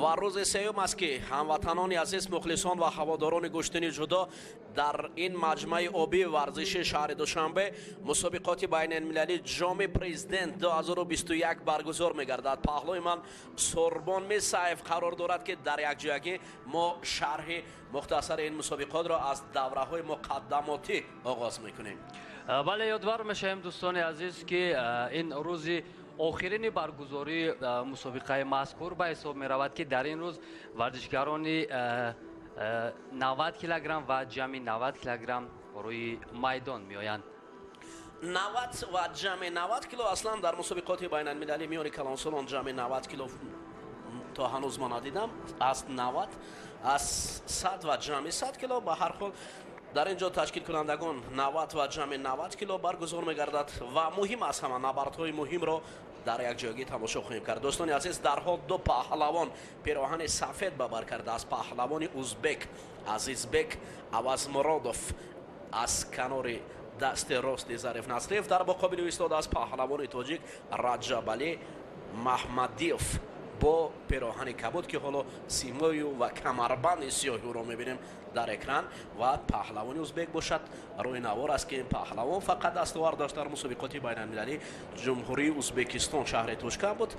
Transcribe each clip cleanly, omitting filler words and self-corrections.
Ва рӯзи сеюм аст, ки ҳамватанони азиз, мухлисон ва ҳаводорони гӯштини ҷудо, дар ин маҷмӯаи обии варзишии шаҳри Душанбе мусобиқоти байналмилалӣ Ҷоми Президент 2021 баргузор мегардад. Паҳлӯи ман Сурбон Мисаев қарор дорад, ки дар якҷоягӣ мо шарҳи мухтасари ин мусобиқотро аз давраҳои муқаддамотӣ оғоз мекунем. Бале, ёдвар мешавем, дӯстони азиз, ки ин рӯзи охирини баргузории мусобиқаи мазкур ба ҳисоб меравад, ки дар ин рӯз варзишгарони 90 килограмм ва ҷамъи 90 килограмм рӯи майдон меоянд. 90 ва ҷамъи 90 кило. Аслан дар мусобиқоти байналмилалӣ миёни калонсолон ҷамъи 90 кило то ҳанӯз ма надидам. Аз 90, аз 100 ва ҷамъи 100 кило. Ба ҳар ҳол, дар ин ҷо ташкилкунандагон 90 ва ҷамъи 90 кило баргузор мегардад ва муҳим аз ҳама набардҳои муҳимро дар якҷоягӣ тамошо хоҳем кард. Дӯстони азиз, дарҳол ду паҳлавон пироҳани сафед ба бар карда аз паҳлавони узбек Азизбек Авазмуродов аз канори дасти рости Зариф Насриев, дар муқобили ӯ истодааст паҳлавони тоҷик Раҷабалӣ Маҳмадиев бо пироҳани кабуд, ки ҳоло симою ва камарбанди сиёҳи ӯро мебинем дар экран. Ва паҳлавони узбек бошад, рӯи навор аст, ки ин паҳлавон фақат дастовард дошт дар мусобиқоти байналмилалӣ Ҷумҳурии Узбекистон, шаҳри Тошканд буд.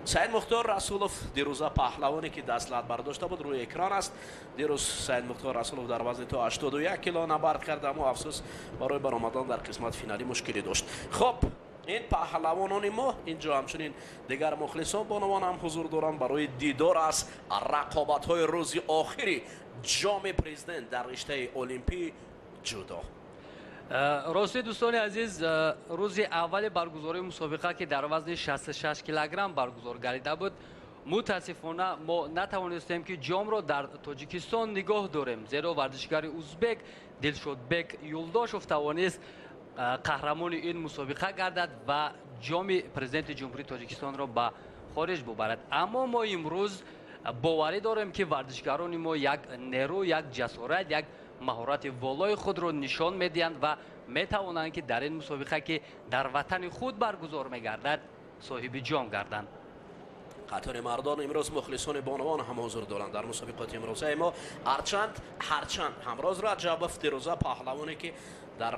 Саид Мухтор Расулов, дирӯза паҳлавоне ки дастлат бардошта буд, рӯи экран аст. Дирӯз Саид Мухтор Расулов дар вазни то 81 кило набард кард, аммо афсӯс, барои баромадан дар қисмати финалӣ мушкилӣ дошт. Хуб, ин паҳлавонони мо инҷо, ҳамчунин дигар мухлисон, бонувон ҳам ҳузур доранд барои дидор аз рақобатҳои рӯзи охири Ҷоми Президент дар риштаи олимпии ҷудо. Ростӣ, дӯстони азиз, рӯзи аввали баргузории мусобиқа, ки дар вазни 66 килограмм баргузор гардида буд, мутаассифона мо натавонистем, ки ҷомро дар Тоҷикистон нигоҳ дорем, зеро варзишгари узбек Дилшодбек Юлдошев тавонист қаҳрамони ин мусобиқа гардад ва Ҷоми Президенти Ҷумҳурии Тоҷикистонро ба хориҷ бубарад. Аммо мо имрӯз боварӣ дорем, ки варзишгарони мо як нерӯ, як ҷасорат, як маҳорати волои худро нишон медиҳанд ва метавонанд, ки дар ин мусобиқа, ки дар ватани худ баргузор мегардад, соҳиби ҷом гарданд. Қатори мардон имрӯз мухлисони бонувон ҳам ҳузур доранд дар мусобиқоти имрӯзаи мо. Ҳарчанд Ҳамроз Раҷабов, дирӯза паҳлавоне ки дар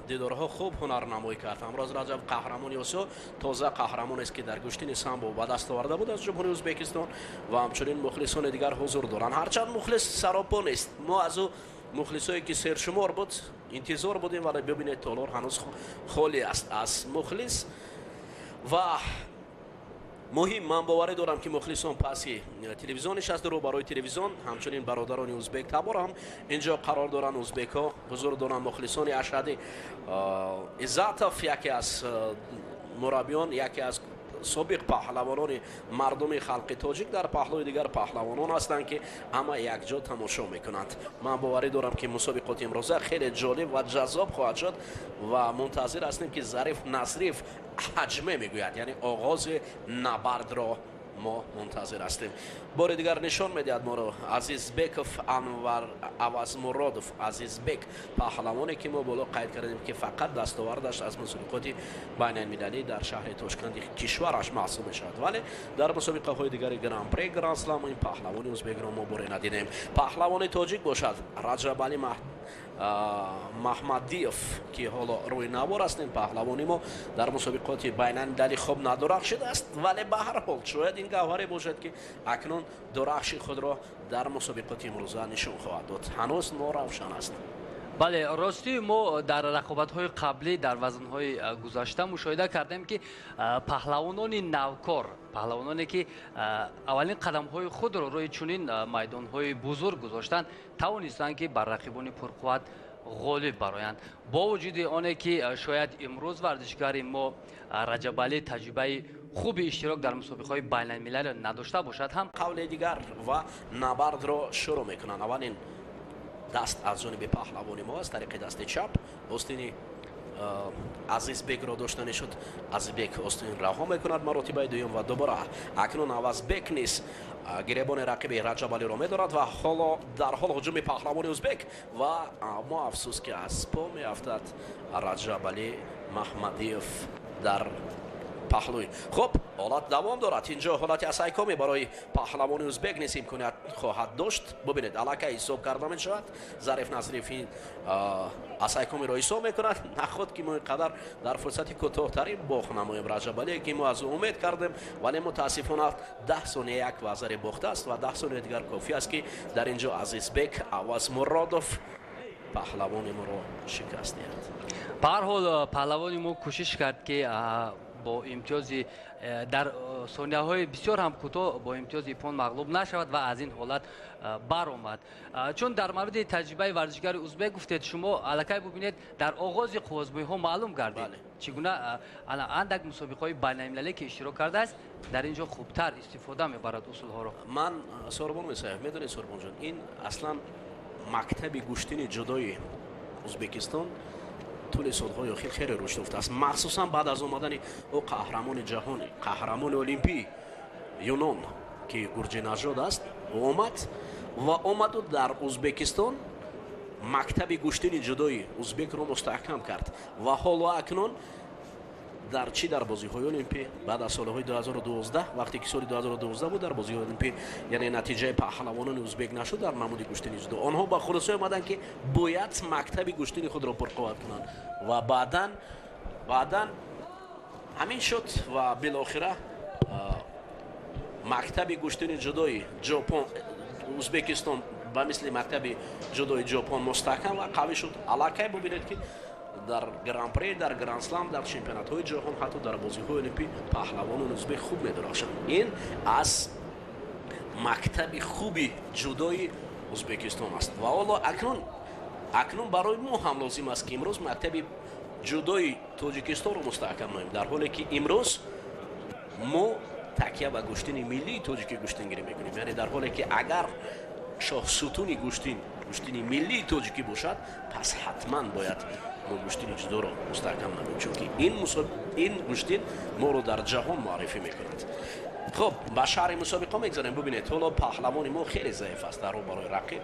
дидорҳо хуб ҳунарнамоӣ кард, Ҳамроз Раҷаб, қаҳрамони Осиё, тоза қаҳрамонест, ки дар гӯштини самбо ба даст оварда буд аз Ҷумҳурии Ӯзбекистон, ва ҳамчунин мухлисони дигар ҳузур доранд. Ҳарчанд мухлис саропо нест, мо аз ӯ мухлисое ки сершумор буд интизор будем, вале бибинед, толор ҳанӯз холӣ аст аз мухлис. Ва муҳим, ман боварӣ дорам, ки мухлисон паси телевизион нишаста, рӯ барои телевизион. Ҳамчунин бародарони узбек табор ҳам инҷо қарор доранд, узбекҳо ҳузур доранд. Мухлисони Ашади Иззатов, яке аз мураббиён, яке аз собиқ паҳлавонони мардуми халқи тоҷик, дар паҳлӯи дигар паҳлавонон ҳастанд, ки ҳама якҷо тамошо мекунанд. Ман боварӣ дорам, ки мусобиқоти имрӯза хеле ҷолиб ва ҷаззоб хоҳад шуд ва мунтазир ҳастем, ки Зариф Насриев ҳаҷме мегӯяд, яъне оғози набардро мо мунтазир ҳастем. Бори дигар нишон медиҳад моро Азизбеков Анвар Авазмуродов. Азизбек, паҳлавоне ки мо боло қайд кардем, ки фақат дастовардаш аз мусобиқоти байналмилалӣ дар шаҳри Тошканди кишвараш маҳсуб мешавад, вале дар мусобиқаҳои дигари Гран-при, Гранд-слам ин паҳлавони узбекро мо боре надидем. Паҳлавони тоҷик бошад Раҷабалӣ Маҳмадиев, ки ҳоло рӯи навор аст. Ин паҳлавони мо дар мусобиқоти байналмилалӣ хуб надурахшидааст, вале ба ҳар ҳол шояд ин гавҳаре бошад, ки акнун дурахши худро дар мусобиқоти имрӯза нишон хоҳад дод. Ҳанӯз норавшан аст. Бале, ростӣ, мо дар рақобатҳои қаблӣ дар вазнҳои гузашта мушоҳида кардем, ки паҳлавонони навкор, паҳлавононе ки аввалин қадамҳои худро рӯи чунин майдонҳои бузург гузоштанд, тавонистанд, ки бар рақибони пурқувват ғолиб бароянд. Бо вуҷуди оне ки шояд имрӯз варзишгари мо Раҷабалӣ таҷрибаи хуби иштирок дар мусобиқаҳои байналмилалиро надошта бошад ҳам. Қавли дигар, ва набардро шурӯъ мекунанд. Аввалин даст аз ҷониби паҳлавони мо, аз тариқи дасти чап остини Азизбекро доштанӣ шуд. Азизбек остин раҳо мекунад маротибаи дуюм ва дубора акнун Авазбек низ гиребони рақиби Раҷабалиро медорад ва ҳоло дар ҳол ҳуҷуми паҳлавони узбек ва аммо афсӯс, ки аз по меафтад Раҷабалӣ Маҳмадиев дар паҳлӯй. Хуб, ҳолат давом дорад. Инҷо ҳолати асайкоми барои паҳлавони узбек низ имконият хоҳад дошт. Бубинед, аллакай ҳисоб карда мешавад. Зариф Назриев ин асайкомиро ҳисоб мекунад. Наход ки мо ин қадар дар фурсати кӯтоҳтарин бохт намоем Раҷабалие, ки мо аз ӯ умед кардем, вале мутаассифона 10 сония як вазаре бохтааст ва 10 сония дигар кофӣ аст, ки дар ин ҷо Азизбек Авазмуродов паҳлавони моро шикаст диҳад. Ба ҳар ҳол, паҳлавони мо кӯшиш кард, ки бо имтиёзи дар сонияҳои бисёр ҳам кӯтоҳ бо имтиёзи иппон мағлуб нашавад ва аз ин ҳолат баромад. Чун дар мавриди таҷрибаи варзишгари узбек гуфтед, шумо аллакай бубинед, дар оғози қуввозмоиҳо маълум гардид, чӣ гуна андак мусобиқаҳои байналмилалӣ ки иштирок кардааст, дар ин ҷо хубтар истифода мебарад усулҳоро. Ман Сорбон Мисаев, медонед, Сорбонҷон, ин аслан мактаби гӯштини ҷудои Узбекистон тӯли солҳои охир хеле рушд ёфтааст, махсусан баъд аз омадани ӯ қаҳрамони ҷаҳон, қаҳрамони олимпӣ Юнон, ки гурҷинажод аст, омад ва омаду дар Узбекистон мактаби гӯштини ҷудои узбекро мустаҳкам кард. Ва ҳоло акнун дар чӣ, дар бозиҳои олимпӣ баъд аз солҳои 2012, вақте ки соли 2012 буд, дар бозиҳои олимпӣ, яъне натиҷаи паҳлавонони узбек нашуд дар намуди гӯштини ҷудо, онҳо ба хулосае омаданд, ки бояд мактаби гӯштини худро пурқувват кунанд. Ва баъдан ҳамин шуд ва билохира мактаби гӯштини ҷудои Ҷопон, Узбекистон ба мисли мактаби ҷудои Ҷопон мустаҳкам ва қавӣ шуд. Аллакай бубинед, ки дар гран-при, дар гранд-слам, дар чемпионатҳои ҷаҳон, ҳатто дар бозиҳои олимпӣ паҳлавонони узбек хуб медурахшанд. Ин аз мактаби хуби ҷудои Узбекистон аст. Ва ҳоло акнун барои мо ҳам лозим аст, ки имрӯз мактаби ҷудои Тоҷикистонро мустаҳкам намоем, дар ҳоле ки имрӯз мо такя ба гӯштини миллии тоҷикӣ гӯштингирӣ мекунем. Яъне дар ҳоле ки агар шоҳсутуни гӯштин гӯштини миллии тоҷикӣ бошад, пас ҳатман бояд мо гӯштини ҷудоро мустаҳкам намоем, чунки ин гӯштин моро дар ҷаҳон муаррифӣ мекунад. Хуб, ба шаҳри мусобиқа мегзарем. Бубинед, ҳоло паҳлавони мо хеле заиф аст дар рӯ барои рақиб.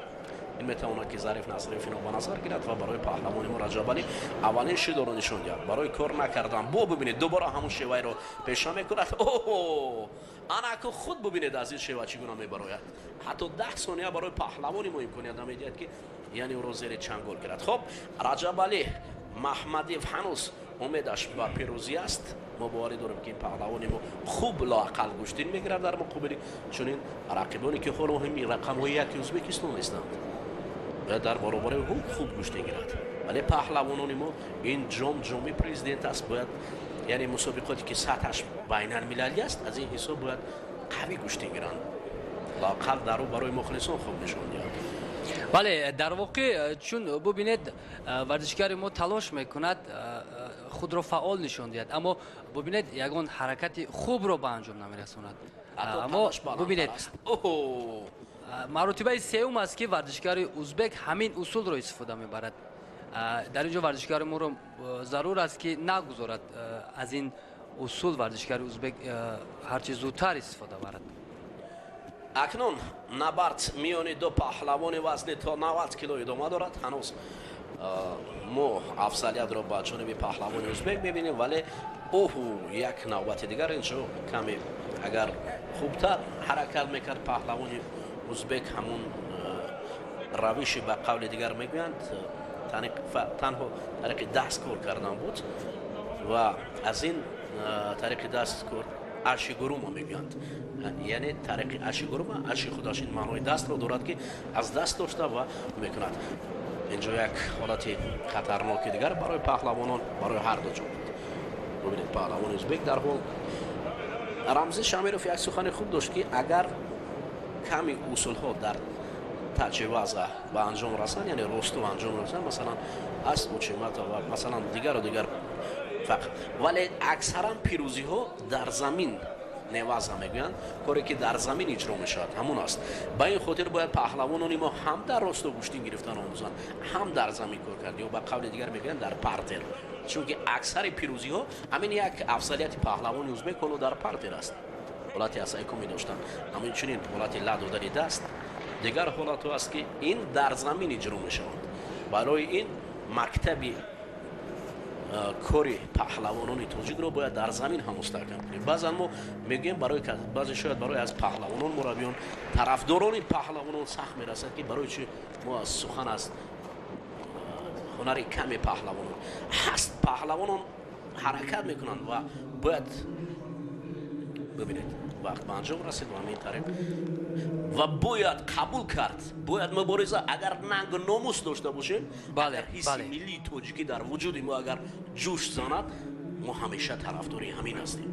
Ин метавонад, ки Зариф Назриев ино ба назар гирад ва барои паҳлавони мо Раҷабалӣ аввалин шидоро нишон диҳад барои кор накардан. Бо бубинед, дубора ҳамон шеваиро пеша мекунад. Оҳо, анаку худ бубинед, аз ин шева чӣ гуна мебарояд. Ҳатто 10 сония барои паҳлавони мо имконият намедиҳад, ки яъне ӯро зери чангол гирад. Хуб, Раҷабалӣ Маҳмадиев ҳанӯз умедаш ба пирӯзӣ аст. Мо боварӣ дорем, ки ин паҳлавони мо хуб лоақал гӯштин мегирад дар муқобили чунин рақибоне, ки ҳоло ҳами рақамҳои яки Ӯзбекистон нестанд. Бояд дар баробари ӯ хуб гӯштин гирад. Вале паҳлавонони мо, ин ҷом ҷоми президент аст, бояд, яъне мусобиқоте ки сатҳаш байналмилалӣ аст, аз ин ҳисоб бояд қавӣ гӯштин гиранд, лоақал дар ӯ барои мухлисон хуб нишон диҳанд. Бале, дар воқеъ, чун бубинед, варзишгари мо талош мекунад худро фаъол нишон диҳад, аммо бубинед, ягон ҳаракати хубро ба анҷом намерасонад. Аммо бубинед, маротибаи сеюм аст, ки варзишгари узбек ҳамин усулро истифода мебарад. Дар ин ҷо варзишгари моро зарур аст, ки нагузорад аз ин усул варзишгари узбек ҳарчи зудтар истифода барад. Акнун набард миёни ду паҳлавони вазни то 90 кило идома дорад. Ҳанӯз мо афзалиятро ба ҷониби паҳлавони узбек мебинем, вале оҳу, як навбати дигар инҷо каме агар хубтар ҳаракат мекард паҳлавони узбек, ҳамун равиши, ба қавли дигар мегӯянд, танҳо тариқи даст кор кардан буд ва аз ин тариқи даст кор ашигурума мегӯянд, яъне тариқи ашигурума, аши худаш ин маънои дастро дорад, ки аз даст дошта ва мекунад. Инҷо як ҳолати хатарноки дигар барои паҳлавонон, барои ҳар ду ҷониб. Бубинед, паҳлавони узбек дар ҳол. Рамзи Шамиров як сухани хуб дошт, ки агар ками усулҳо дар таҷиваза ба анҷом расанд, яъне росту анҷом расанд, масалан аз учимата ва масалан дигару дигар фақат, вале аксаран пирӯзиҳо дар замин, неваза мегӯянд, коре ки дар замин иҷро мешавад, ҳамун аст. Ба ин хотир бояд паҳлавонони мо ҳам дар росто гӯштин гирифтан омӯзанд, ҳам дар замин кор кард, ё ба қавли дигар мегӯянд, дар партер, чунки аксари пирӯзиҳо, ҳамин як афзалияти паҳлавони узбек ҳоло дар партер аст. Ҳолати асайкуми доштан, ҳаминчунин ҳолати ла додани даст, дигар ҳолатҳо аст, ки ин дар замин иҷро мешаванд. Барои ин мактаби Кори паҳлавонони тоҷикро бояд дар замин ҳам мустаҳкам кунем. Баъзан мо мегӯем, барои баъзе, шояд барои аз паҳлавонон, мураббиён, тарафдорони паҳлавонон сахт мерасад, ки барои чи мо аз сухан аз ҳунари ками паҳлавонон ҳаст. Паҳлавонон ҳаракат мекунанд ва бояд бибинед, вақт ба анҷом расид ва ҳамин тариқ ва бояд қабул кард, бояд мубориза. Агар нангу номус дошта бошем, агар ҳисси миллии тоҷикӣ дар вуҷуди мо агар ҷӯш занад, мо ҳамеша тарафдори ҳамин ҳастем.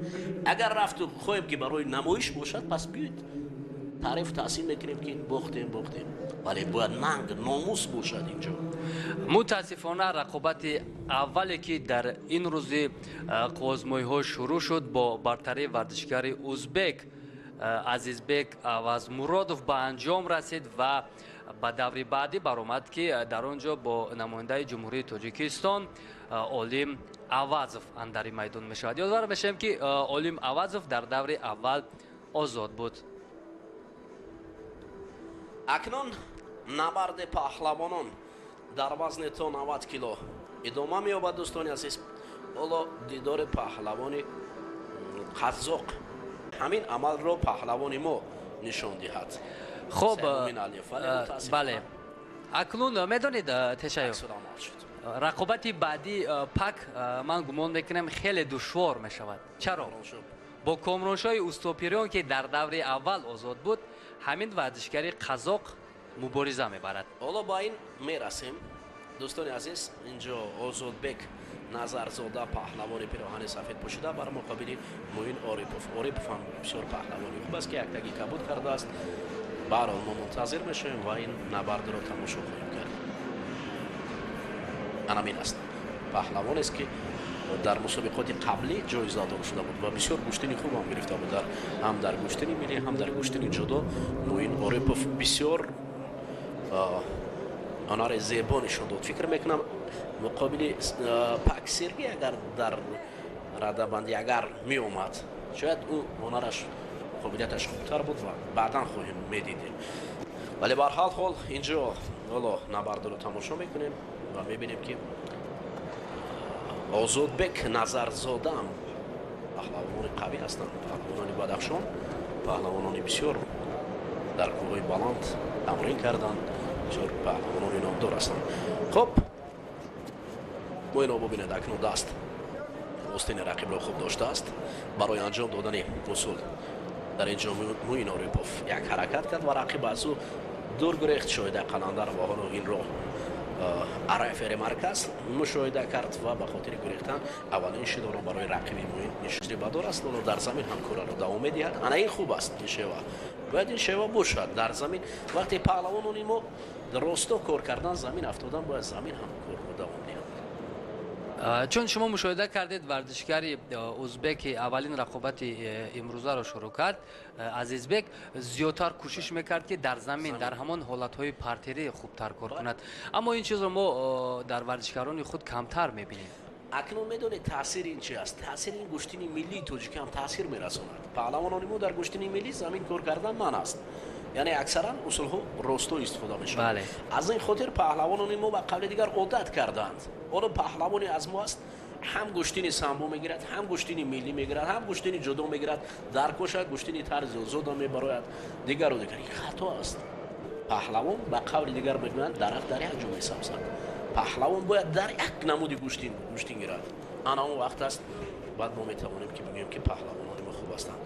Агар рафту хоҳем, ки барои намоиш бошад, пас биёед, таърифу таҳсин мекунем, ки бохтем, бохтем, вале бояд нанг номус бошад инҷо. Мутаассифона, рақобати аввале, ки дар ин рӯзи қувваозмоиҳо шурӯъ шуд, бо бартарии варзишгари узбек Азизбек Авазмуродов ба анҷом расид ва ба даври баъдӣ баромад, ки дар он ҷо бо намояндаи Ҷумҳурии Тоҷикистон Олим Авазов андари майдон мешавад. Ёдовар мешавем, ки Олим Авазов дар даври аввал озод буд. Акнун набарди паҳлавонон дар вазни то 90 кило идома меёбад. Дӯстони азиз, ҳоло дидори паҳлавони қазоқ, ҳамин амалро паҳлавони мо нишон диҳад. Хуб, бале, акнун медонед, Тешаё, рақобати баъдӣ пак, ман гумон мекунам, хеле душвор мешавад. Чаро? Бо Комроншоҳи Устопириён, ки дар даври аввал озод буд, ҳамин варзишгари қазоқ мубориза мебарад. Ҳоло ба ин мерасем. Дӯстони азиз, инҷо Озодбек Назарзода, паҳлавони пироҳани сафед пӯшида, бар муқобили Муин Орипов. Орипов ҳам бисёр паҳлавони хуб аст, ки яктаги кабуд кардааст. Баҳрҳол, мо мунтазир мешавем ва ин набардро тамошо хоҳем кард. Анамин аст, паҳлавонест, ки дар мусобиқоти қаблӣ ҷоизадор шуда буд ва бисёр гӯштини хуб ҳам гирифта буд ҳам дар гӯштини миллӣ, ҳам дар гӯштини ҷудо. Муин Орипов бисёр ҳунари зебо нишон дод. Фикр мекунам, муқобили Пак Сергей агар дар радабандӣ агар меомад, шояд ӯ ҳунараш, қобилияташ хубтар буд ва баъдан хоҳем медидем. Вале бар ҳал ҳол инҷо ҳоло набардро тамошо мекунем ва мебинем, ки Озодбек Назарзодаам паҳлавонони қавӣ ҳастанд, паҳлавонони Бадахшон, паҳлавонони бисёр дар кӯҳҳои баланд тамрин карданд, бисёр паҳлавонони номдор ҳастанд. Хуб, мо ино бубинед, акнун даст остини рақибро хуб доштааст барои анҷом додани усул. Дар ин ҷо Муин Орипов як ҳаракат кард ва рақиб аз ӯ дур гурехт. Шоҳида Қаландарова ҳоло инро рефери марказ мушоҳида кард ва ба хотири гурехтан аввалин шидоро барои рақиби Муин нишбадор аст. Ҳоло дар замин ҳам кораро давом медиҳад. Ана ин хуб аст, ин шева бояд, ин шева бошад дар замин. Вақте паҳлавонони мо росто кор кардан, замин афтодан, бояд замин ҳам корро давом диҳанд. Чун шумо мушоҳида кардед, варзишгари узбеки аввалин рақобати имрӯзаро шурӯъ кард, Азизбек, зиёдтар кӯшиш мекард, ки дар замин, дар ҳамон ҳолатҳои партерӣ хубтар кор кунад, аммо ин чизро мо дар варзишгарони худ камтар мебинем. Акнун медонед, таъсири ин чи аст? Таъсири ин гӯштини миллии тоҷикӣ ҳам таъсир мерасонад. Паҳлавонони мо дар гӯштини миллӣ замин кор кардан манъ аст, яъне аксаран усулҳо росто истифода мешавад. Аз ин хотир паҳлавонони мо ба қавли дигар одат карданд. Ҳоло паҳлавоне аз мо аст, ҳам гӯштини самбо мегирад, ҳам гӯштини миллӣ мегирад, ҳам гӯштини ҷудо мегирад, дар коша гӯштини тарзи озода мебарояд, дигару дигар. Ин хато аст. Паҳлавон, ба қавли дигар мегӯянд, дарахт дар як ҷо месабзад. Паҳлавон бояд дар як намуди гӯштин гӯштин гирад. Ана он вақт аст, баъд мо метавонем, ки бигӯем, ки паҳлавонони мо хуб ҳастанд.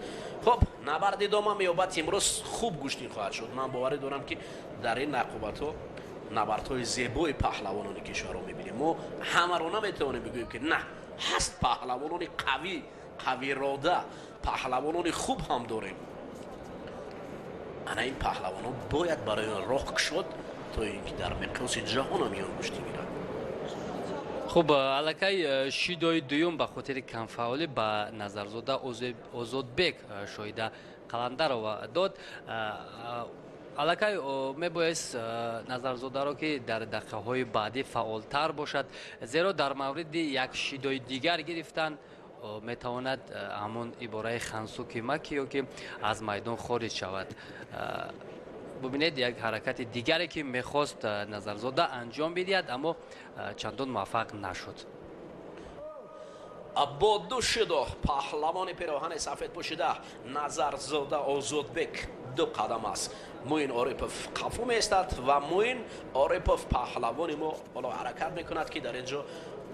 Хуб, набард идома меёбад. Имрӯз хуб гӯштин хоҳад шуд. Ман боварӣ дорам, ки дар ин рақобатҳо набардҳои зебои паҳлавонони кишварро мебинем. Мо ҳамаро наметавонем бигӯем, ки на ҳаст. Паҳлавонони қавӣ, қавирода, паҳлавонони хуб ҳам дорем. Ана ин паҳлавонон бояд барои он роҳ кушод, то ин ки дар миқёси ҷаҳон ҳам ён гӯштин гирад. Хуб, аллакай шидои дуюм ба хотири камфаъолӣ ба Назарзода Озодбек Шоҳида Қаландарова дод. Аллакай мебоист Назарзодаро, ки дар дақиқаҳои баъдӣ фаъолтар бошад, зеро дар мавриди як шидои дигар гирифтан метавонад ҳамон ибораи хансуки маки ё ки аз майдон хориҷ шавад. Бубинед, як ҳаракати дигаре, ки мехост Назарзода анҷом бидиҳад, аммо чандон муваффақ нашуд. Бо ду шидо паҳлавони пироҳани сафед пӯшида Назарзода Озодбек ду қадам аст. Муин Орипов қафо меистад ва Муин Орипов паҳлавони мо ҳоло ҳаракат мекунад, ки дар ин ҷо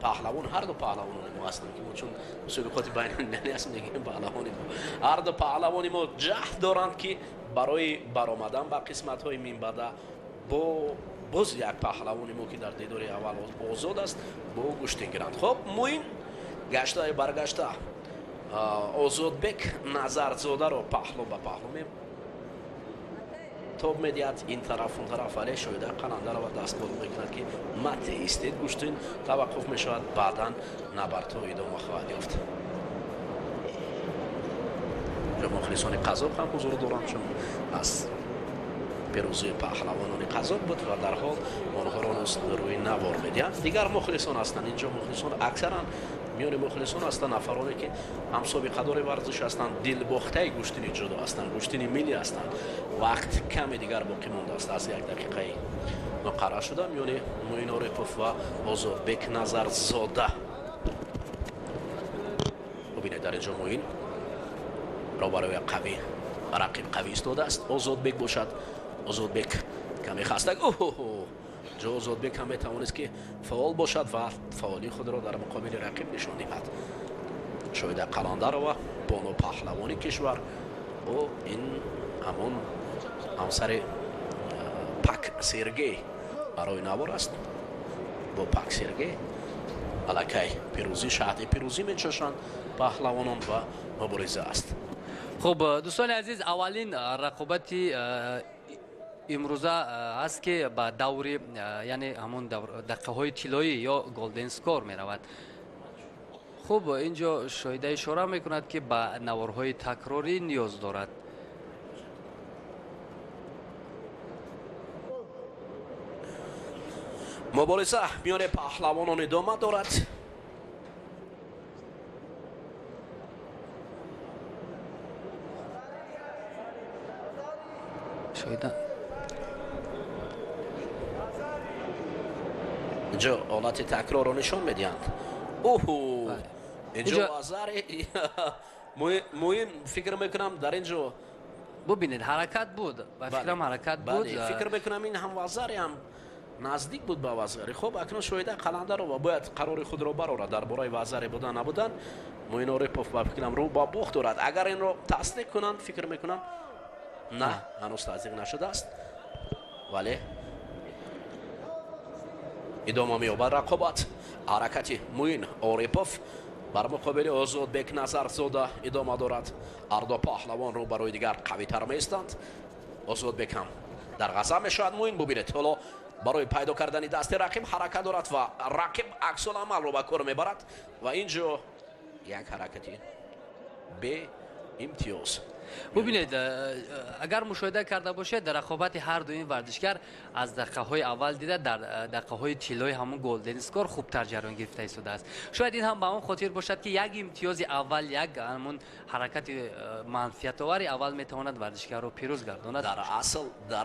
паҳлавон, ҳар ду паҳлавонони мо ҳастанд, ки мо чун мусобиқоти байналмилалӣ ҳастем, мегӯем паҳлавони мо. Ҳар ду паҳлавони мо ҷаҳд доранд, ки барои баромадан ба қисматҳои минбаъда бо боз як паҳлавони мо, ки дар дидори аввал озод аст, бо гӯштин гиранд. Хоб, Муин гаштаи баргашта Озодбек Назарзодаро паҳлу ба паҳлу тоб медиҳад, ин тараф, он тараф, вале Шоҳида Қаландарова даст боло мекунад, ки мате истед, гӯштин таваққуф мешавад, баъдан набардҳо идома хоҳад ёфт. Мухлисони қазоқ ҳам ҳузур доранд, чун аз пирӯзии паҳлавонони қазоқ буд ва дарҳол онҳоро рӯи навор медиҳанд. Дигар мухлисон ҳастанд инҷо, мухлисон аксаран миёни мухлисон ҳастанд нафароне, ки ҳамсобиқадори варзиш ҳастанд, дилбохтаи гӯштини ҷудо ҳастанд, гӯштини миллӣ ҳастанд. Вақт каме дигар боқӣ мондааст аз як дақиқаи муқаррар шуда миёни Муин Орипов ва Озодбек Назарзода. Бубинед, дар инҷо Муин роҳбарои қавӣ, рақиб қавӣ истодааст. Озодбек бошад, Озодбек каме хастаг. Оҳо, ҷо Озодбек ҳам метавонист, ки фаъол бошад ва фаъолии худро дар муқобили рақиб нишон диҳад. Шоҳида Қаландарова, бону паҳлавони кишвар, ӯ ин ҳамон ҳамсари Пак Сергей барои навор аст. Бо Пак Сергей аллакай пирӯзӣ, шаҳди пирӯзӣ мечошанд паҳлавонон ва мубориза аст. Хуб, дӯстони азиз, аввалин рақобати имрӯза аст, ки ба даври, яъне ҳамон дақиқаҳои тиллоӣ ё golden score меравад. Хуб, ин ҷо Шоҳида ишора мекунад, ки ба наворҳои такрорӣ ниёз дорад. Мубориза миёни паҳлавонон идома дорад. Шоҳида инҷо ҳолати такрорро нишон медиҳанд. Оҳу, инҷо вазари Муин, фикр мекунам, дар инҷо бубинед, ҳаракат буд, ба фикрам ҳаракат буд. Фикр мекунам, ин ҳам вазари, ҳам наздик буд ба вазари. Хуб, акнун Шоҳида Қаландарова бояд қарори худро барорад дар бораи вазаре будан набудан. Муин Орипов ба фикрам рӯ ба бохт дорад. Агар инро тасдиқ кунанд, фикр мекунам, на, ҳанӯз тасдиқ нашудааст, вале идома меёбад рақобат. Ҳаракати Муин Орипов бар муқобили Озодбек Назарзода идома дорад. Ҳарду паҳлавон рӯ барои дигар қавитар меистанд. Озодбек ҳам дар ғазаб мешавад. Муин, бубинед, ҳоло барои пайдо кардани дасти рақиб ҳаракат дорад ва рақиб аксуламалро ба кор мебарад ва ин ҷо як ҳаракати беимтиёз. Бубинед, агар мушоҳида карда бошед, дар рақобати ҳар ду ин варзишгар аз дақиқаҳои аввал дида дар дақиқаҳои тиллои ҳамон golden score хубтар ҷараён гирифта истодааст. Шояд ин ҳам ба он хотир бошад, ки як имтиёзи аввал, як ҳамон ҳаракати манфиатовари аввал метавонад варзишгарро пирӯз гардонад. Дар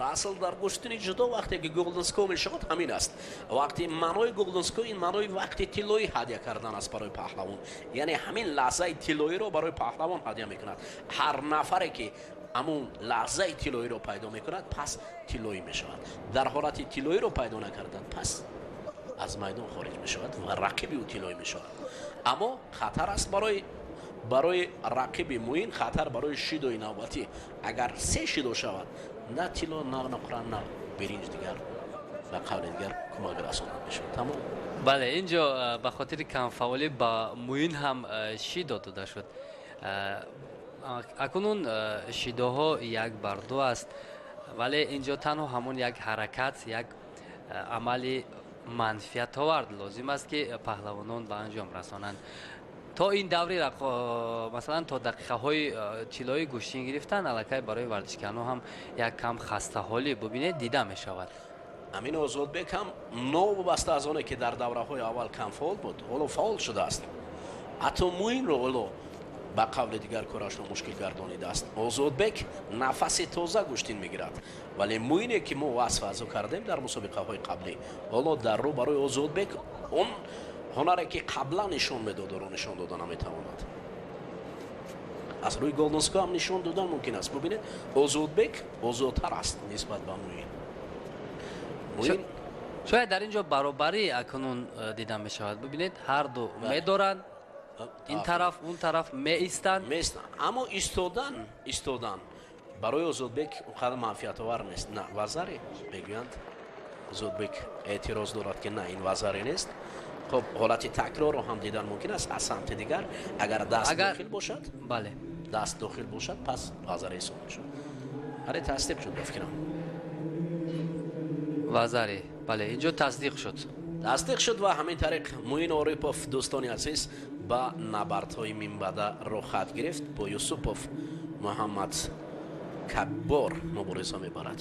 асл дар гӯштини ҷудо вақте ки golden score мешавад, ҳамин аст. Вақти маънои golden score ин маънои вақти тиллоӣ ҳадя кардан аст барои паҳлавон, яъне ҳамин лаҳзаи тиллоиро барои паҳлавон ҳадя мекунад. Ҳар нафаре ки ҳамун лаҳзаи тиллоиро пайдо мекунад, пас тиллоӣ мешавад. Дар ҳолати тиллоиро пайдо накардан, пас аз майдон хориҷ мешавад ва рақиби ӯ тиллоӣ мешавад. Аммо хатар аст барои рақиби Муин, хатар барои шидои навбатӣ. Агар се шидо шавад, на тилло, на нуқра, на биринҷ, дигар ба қавли дигар кӯмак расонда мешавад, тамом. Бале, ин ҷо ба хотири камфаъолӣ ба Муин ҳам шидо дода шуд. Акнун шидоҳо 1 бар 2 аст, вале ин ҷо танҳо ҳамон як ҳаракат, як амали манфиатовар лозим аст, ки паҳлавонон ба анҷом расонанд то ин даври, масалан, то дақиқаҳои тиллои гӯштин гирифтан. Аллакай барои варзишгаронҳо ҳам як кам хастаҳолӣ, бубинед, дида мешавад. Амин Озодбек ҳам новобаста аз оне ки дар давраҳои аввал кам фаъол буд, ҳоло фаъол шудааст. Ҳатто Муинро ҳоло ба қавли дигар корашро мушкил гардонидааст. Озодбек нафаси тоза гӯштин мегирад, вале Муине ки мо васф аз ӯ кардем дар мусобиқаҳои қаблӣ, ҳоло дар рӯ барои Озодбек он Ҳунаре ки қаблан нишон медод, ӯро нишон дода наметавонад. Аз рӯи golden score ҳам нишон додан мумкин аст. Бубинед, Озодбек озодтар аст нисбат ба Муин. Муин шояд дар ин ҷо баробарӣ акнун дида мешавад. Бубинед, ҳар ду медоранд, ин тараф он тараф меистанд. Аммо истодан барои Озодбек он қадар манфиатовар нест. На, вазаре мегӯянд. Озодбек эътироз дорад, ки на, ин вазаре нест. Хуб, ҳолати такрорро ҳам дидан мумкин аст. Аз самти дигар агар даст дохил бошад, бале, даст дохил бошад, пас вазаре ҳисоб мешавад. Ҳаре, тасдиқ шуд, ба фикрам. Вазаре, бале, инҷо тасдиқ шуд. Тасдиқ шуд ва ҳамин тариқ Муин Орипов, дӯстони азиз, ба набардҳои минбаъда роҳхат гирифт. Бо Юсупов Муҳаммад Каббор мубориза мебарад.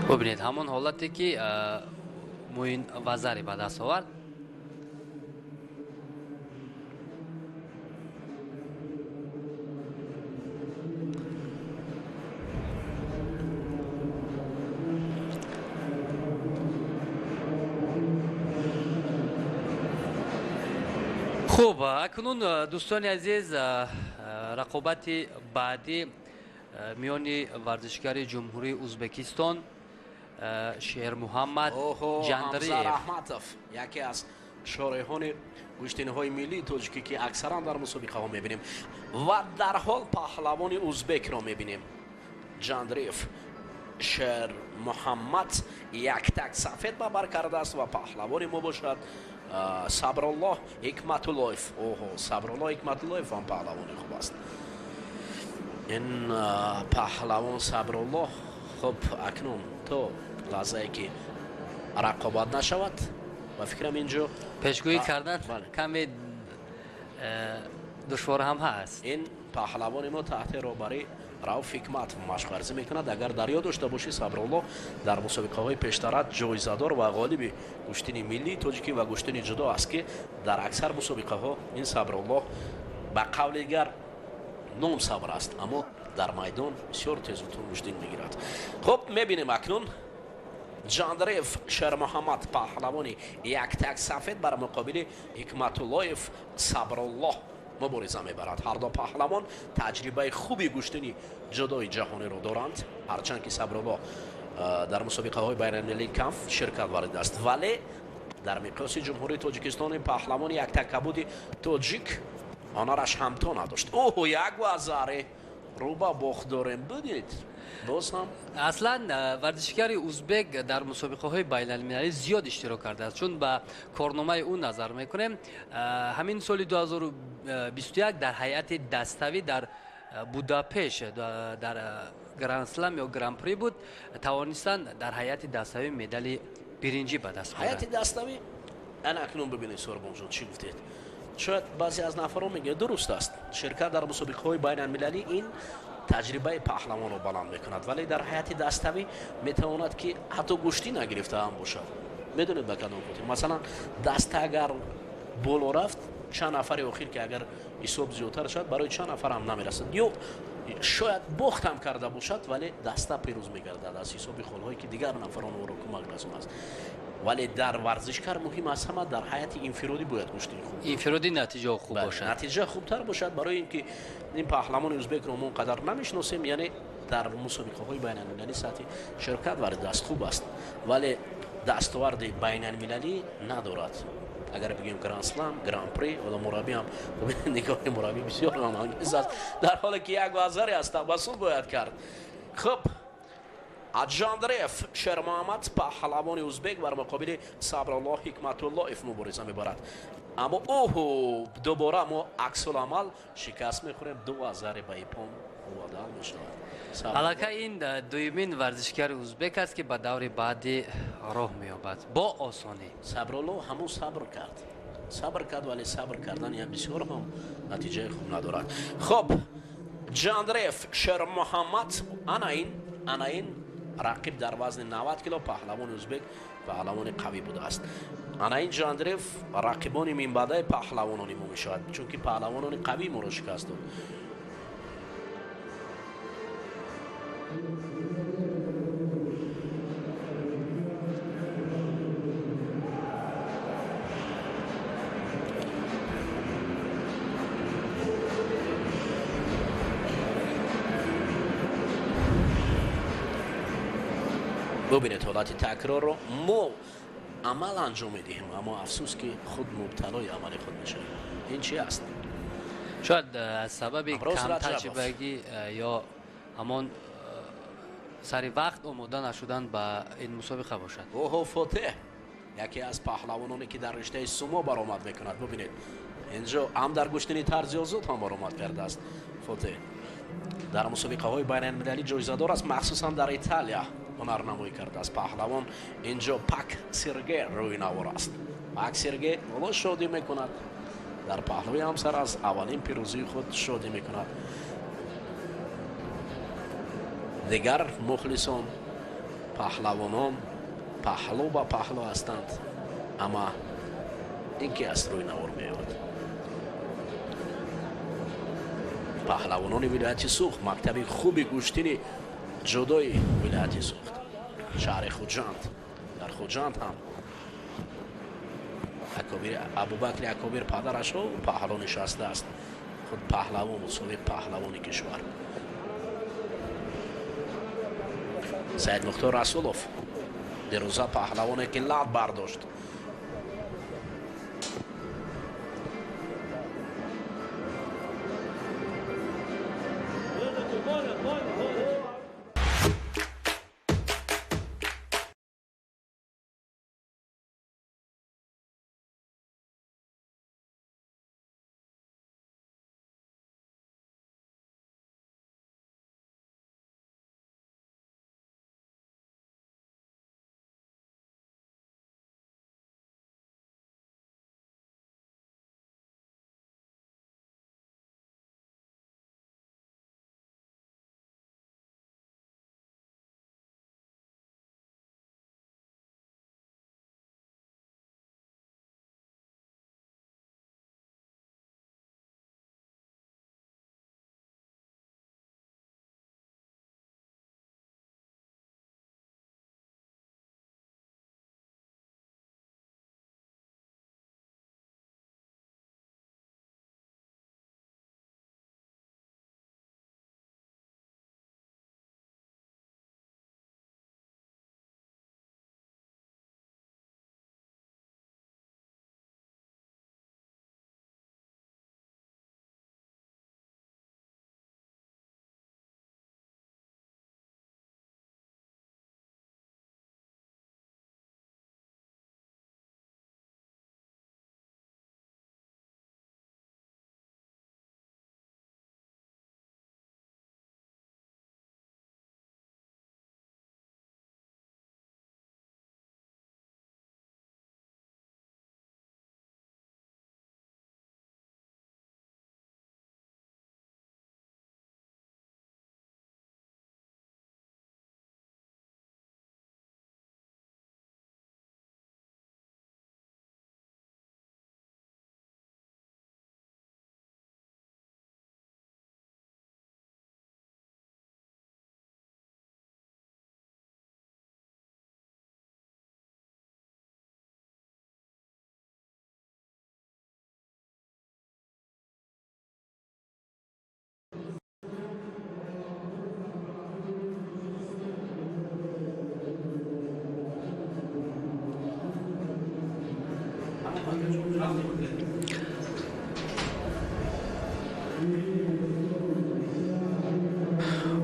Бубинед, ҳамон ҳолате ки Муин вазаре ба даст овард. Хуб, акнун, дӯстони азиз, рақобати баъдӣ миёни варзишгари Ҷумҳурии Ӯзбекистон Шермуҳаммад Ҷандриев. Раҳматов, яке аз шореҳони гӯштиниҳои миллии тоҷикӣ, ки аксаран дар мусобиқаҳо мебинем, ва дарҳол паҳлавони узбекро мебинем. Ҷандриев Шермуҳаммад яктак сафед ба бар кардааст ва паҳлавони мо бошад Сабруллоҳ Ҳикматуллоев. Оҳо, Сабруллоҳ Ҳикматуллоев ҳам паҳлавони хуб аст. Ин паҳлавон Сабруллоҳ, хуб, акнун то лаҳзае ки рақобат нашавад, ба фикрам инҷо пешгӯӣ кардан каме душвор ҳам ҳаст. Ин паҳлавони мо таҳти роҳбарии Рауф Ҳикматов машқварзӣ мекунад. Агар дар ёд дошта бошӣ, Сабруллоҳ дар мусобиқаҳои пештара ҷоизадор ва ғолиби гӯштини миллии тоҷикӣ ва гӯштини ҷудо аст, ки дар аксар мусобиқаҳо ин Сабруллоҳ ба қавли дигар ном сабр аст, аммо дар майдон бисёр тезутун гӯштин мегирад. Хуб, мебинем акнун Ҷандриев Шермуҳаммад, паҳлавони яктак сафед, бар муқобили Ҳикматуллоев Сабруллоҳ мубориза мебарад. Ҳар ду паҳлавон таҷрибаи хуби гӯштини ҷудои ҷаҳониро доранд, ҳарчанд ки Сабруллоҳ дар мусобиқаҳои байналмилалии камф ширкат варзидааст, вале дар миқёси Ҷумҳурии Тоҷикистон паҳлавони яктаккабуди тоҷик ҳунараш ҳамто надошт. Оҳо, як вазаре рӯба бохт дорем, бубинед боз ҳам. Аслан варзишгари узбек дар мусобиқаҳои байналмилалӣ зиёд иштирок кардааст. Чун ба корномаи ӯ назар мекунем, ҳамин соли 2021 дар ҳайати даставӣ дар Будапеш дар гранд-слам ё гран-при буд, тавонистанд дар ҳайати даставӣ медали биринҷӣ ба даст биёранд. Ҳайати даставӣ, ана акнун бибинед, Сорбонҷон, чӣ гуфтед. Шояд баъзе аз нафарон мегӯянд, дуруст аст, ширкат дар мусобиқаҳои байналмилалӣ ин таҷрибаи паҳлавонро баланд мекунад, вале дар ҳайати даставӣ метавонад, ки ҳатто гӯштӣ нагирифта ҳам бошад. Медонед ба кадом хотир? Масалан, даста агар боло рафт, чанд нафари охир ки агар ҳисоб зиёдтар шавад, барои чанд нафар ҳам намерасад, ё шояд бохт ҳам карда бошад, вале даста пирӯз мегардад аз ҳисоби холҳое ки дигар нафарон ӯро кӯмак расонад. Вале дар варзишкар муҳим аз ҳама дар ҳайати инфиродӣ бояд гӯштини хуб, инфиродӣ натиҷа хуб бошад, натиҷа хубтар бошад. Барои ин ки ин паҳлавони узбекро мо он қадар намешиносем, яъне дар мусобиқаҳои байналмилалӣ сатҳи ширкат варзидааст, хуб аст, вале дастоварди байналмилалӣ надорад. Агар бигӯем гранд-слам, гран-при, ҳоло мураббӣ ҳам, нигоҳи мураббӣ бисёр ғамангез аст, дар ҳоле ки як вазаре аст, табассум бояд кард. Хуб, Ҷандриев Шермуҳаммад, паҳлавони узбек, бар муқобили Сабруллоҳ Ҳикматуллоев мубориза мебарад. Аммо оҳу, дубора мо аксуламал шикаст мехӯрем, ду вазаре ба ипом мубаддал мешавад. Аллакай ин дуюмин варзишгари узбек аст, ки ба даври баъдӣ роҳ меёбад бо осонӣ. Сабруллоҳ ҳамон сабр кард, сабр кард, вале сабр кардан ям бисёр ҳам натиҷаи хуб надорад. Хуб, Ҷандриев Шермуҳаммад, ана ин Рақиб дар вазни 90 кило паҳлавони ӯзбек, паҳлавони қавӣ будааст. Ана ин Ҷандрев рақибони минбаъдаи паҳлавонони мо мешавад, чунки паҳлавонони қавии моро шикаст дод. Бубинед ҳолати такрорро. Мо амал анҷом медиҳем, аммо афсӯс ки худ мубталои амали худ мешавем. Ин чи аст? Шояд аз сабаби камтаҷрибагӣ ё ҳамон сари вақт омода нашудан ба ин мусобиқа бошад. Оҳо, Фотеҳ яке аз паҳлавононе ки дар риштаи сумо баромад мекунад. Бубинед, инҷо ҳам дар гӯштини тарзи озод ҳам баромад кардааст. Фотеҳ дар мусобиқаҳои байналмилалӣ ҷоизадор аст, махсусан дар Италия ҳунарнамоӣ кардааст. Паҳлавон инҷо Пак Сергей рӯи навор аст. Пак Сергей ҳоло шодӣ мекунад, дар паҳлӯи ҳамсар аз аввалин пирӯзии худ шодӣ мекунад. Дигар мухлисон, паҳлавонон паҳлӯ ба паҳлӯ ҳастанд, амма ин ки аст рӯи навор меояд. Паҳлавонони вилояти Суғд, мактаби хуби гӯштини ҷудои вилояти Суғд, шаҳри Хуҷанд. Дар Хуҷанд ҳам Абубакри Акобир падарашо паҳлӯ нишастааст. Худ паҳлавон буд, собиқ паҳлавони кишвар. Саид Мухтор Расулов дирӯза паҳлавоне ки лаб бардошт.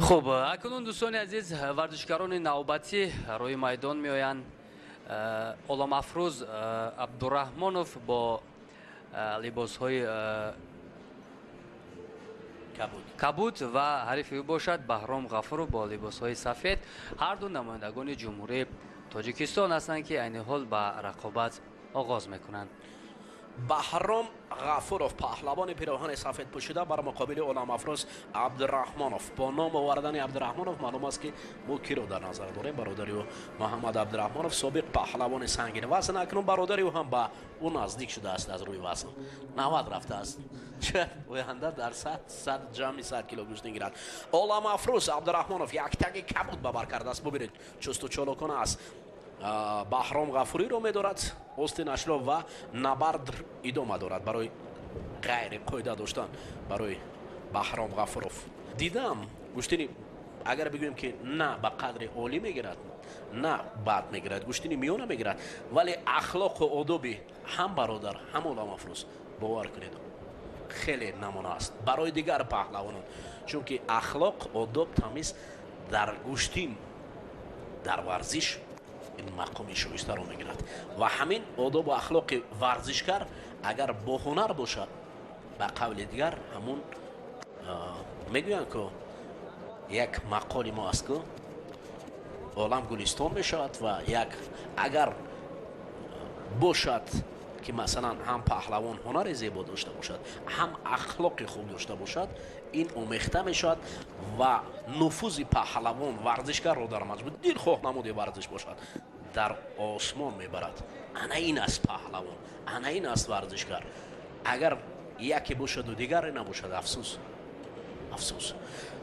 Хуб, акнун дӯстони азиз, варзишгарони навбатӣ рӯи майдон меоянд. Оламафрӯз Абдураҳмонов бо либосҳои кабуд ва ҳарифи ӯ бошад Баҳром Ғафуров бо либосҳои сафед. Ҳар ду намояндагони Ҷумҳурии Тоҷикистон ҳастанд, ки айни ҳол ба рақобат оғоз мекунанд. Баҳром Ғафуров, паҳлавони пироҳани сафед пӯшида, бар муқобили Оламафрӯз Абдураҳмонов. Бо ном овардани Абдураҳмонов маълум аст, ки мо киро дар назар дорем. Бародари ӯ Муҳаммад Абдураҳмонов, собиқ паҳлавони сангин вазн, акнун бародари ӯ ҳам ба ӯ наздик шудааст, аз рӯи вазн 90 рафтааст. Шояд оянда дар 100 ҷамъи 100 кило гӯштин гирад. Оламафрӯз Абдураҳмонов яктаги кабуд ба бар кардааст. Бубинед, чусту чолокона аст. Баҳром Ғафуриро медорад остинашро ва набард идома дорад барои ғайри қоида доштан барои Баҳром Ғафуров. Дидам, гӯштини, агар бигӯем, ки на ба қадри олӣ мегирад, на бад мегирад, гӯштини миёна мегирад, вале ахлоқу одоби ҳам бародар, ҳам Оламафрӯз, бовар кунед, хеле намуна аст барои дигар паҳлавонон, чунки ахлоқ, одоб, тамиз дар гӯштин, дар варзиш ин мақоми шоистаро мегирад. Ва ҳамин одобу ахлоқи варзишгар агар бо ҳунар бошад, ба қавли дигар, ҳамун мегӯянд ку, як мақоли мо аст ку, олам гулистон мешавад. Ва як агар бошад, ки масалан ҳам паҳлавон ҳунари зебо дошта бошад, ҳам ахлоқи хуб дошта бошад, ин омехта мешавад ва нуфузи паҳлавон, варзишгарро дар маҷмӯъ, дилхоҳ намуди варзиш бошад, дар осмон мебарад. Ана ин аст паҳлавон, ана ин аст варзишгар. Агар яке бошаду дигаре набошад, афсӯс, афсӯс.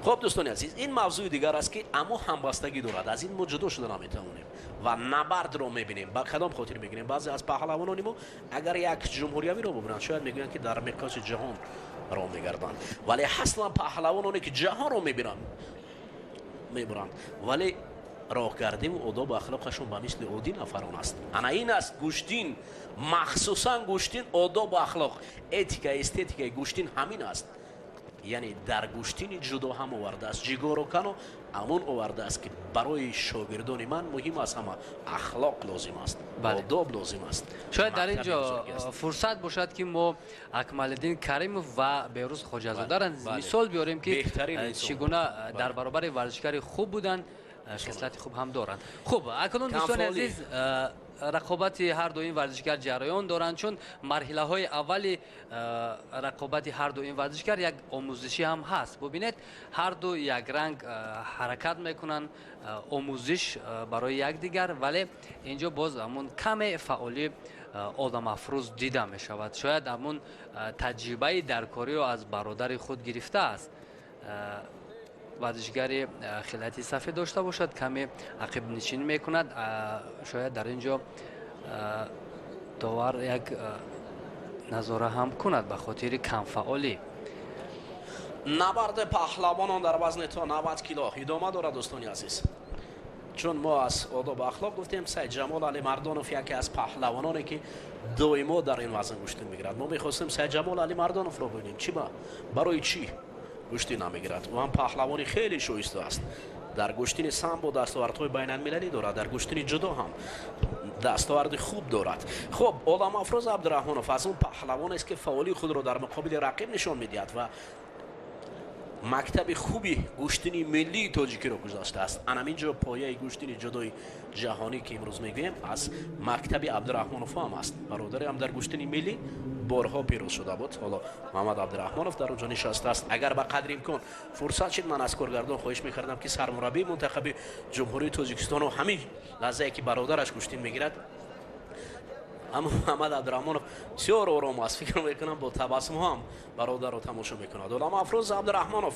Хуб, дӯстони азиз, ин мавзӯи дигар аст, ки аммо ҳамбастагӣ дорад, аз ин мо ҷудо шуда наметавонем. Ва набардро мебинем. Ба кадом хотир мегирем? Баъзе аз паҳлавонони мо агар як ҷумҳуриявиро бубинанд, шояд мегӯянд, ки дар миқёси ҷаҳон роҳ мегарданд, вале ҳастанд паҳлавононе, ки ҷаҳонро мебинанд, мебуранд, вале роҳгардиву одобу ахлоқашон ба мисли оддӣ нафарон аст. Ана ин аст гӯштин, махсусан гӯштин, одобу ахлоқ, этика, эстетикаи гӯштин ҳамин аст. Яъне дар гӯштини ҷудо ҳам овардааст Ҷигоро Кано, ҳамун овардааст, ки барои шогирдони ман муҳим аст, ҳама ахлоқ лозим аст, одоб лозим аст. Шояд дар ин ҷо фурсат бошад, ки мо Акмалиддин Каримов ва Беҳрӯз Хоҷазодаро мисол биёрем, ки чӣ гуна дар баробари варзишгари хуб буданд, хислати хуб ҳам доранд. Хуб, акнун, дӯстони азиз, рақобати ҳар ду ин варзишгар ҷараён доранд, чун марҳилаҳои аввали рақобати ҳар ду ин варзишгар як омӯзишӣ ҳам ҳаст. Бубинед, ҳар ду якранг ҳаракат мекунанд, омӯзиш барои якдигар, вале ин ҷо боз ҳамун каме фаъолӣ Оламафрӯз дида мешавад. Шояд ҳамун таҷрибаи даркориро аз бародари худ гирифтааст. Варзишгари хилати сафед дошта бошад, каме ақибнишинӣ мекунад. Шояд дар ин ҷо довар як назора ҳам кунад ба хотири камфаъолӣ. Набарди паҳлавонон дар вазни то 90 кило идома дорад, дӯстони азиз. Чун мо аз одобу ахлоқ гуфтем, Сайдҷамол Алимардонов яке аз паҳлавононе, ки доимо дар ин вазн гӯштин мегирад. Мо мехостем Сайдҷамол Алимардоновро бибинем, чӣ ба барои чӣ гӯштин намегирад. Ӯ ҳам паҳлавони хеле шоиста аст, дар гӯштини самбо дастовардҳои байналмилалӣ дорад, дар гӯштини ҷудо ҳам дастоварди хуб дорад. Хуб, Оламафрӯз Абдураҳмонов аз он паҳлавонест, ки фаъолии худро дар муқобили рақиб нишон медиҳад ва мактаби хуби гӯштини миллии тоҷикиро гузаштааст. Анамин ҷо пояи гӯштини ҷудои ҷаҳонӣ, ки имрӯз мегӯем, аз мактаби Абдураҳмонов ҳам аст. Бародари ҳам дар гӯштини миллӣ борҳо пирӯз шуда буд. Ҳоло Муҳаммад Абдураҳмонов дар он ҷо нишастааст. Агар ба қадри имкон фурсат шид, ман аз коргардон хоҳиш мекардам, ки сармураббии мунтахаби Ҷумҳурии Тоҷикистону ҳамин лаҳзае, ки бародараш гӯштин мегирад, аммо Муҳаммад Абдураҳмонов бисёр ором аст, фикр мекунам, бо табассумҳо ҳам бародарро тамошо мекунад. Оламафрӯз Абдураҳмонов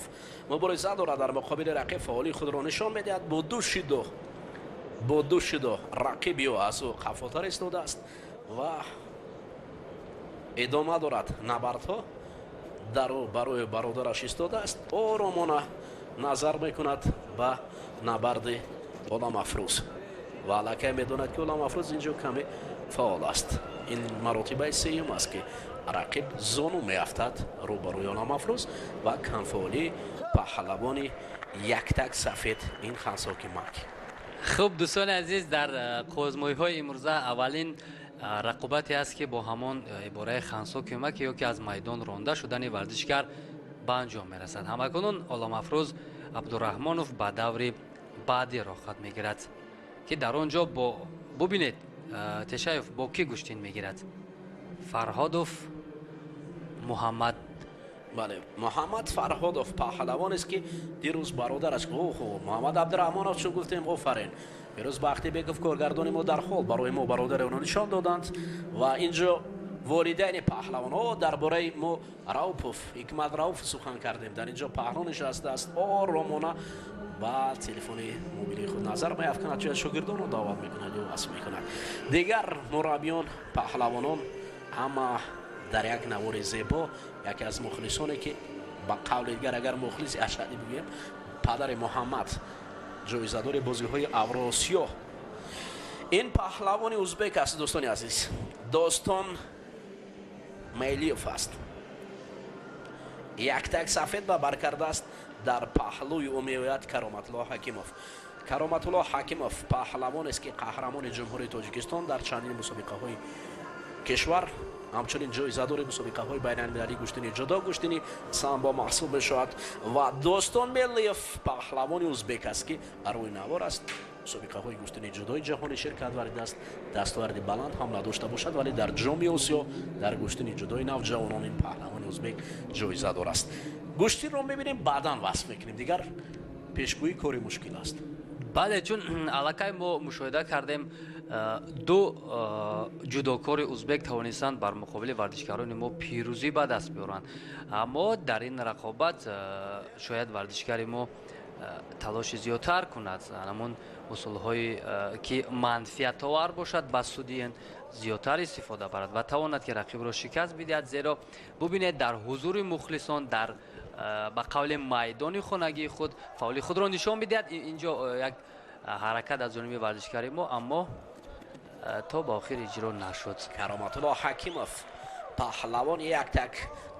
мубориза дорад дар муқобили рақиб, фаъолии худро нишон медиҳад бо ду шидо, бо ду шидо. Рақиби ӯ аз ӯ қафотар истодааст ва идома дорад набардҳо. Дар ӯ барои бародараш истодааст, оромона назар мекунад ба набарди Оламафрӯз ва аллакай медонад, ки Оламафрӯз ин ҷо каме фаъол аст. Ин маротибаи сеюм аст, ки рақиб зону меафтад рӯбарӯи Оламафрӯз ва камфаъолии паҳлавони яктак сафед, ин хансоки мак. Хуб, дӯстони азиз, дар қӯзмоиҳои имрӯза аввалин рақобате аст, ки бо ҳамон ибораи хансо кӯмак ё ки аз майдон ронда шудани варзишгар ба анҷом мерасад. Ҳамакунун Оламафрӯз Абдураҳмонов ба даври баъдӣ роҳхат мегирад, ки дар он ҷо бо, бубинед, Тешаев бо кӣ гӯштин мегирад. Фарҳодов Муҳаммад. Бале, Муҳаммад Фарҳодов паҳлавонест, ки дирӯз бародараш оҳо Муҳаммад Абдураҳмонов, чун гуфтем, офарин, дирӯз Бахтибеков коргардони мо дар ҳол барои мо бародари онро нишон доданд ва инҷо волидайни паҳлавонҳо. Дар бораи мо Раупов, Ҳикмат Рауф сухан кардем. Дар инҷо паҳло нишастааст, оромона ба телефони мобилии худ назар меафканад, чояд шогирдонро даъват мекунад ё васф мекунад. Дигар мураббиён, паҳлавонон ҳама дар як навори зебо. Яке аз мухлисоне, ки ба қавли дигар агар мухлиси ашадӣ бигӯем, падари Муҳаммад, ҷоизадори бозиҳои Авросиё, ин паҳлавони узбек аст, дӯстони азиз, Достон Мелиев аст. Яктак сафед ба бар кардааст. Дар паҳлӯи ӯ меояд Кароматулло Ҳакимов. Кароматулло Ҳакимов паҳлавонест, ки қаҳрамони Ҷумҳурии Тоҷикистон дар чандин мусобиқаҳои кишвар, ҳамчунин ҷоизадори мусобиқаҳои байналмилалии гӯштини ҷудо, гӯштини самбо маҳсуб мешавад. Ва Достон Мелиев паҳлавони узбек аст, ки рӯи навор аст, мусобиқаҳои гӯштини ҷудои ҷаҳонӣ ширкат варзидааст, дастоварди баланд ҳам надошта бошад, вале дар Ҷоми Осиё дар гӯштини ҷудои навҷавонон ин паҳлавони узбек ҷоизадор аст. Гӯштинро мебинем, баъдан васф мекунем, дигар пешгӯӣ кори мушкил аст. Бале, чун аллакай мо мушоҳида кардем, ду ҷудокори узбек тавонистанд бар муқобили варзишгарони мо пирӯзӣ ба даст биёранд, аммо дар ин рақобат шояд варзишгари мо талоши зиёдтар кунад, ҳамон усулҳое, ки манфиатовар бошад, ба суди зиёдтар истифода барад ва тавонад, ки рақибро шикаст бидиҳад, зеро бубинед, дар ҳузури мухлисон, дар ба қавли майдони хонагии худ фаъоли худро нишон бидиҳад. Инҷо як ҳаракат аз ҷониби варзишгари мо, аммо то ба охир иҷро нашуд. Кароматулло Ҳакимов, паҳлавони яктак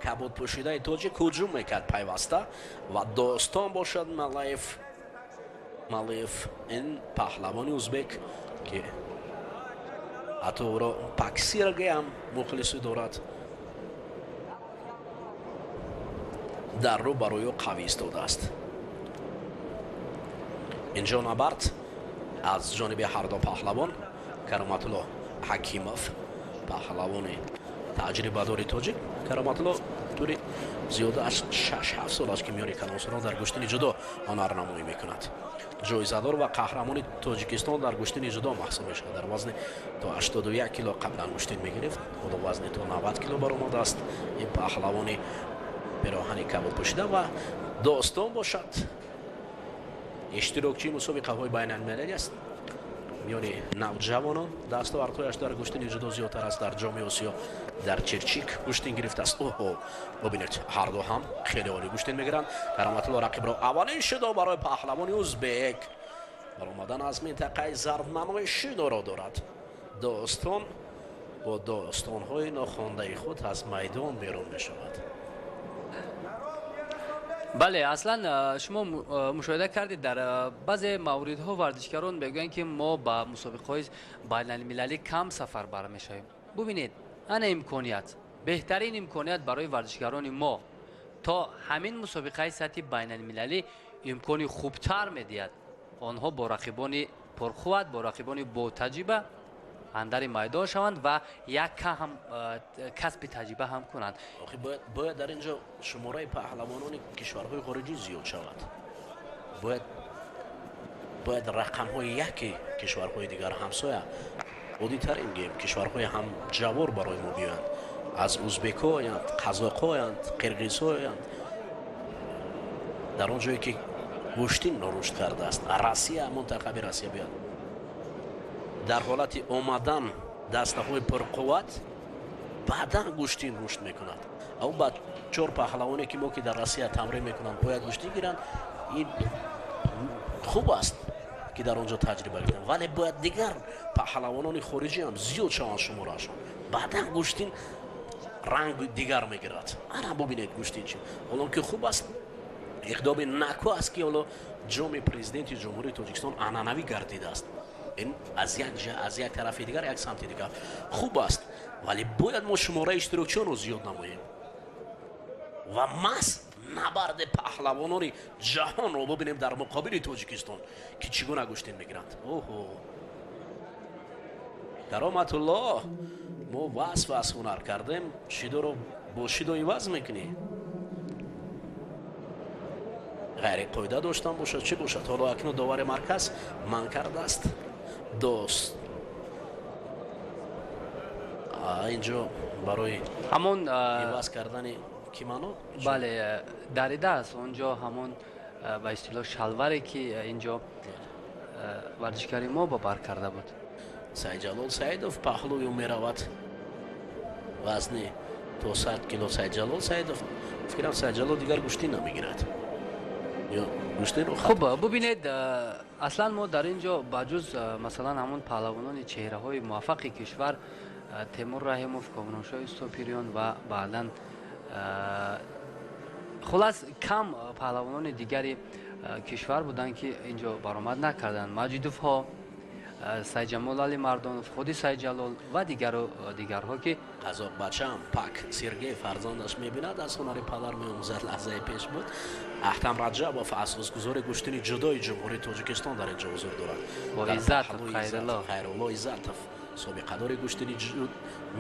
кабудпӯшидаи тоҷик, ҳуҷум мекард пайваста ва Достон бошад Малаев, Малаев, ин паҳлавони узбек, ки ҳатто ӯро Паксиргиам мухлисӣ дорад, дар рӯ барои ӯ қавӣ истодааст. Инҷо набард аз ҷониби ҳарду паҳлавон. Кароматулло Ҳакимов, паҳлавони таҷрибадори тоҷик. Кароматулло тури зиёда аз 6-7 сол аст, ки миёни калонсолон дар гӯштини ҷудо ҳунарнамоӣ мекунад. Ҷоизадор ва қаҳрамони Тоҷикистон дар гӯштини ҷудо маҳсуб мешавад. Дар вазни то 81 кило қаблан гӯштин мегирифт, ҳоло вазни то 90 кило баромадааст ин паҳлавони пироҳани кабуд пӯшида. Ва Достон бошад иштирокчии мусобиқаҳои байналмилалӣ аст миёни навҷавонон, дастовардҳояш дар гӯштини ҷудо зиёдтар аст. Дар Ҷоми Осиё дар Чирчик гӯштин гирифтааст. Оҳо, бубинед, ҳарду ҳам хеле олӣ гӯштин мегиранд. Кароматулло рақибро аввалин шидо барои паҳлавони узбек, баромадан аз минтақаи зардмаънои шидоро дорад. Достон бо достонҳои нохондаи худ аз майдон берун мешавад. Бале, аслан шумо мушоҳида кардед, дар баъзе мавридҳо варзишгарон мегӯянд, ки мо ба мусобиқаҳои байналмилалӣ кам сафарбар мешавем. Бубинед, ана имконият, беҳтарин имконият барои варзишгарони мо, то ҳамин мусобиқаи сатҳи байналмилалӣ имкони хубтар медиҳад, онҳо бо рақибони пурқувват, бо рақибони ботаҷриба андари майдон шаванд ва як ҳам касби таҷриба ҳам кунанд. Охи бояд дар инҷо шумораи паҳлавонони кишварҳои хориҷӣ зиёд шавад. Бояд рақамҳои яке кишварҳои дигар ҳамсоя, оддитарин гем, кишварҳои ҳамҷавор барои мо биёянд, аз узбекҳоянд, қазоқҳоянд, қирғизҳоянд, дар он ҷое ки гӯштин рушд кардааст, Россия, мунтахаби Россия биёяд. Дар ҳолати омадан дастаҳои пурқувват, баъдан гӯштин рушд мекунад. Ав ба чор паҳлавоне, ки мо, ки дар Россия тамрин мекунанд, бояд гӯштин гиранд. Ин хуб аст, ки дар он ҷо таҷриба гиранд, вале бояд дигар паҳлавонони хориҷӣ ҳам зиёд шаванд шумораашон, баъдан гӯштин ранг дигар мегирад. Ана бубинед, гӯштин чи ҳолон ки хуб аст, иқдоми наку аст, ки ҳоло Ҷоми Президенти Ҷумҳурии Тоҷикистон анъанавӣ гардидааст. Ин аз як аз як тарафи дигар, як самти дигар хуб аст, вале бояд мо шумораи иштирокчиёнро зиёд намоем ва маҳз набарди паҳлавонони ҷаҳонро бубинем дар муқобили Тоҷикистон, ки чӣ гуна гӯштин мегиранд. Оҳо, Кароматулло Мо васф аз ҳунар кардем, шидоро бо шидо иваз мекунӣ. Ғайриқоида доштан бошад, чӣ бошад? Ҳоло акнун довари марказ манъ кардааст. Дост инҷо барои ҳамон иваз кардани кимоно, бале, дарида аст. Онҷо ҳамон ба истилоҳ шалваре ки инҷо варзишгари мо ба бар карда буд. Сайдҷалол Саидов паҳлӯи ӯ меравад. Вазни то 100 кило Сайдҷалол Саидов. Фикрам, Сайдҷалол дигар гӯштӣ намегирад. Хуб, бубинед, аслан мо дар ин ҷо ба ҷуз масалан ҳамон паҳлавонони чеҳраҳои муваффақи кишвар, Темур Раҳимов, Комроншоҳи Сопириён ва баъдан хулас кам паҳлавонони дигари кишвар буданд, ки ин ҷо баромад накарданд. Маҷидовҳо, Сайҷамол Алимардонов, худи Сайҷалол ва дигару дигарҳо ки Қазоқбачаам Пак Сергей фарзандаш мебинад, аз ҳунари падар меомӯзад. Лаҳзаи пеш буд. Аҳтам Раҷабов, асосгузори гӯштини ҷудои Ҷумҳурии Тоҷикистон, дар ин ҷо ҳузур дорад. Бо Иззатов Хайрулло. Хайрулло Иззатов, собиқадори гӯштини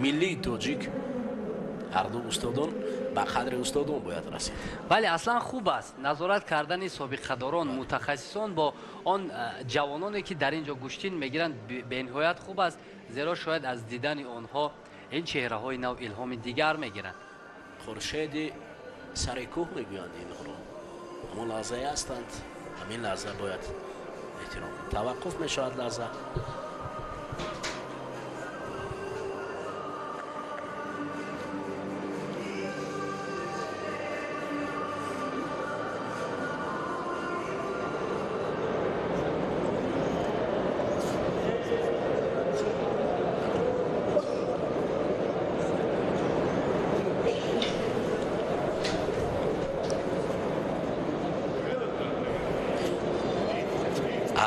миллии тоҷик. Ҳарду устодон, ба қадри устодон бояд расид. Бале, аслан хуб аст назорат кардани собиқадорон, мутахассисон бо он ҷавононе, ки дар ин ҷо гӯштин мегиранд, бениҳоят хуб аст, зеро шояд аз дидани онҳо ин чеҳраҳои нав илҳоми дигар мегиранд. Хуршеди сари кӯҳ мегӯянд инҳоро. Ҳамон лаҳзае ҳастанд, ҳамин лаҳза бояд эҳтиром. Таваққуф мешавад лаҳза.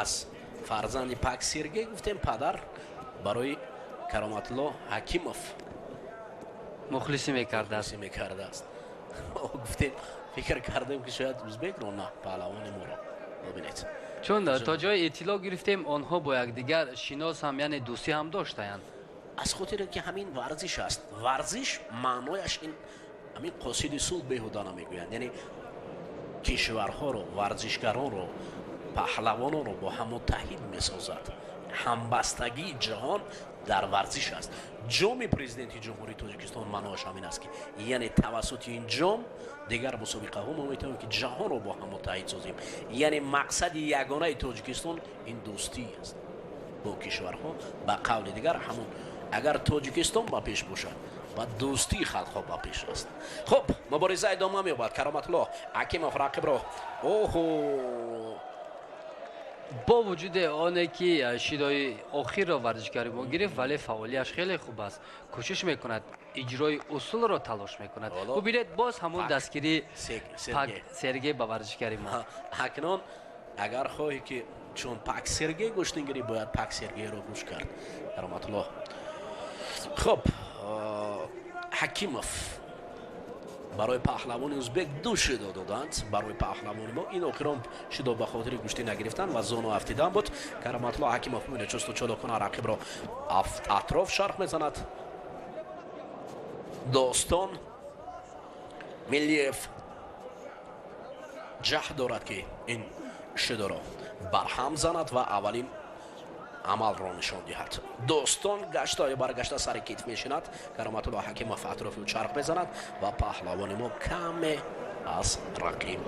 Аз фарзанди Пак Сергей гуфтем, падар барои Кароматулло Ҳакимов мухлисӣ мекардааст. Мекардааст. Гуфтем, фикр кардем, ки шояд узбекро, на, паҳлавони моро. Бибинед, чун то ҷои иттилоъ гирифтем, онҳо бо якдигар шинос ҳам, яъне дӯстӣ ҳам доштаянд. Аз хотире ки ҳамин варзиш аст. Варзиш маънояш ин ҳамин қосиди сулҳ беҳуда намегӯянд, яъне кишварҳоро, варзишгаронро, паҳлавононро бо ҳам муттаҳид месозад. Ҳамбастагии ҷаҳон дар варзиш аст. Ҷоми президенти Ҷумҳурии Тоҷикистон маъноаш ҳамин аст, ки яъне тавассути ин ҷом, дигар мусобиқаҳо мо метавонем, ки ҷаҳонро бо ҳам муттаҳид созем. Яъне мақсади ягонаи Тоҷикистон ин дӯстӣ аст бо кишварҳо. Ба қавли дигар, ҳамон агар Тоҷикистон ба пеш бошад, ва дӯстии халқҳо ба пеш аст. Хуб, мубориза идома меёбад. Кароматулло Ҳакимов рақибро, оҳо! Бо вуҷуди оне ки шидои охирро варзишгари мо гирифт, вале фаъолияш хеле хуб аст, кӯшиш мекунад, иҷрои усулро талош мекунад. Бубинед, боз ҳамон дастгирии Пак Сергей ба варзишгари мо. Акнун агар хоҳӣ, ки чун Пак Сергей гӯштин гирӣ, бояд Пак Сергейро гӯш кард. Кароматулло хуб Ҳакимов. Барои паҳлавони узбек ду шидо доданд, барои паҳлавони мо ин охирон шидо ба хотири гӯштӣ нагирифтан ва зону афтидан буд. Кароматулло Ҳакимов, мебинед, чусту чолокона рақибро атроф шарх мезанад. Достон Миллиев ҷаҳд дорад, ки ин шидоро барҳам занад ва аввалин амалро нишон диҳад. Достон гашта ё баргашта сари китф мешинад. Кароматулло Ҳакимов атрофи ӯ чарх мезанад ва паҳлавони мо каме аз рақиб.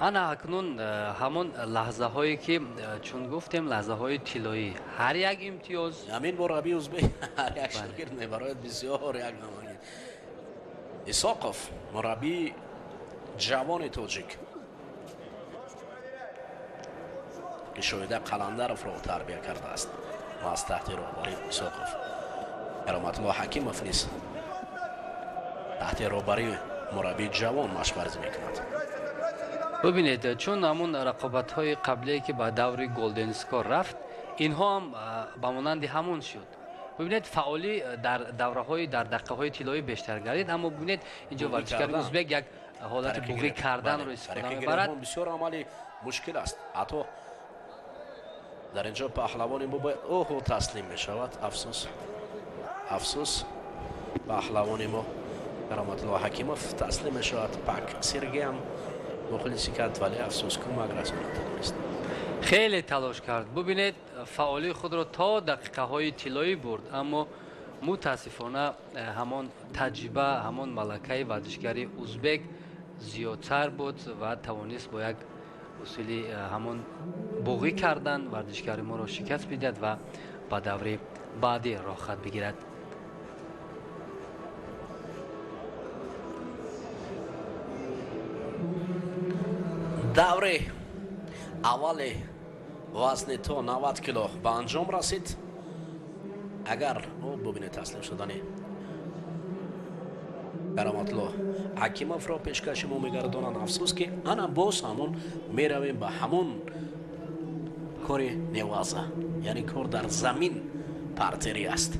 Ана акнун ҳамон лаҳзаҳое ки чун гуфтем, лаҳзаҳои тиллоӣ, ҳар як имтиёз. Ҳамин мураббии узбек ҳар як шогирд мебарояд, бисёр як ғамангез. Исоқов, мураббии ҷавони тоҷик, ки Шоҳида Қаландаровро тарбия кардааст ва аз таҳти роҳбарии Исоқов. Кароматулло Ҳакимов низ таҳти роҳбарии мураббии ҷавон машварзӣ мекунад. Бубинед, чун ҳамун рақобатҳои қаблие ки ба даври Голден Скор рафт, инҳо ҳам ба монанди ҳамон шуд. Бубинед, фаъолӣ дар давраҳои, дар дақиқаҳои тиллоӣ бештар гардид, аммо бубинед, инҷо варзишгари узбек як ҳолати буғрӣ карданро истифода мебарад. Бисёр амали мушкил аст, ҳатто Дар инҷо паҳлавони мо бояд оҳу таслим мешавад. Афсӯс, афсӯс, паҳлавони мо Кароматулло Ҳакимов таслим мешавад. Пак Сергей ҳам мухлисӣ кард, вале афсӯс, кӯмак расона тавонист. Хеле талош кард, бубинед, фаъолии худро то дақиқаҳои тиллоӣ бурд, аммо мутаассифона ҳамон таҷриба, ҳамон малакаи варзишгари узбек зиёдтар буд ва тавонист бо як усули ҳамон боғӣ кардан варзишгари моро шикаст бидиҳад ва ба даври баъдӣ роҳхат бигирад. Даври аввали вазни то 90 кило ба анҷом расид. Агар бубинед, таслим шудани Кароматло Ҳакимовро пешкаши мо мегардонанд. Афсӯс, ки ана боз ҳамон меравем ба ҳамон кори неваза, яъне кор дар замин партерӣ аст.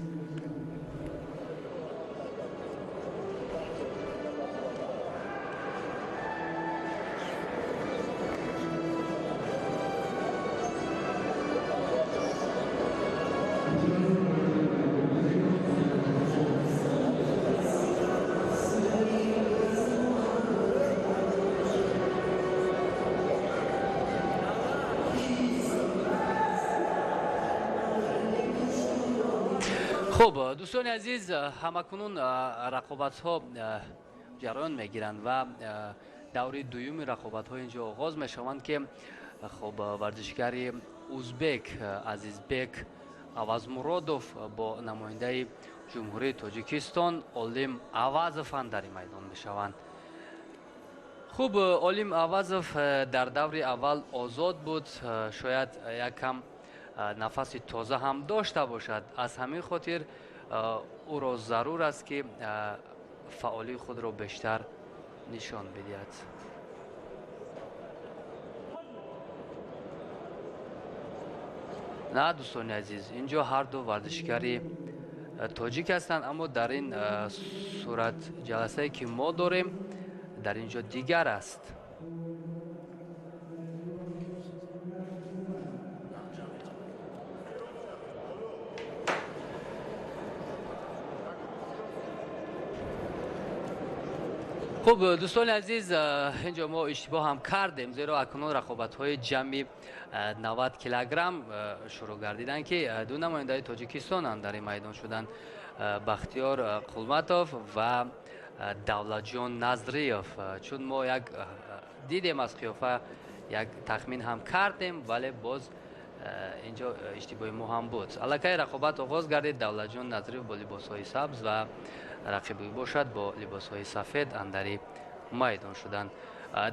Хуб, дӯстони азиз, ҳамакунун рақобатҳо ҷараён мегиранд ва даври дуюми рақобатҳо инҷо оғоз мешаванд, ки хуб, варзишгари узбек Азизбек Авазмуродов бо намояндаи Ҷумҳурии Тоҷикистон Олим Авазов андари майдон мешаванд. Хуб, Олим Авазов дар даври аввал озод буд, шояд як кам нафаси тоза ҳам дошта бошад. Аз ҳамин хотир ӯро зарур аст, ки фаъолии худро бештар нишон бидиҳад. На, дӯстони азиз, инҷо ҳарду варзишгари тоҷик ҳастанд, аммо дар ин сурат ҷаласае, ки мо дорем, дар ин ҷо дигар аст. Хуб, дӯстони азиз, инҷо мо иштибоҳ ҳам кардем, зеро акнун рақобатҳои ҷамъи 90 килограмм шурӯъ гардиданд, ки ду намояндаи Тоҷикистон дар ин майдон шуданд: Бахтиёр Қулматов ва Давлатҷон Назриев. Чун мо як дидем, аз қиёфа як тахмин ҳам кардем, вале боз инҷо иштибоҳи мо ҳам буд. Аллакай рақобат оғоз гардид. Давлатҷон Назриев бо либосҳои сабз ва рақиби бошад бо либосҳои сафед андари майдон шуданд.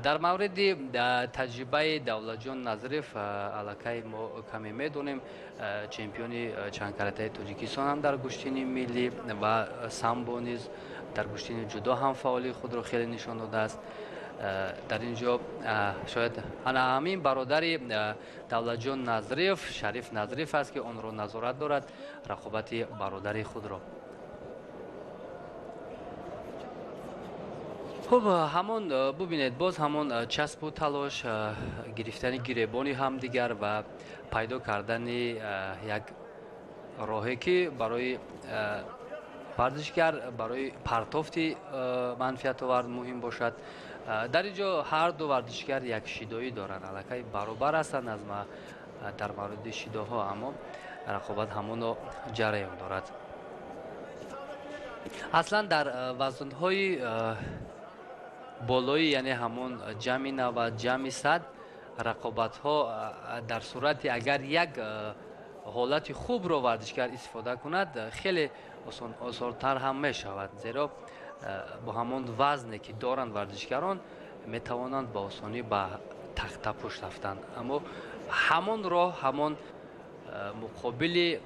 Дар мавриди таҷрибаи Давлатҷон Назриев аллакай мо каме медонем. Чемпиони чандкаратаи Тоҷикистон ҳам дар гӯштини миллӣ ва самбо низ, дар гӯштини ҷудо ҳам фаъолии худро хеле нишон додааст. Дар ин ҷо шояд ана ҳамин бародари Давлатҷон Назриев, Шариф Назриев аст, ки онро назорат дорад, рақобати бародари худро. Хуб, ҳамон бубинед, боз ҳамон часпу талош, гирифтани гиребони ҳамдигар ва пайдо кардани як роҳе, ки барои варзишгар барои партофти манфиатовар муҳим бошад. Дар ин ҷо ҳар ду варзишгар як шидоӣ доранд, аллакай баробар ҳастанд аз дар мавриди шидоҳо, аммо рақобат ҳамоно ҷараён дорад. Аслан дар вазнҳои болоӣ, яъне ҳамон ҷамъи 90, ҷамъи 100, рақобатҳо дар сурати агар як ҳолати хубро варзишгар истифода кунад, хеле осонтар ҳам мешавад, зеро бо ҳамон вазне, ки доранд варзишгарон, метавонанд ба осонӣ ба тахтапушт рафтанд, аммо ҳамон роҳ, ҳамон муқобили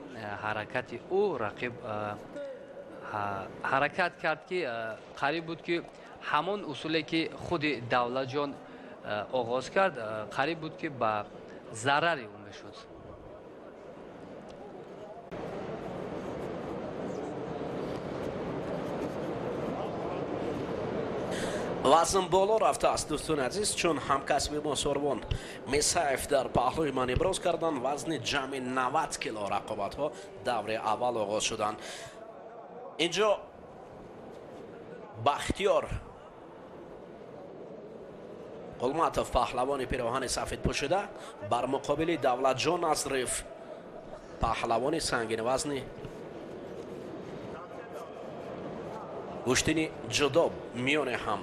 ҳаракати ӯ рақиб ҳаракат кард, ки қариб буд, ки ҳамон усуле, ки худи Давлатҷон оғоз кард, қариб буд, ки ба зарари ӯ мешуд. Вазн боло рафтааст, дӯстони азиз, чун ҳамкасби мо Сорбон Мисаев дар паҳлӯи ман иброз карданд, вазни ҷамъи 90 кило рақобатҳо даври аввал оғоз шуданд. Инҷо Бахтиёр Қулматов, паҳлавони пироҳани сафед пӯшида, бар муқобили Давлатҷон Назриев, паҳлавони сангинвазни гӯштини ҷудо миёни ҳам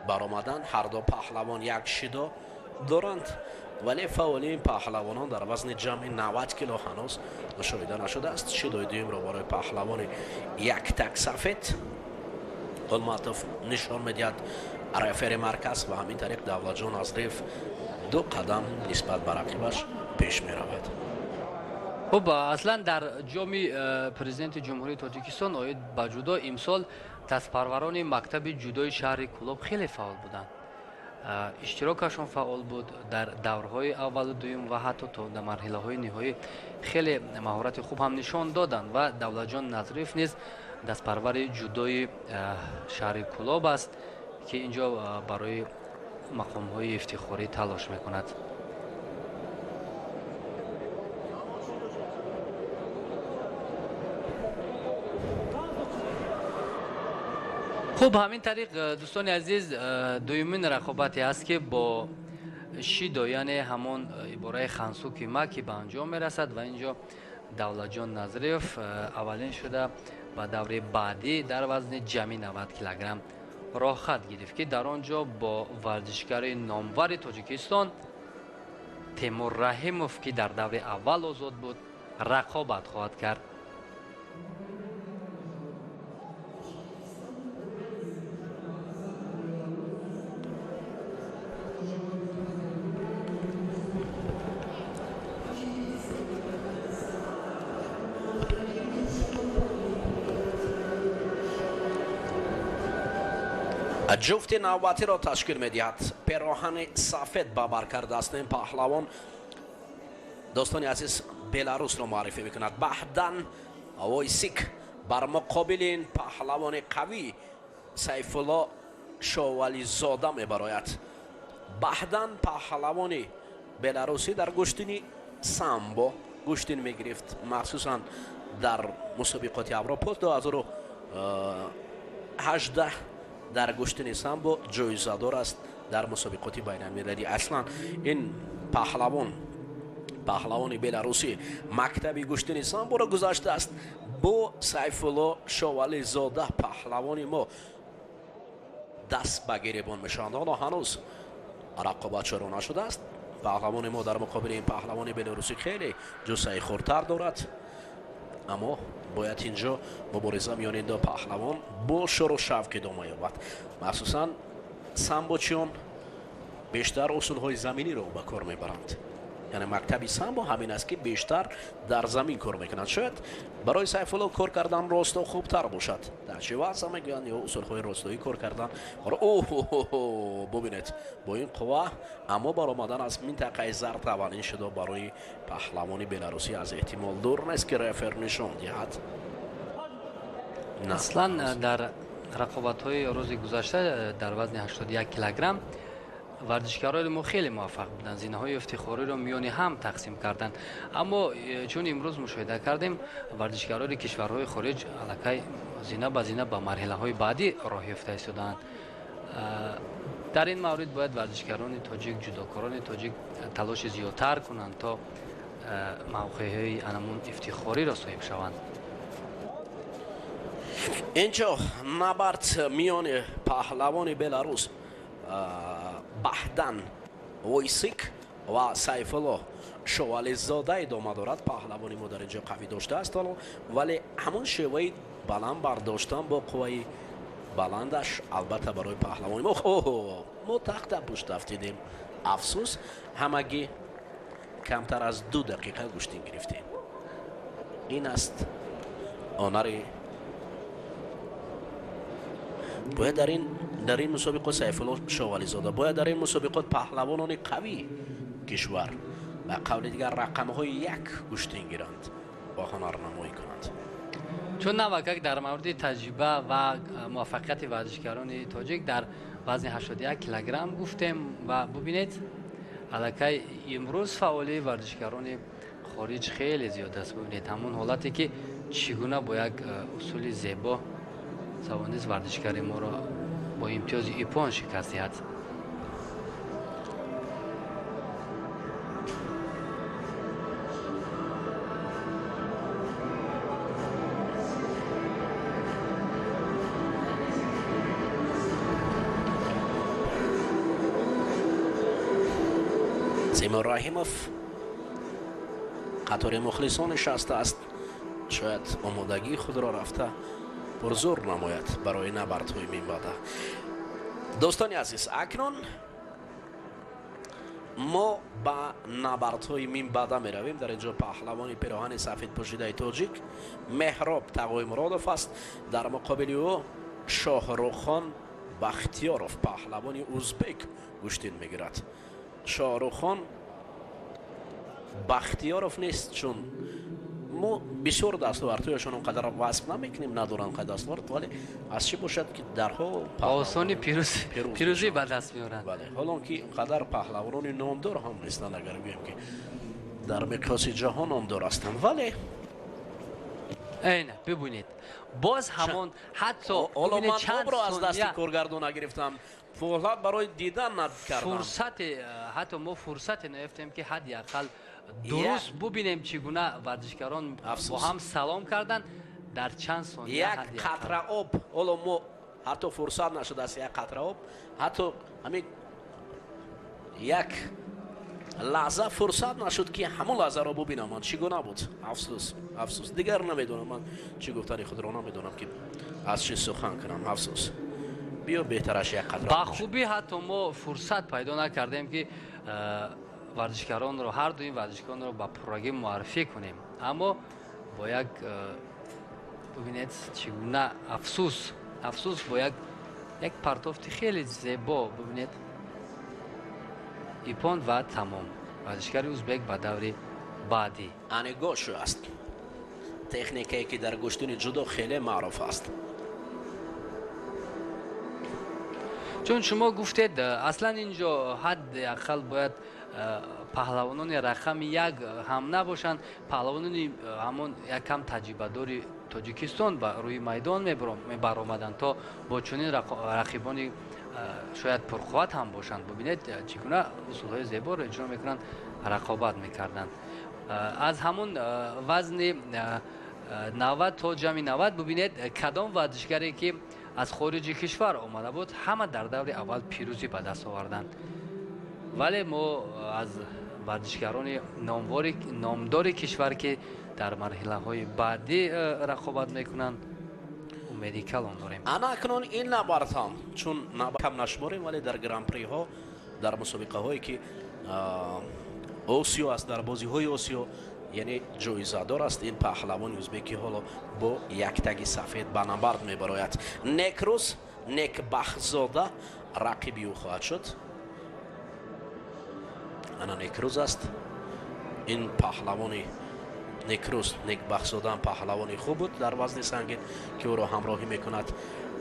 баромаданд. Ҳарду паҳлавон як шидо доранд, вале фаъоли ин паҳлавонон дар вазни ҷамъи 90 кило ҳанӯз мушоҳида нашудааст. Шидои дуюмро барои паҳлавони яктак сафед Қулматов нишон медиҳад рефери марказ ва ҳамин тариқ Давлатҷон Назриев ду қадам нисбат ба рақибаш пеш меравад. Хуб, аслан дар ҷоми президенти Ҷумҳурии Тоҷикистон оид ба ҷудо имсол дастпарварони мактаби ҷудои шаҳри Кӯлоб хеле фаъол буданд. Иштирокашон фаъол буд дар даврҳои аввалу дуюм ва ҳатто то дар марҳилаҳои ниҳоӣ хеле маҳорати хуб ҳам нишон доданд ва Давлатҷон Назриев низ дастпарвари ҷудои шаҳри Кӯлоб аст, ки инҷо барои мақомҳои ифтихорӣ талош мекунад. Хуб, ҳамин тариқ, дӯстони азиз, дуюмин рақобате аст, ки бо шидо, яъне ҳамон ибораи хансуки маки ба анҷом мерасад ва инҷо Давлатҷон Назриев аввалин шуда ба даври баъдӣ дар вазни ҷамъи 90 килограмм роҳхат гирифт, ки дар он ҷо бо варзишгари номвари Тоҷикистон Темур Раҳимов, ки дар даври аввал озод буд, рақобат хоҳад кард. Ҷуфти навбатиро ташкил медиҳад. Пироҳани сафед ба бар кардааст ин паҳлавон. Дӯстони азиз, Беларусро муаррифӣ мекунад. Баҳдан Войсик бар муқобили ин паҳлавони қавӣ Сайфулло Шовализода мебарояд. Баҳдан паҳлавони беларусӣ дар гӯштини самбо гӯштин мегирифт, махсусан дар мусобиқоти Аврупо 2018 дар гӯштини самбо ҷоизадор аст дар мусобиқоти байналмилалӣ. Аслан ин паҳлавони беларусӣ мактаби гӯштини самборо гузаштааст. Бо Сайфулло Шовализода паҳлавони мо даст ба гиребон мешаванд. Ҳоло ҳанӯз рақобат шурӯъ нашудааст. Паҳлавони мо дар муқобили ин паҳлавони беларусӣ хеле ҷуссаи хурдтар дорад, аммо бояд инҷо мубориза миёни ду паҳлавон бо шуру шавқ идома ёбад. Махсусан самбочиён бештар усулҳои заминиро ба кор мебаранд. Яъне мактаби самбо ҳамин аст, ки бештар дар замин кор мекунанд. Шояд барои Сайфулло кор кардан росто хубтар бошад. Дар чӣ вазъ мегӯянд ё усулҳои ростоӣ кор кардан. Оҳ, бубинед, бо ин қувва, аммо баромадан аз минтақаи зард аввалин шудо барои паҳлавони беларусӣ аз эҳтимол дур нест, ки рефер нишон диҳад. Аслан дар рақобатҳои рӯзи гузашта дар вазни 81 килограмм варзишгарони мо хеле муваффақ буданд, зинаҳои ифтихориро миёни ҳам тақсим карданд. Аммо чун имрӯз мушоҳида кардем, варзишгарони кишварҳои хориҷ аллакай зина ба зина ба марҳилаҳои баъдӣ роҳ ёфта истодаанд. Дар ин маврид бояд варзишгарони тоҷик, ҷудокорони тоҷик талоши зиёдтар кунанд, то мавқеъҳои анамун ифтихориро соҳиб шаванд. Инҷо набард миёни паҳлавони беларус Баҳдан Войсик ва Сайфулло Шовализода идома дорад. Паҳлавони мо дар инҷо қавӣ доштааст ҳоло, вале ҳамон шеваи баланд бардоштан бо қувваи баландаш албатта барои паҳлавони мо. Оҳо, мо тахта пушт афтидем. Афсӯс, ҳамагӣ камтар аз 2 дақиқа гӯштин гирифтем. Ин аст ҳунари. Бояд дар ин мусобиқот Сайфулло Шовализода, бояд дар ин мусобиқот паҳлавонони қавӣ кишвар, ба қавли дигар, рақамҳои як гӯштин гиранд ва ҳунарнамоӣ кунанд. Чун навакак дар мавриди таҷриба ва муваффақияти варзишгарони тоҷик дар Вазни 81 килограмм гуфтем ва бубинед, аллакай имрӯз фаъолии варзишгарони хориҷ хеле зиёд аст. Бубинед, ҳамон ҳолате ки чӣ гуна бо як усули зебо тавонист варзишгари моро бо имтиёзи иппон шикаст диҳад. Тимур Раҳимов қатори мухлисон нишастааст, шояд омодагии худро рафта пурзур намояд барои набардҳои минбаъда. Дӯстони азиз, акнун мо ба набардҳои минбаъда меравем. Дар ин ҷо паҳлавони пироҳани сафедпӯшидаи тоҷик Меҳроб Тағоимуродов аст. Дар муқобили ӯ Шоҳруххон Бахтиёров, паҳлавони узбек, гӯштин мегирад. Шоҳруххон Бахтиёров нест, чун мо бисёр дастовардҳояшон он қадар васф намекунем, надоранд қадр дастовард, вале аз чӣ бошад ки дарҳол осони пирӯзӣ ба даст меоранд. Бале, ҳолон ки ин қадар паҳлавонони номдор ҳам нестанд, агар гӯем ки дар миқёси ҷаҳон номдор ҳастанд, вале эйна бибинед, боз ҳамон ҳатто ҳоло ман обро аз дасти коргардон нагирифтам, фуҳлат барои дидан накардам. Фурсате, ҳатто мо фурсате наёфтем ки ҳадди ақал дуруст бубинем чӣ гуна варзишгарон бо ҳам салом карданд дар чанд сония. Як қатра об, ҳоло мо ҳатто фурсат нашудааст як қатра об, ҳатто ҳамин як лаҳза фурсат нашуд ки ҳамон лаҳзаро бубинам ман чӣ гуна буд. Афсӯс, афсӯс, дигар намедонам ман чӣ гуфтани худро намедонам ки аз чӣ сухан кунам. Афсӯс, биё беҳтараш як қатра. Ба хубӣ ҳатто мо фурсат пайдо накардем ки варзишгаронро, ҳар дуи варзишгаронро ба пуррагӣ муаррифӣ кунем, аммо бо як бубинед чӣ гуна афсӯс, афсӯс, бо як партофти хеле зебо, бубинед, иппон ва тамом. Варзишгари узбек ба даври баъдӣ. Анегошу аст, техникае ки дар гӯштини ҷудо хеле маъруф аст. Чун шумо гуфтед, аслан ин ҷо ҳадди ақал бояд паҳлавонони рақами як ҳам набошанд, паҳлавонони ҳамон якам таҷрибадори Тоҷикистон ба рӯи майдон мебаромаданд, то бо чунин рақибони шояд пурқувват ҳам бошанд. Бубинед, чӣ гуна усулҳои зеборо иҷро мекунанд, рақобат мекарданд. Аз ҳамон вазни 90 то ҷамъи 90 бубинед, кадом варзишгаре ки аз хориҷи кишвар омада буд, ҳама дар даври аввал пирӯзӣ ба даст оварданд. Вале мо аз варзишгарони номдори кишвар ки дар марҳилаҳои баъдӣ рақобат мекунанд, умеди калон дорем. Ана акнун ин набардҳам чун кам нашуморем, вале дар гран-приҳо, дар мусобиқаҳое ки Осиё аст, дар бозиҳои Осиё, яъне ҷоизадор аст ин паҳлавони узбекӣ, ҳоло бо яктаги сафед ба набард мебарояд. Некрӯз Некбахтзода рақиби ӯ хоҳад шуд. Ана Некрӯз аст ин паҳлавони Некрӯз Некбахтзода паҳлавони хуб буд дар вазни сангин ки ӯро ҳамроҳӣ мекунад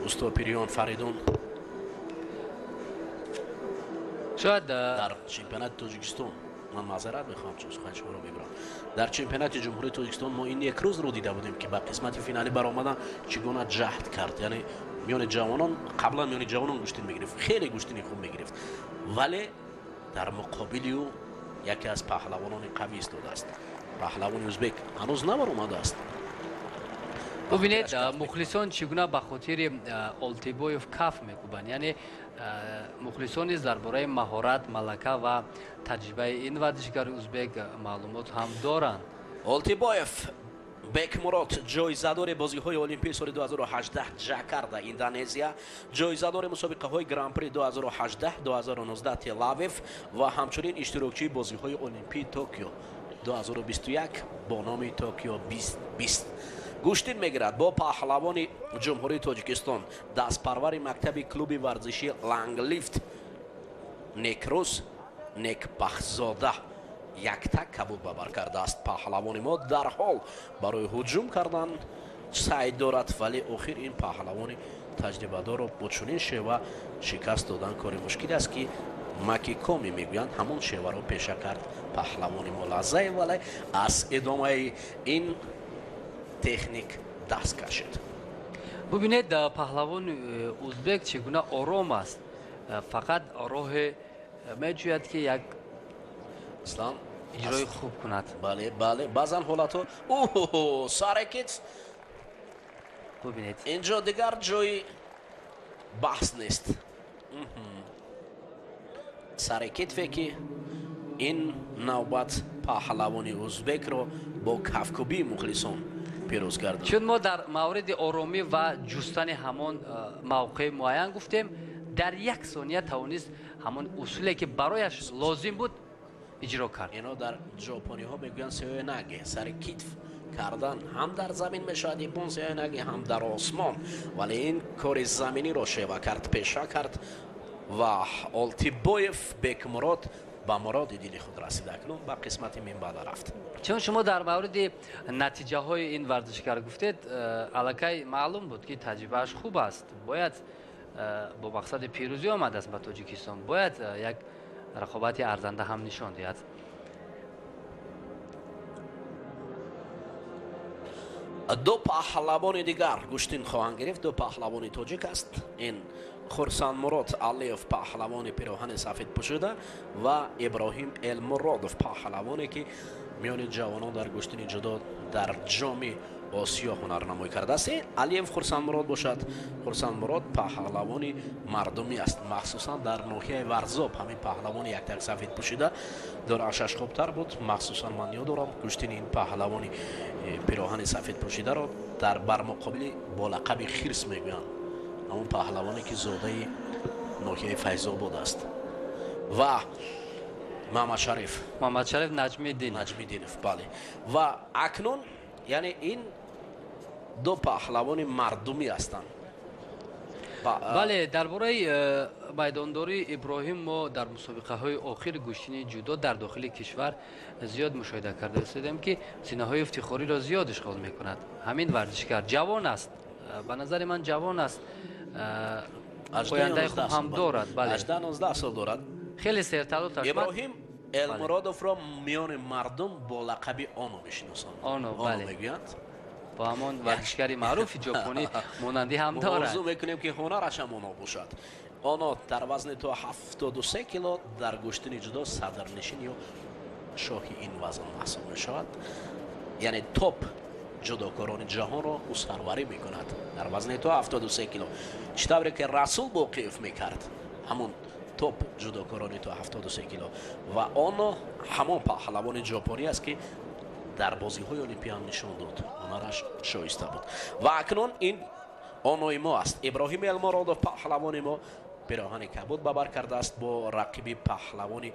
усто Пириён Фаридун. Шояд дар чемпионати Тоҷикистон, ман маъзарат мехоҳам чун сухани шуморо мебарам, дар чемпионати Ҷумҳурии Тоҷикистон мо ин Некрӯзро дида будем ки ба қисмати финалӣ баромадан чӣ гуна ҷаҳд кард. Яъне миёни ҷавонон, қаблан миёни ҷавонон гӯштин мегирифт, хеле гӯштини хуб мегирифт, вале дар муқобили ӯ яке аз паҳлавонони қавӣ истодааст. Паҳлавони узбек ҳанӯз набаромадааст. Бубинед, мухлисон чӣ гуна ба хотири Олтибоев каф мекӯбанд. Яъне мухлисон низ дар бораи маҳорат, малака ва таҷрибаи ин варзишгари узбек маълумот ҳам доранд. Олтибоев Бекмурод, ҷоизадори бозиҳои Олимпии соли 2018 Ҷакарта, Индонезия, ҷоизадори мусобиқаҳои Гран-при 2018-2019 Телавив ва ҳамчунин иштирокчии бозиҳои Олимпии Токио 2021 бо номи Токио 2020 гӯштин мегирад бо паҳлавони Ҷумҳурии Тоҷикистон, дастпарвари мактаби клуби варзишӣ Ланглифт Некрӯз Некбахтзода. Яктак кабуд ба бар кардааст паҳлавони мо, дарҳол барои ҳуҷум кардан саъй дорад, вале охир ин паҳлавони таҷрибадорро бо чунин шева шикаст додан кори мушкил аст, ки макикоми мегӯянд, ҳамон шеваро пеша кард паҳлавони мо лаҳзае, вале аз идомаи ин техник даст кашид. Бубинед, паҳлавони узбек чӣ гуна ором аст, фақат роҳе меҷӯяд, ки як ислам иҷрои хуб кунад. Бале, бале, баъзан ҳолатҳо сарекит. Бубинед, инҷо дигар ҷои баҳс нест. Сарекитве ки ин навбат паҳлавони узбекро бо кафкӯбии мухлисон пирӯз гардонд. Чун мо дар мавриди оромӣ ва ҷустани ҳамон мавқеи муайян гуфтем, дар як сония тавонист ҳамон усуле, ки барояш лозим буд, иҷро кард. Ино дар ҷопониҳо мегӯянд сеоенаге, сари китф кардан ҳам дар замин мешавад иппон сеоенаге, ҳам дар осмон, вале ин кори заминиро шева кард, пеша кард ва Олтибоев Бекмурод ба муроди дили худ расид. Акнун ба қисмати минбаъда рафт. Чун шумо дар мавриди натиҷаҳои ин варзишгар гуфтед, аллакай маълум буд, ки таҷрибааш хуб аст, бояд бо мақсади пирӯзӣ омадааст ба Тоҷикистон, бояд як рақобати арзанда ҳам нишон диҳад. Ду паҳлавони дигар гӯштин хоҳанд гирифт. Ду паҳлавони тоҷик аст. Ин Хурсандмурод Алиев, паҳлавони пироҳани сафед пӯшида, ва Иброҳим Элмуродов, паҳлавоне ки миёни ҷавонон дар гӯштини ҷудо дар ҷоми Осиё ҳунарнамоӣ кардааст. Алиев Хурсандмурод бошад, Хурсандмурод паҳлавони мардумӣ аст, махсусан дар ноҳияи Варзоб. Ҳамин паҳлавони яктак сафед пӯшида дорашаш хубтар буд. Махсусан ман ёд дорам гӯштини ин паҳлавони пироҳани сафед пӯшидаро дар бармуқобили бо лақаби Хирс мегӯянд, ҳамон паҳлавоне ки зодаи ноҳияи Файзобод аст. Ва Маҳмадшариф, Маҳмадшариф Наҷмиддин, Наҷмиддинов, бале. Ва акнун яъне ин ду паҳлавони мардумӣ ҳастанд. Бале, дар бораи майдондории Иброҳим мо дар мусобиқаҳои охири гӯштини ҷудо дар дохили кишвар зиёд мушоҳида карда истодем, ки зинаҳои ифтихориро зиёд ишғол мекунад. Ҳамин варзишгар ҷавон аст, ба назари ман ҷавон аст, ояндаи хуб ҳам дорад. 18-19 сол дорад, хеле серталу ташмад. Иброҳим Элмуродовро миёни мардум бо лақаби Оно мешиносанд. Оно, бале, мегӯянд. Бо ҳамон варзишгари маъруфи ҷопонӣ монандӣ ҳам дорад. Орзу мекунем, ки ҳунараш ҳам Оно бошад. Оно дар вазни то 73 кило дар гӯштини ҷудо садрнишин ё шоҳи ин вазн маҳсуб мешавад. Яъне топ ҷудокорони ҷаҳонро ӯ сарварӣ мекунад дар вазни то 73 кило. Чӣ тавре ки Расул Боқиев мекард, ҳамон топ ҷудокорони то 73 кило. Ва Оно ҳамон паҳлавони ҷопонӣ аст, ки дар бозиҳои Олимпия нишон дод, ҳунараш шоиста буд. Ва акнун ин Онои мо аст. Иброҳим Элмуродов, паҳлавони мо, пироҳани кабуд ба бар кардааст бо рақиби паҳлавони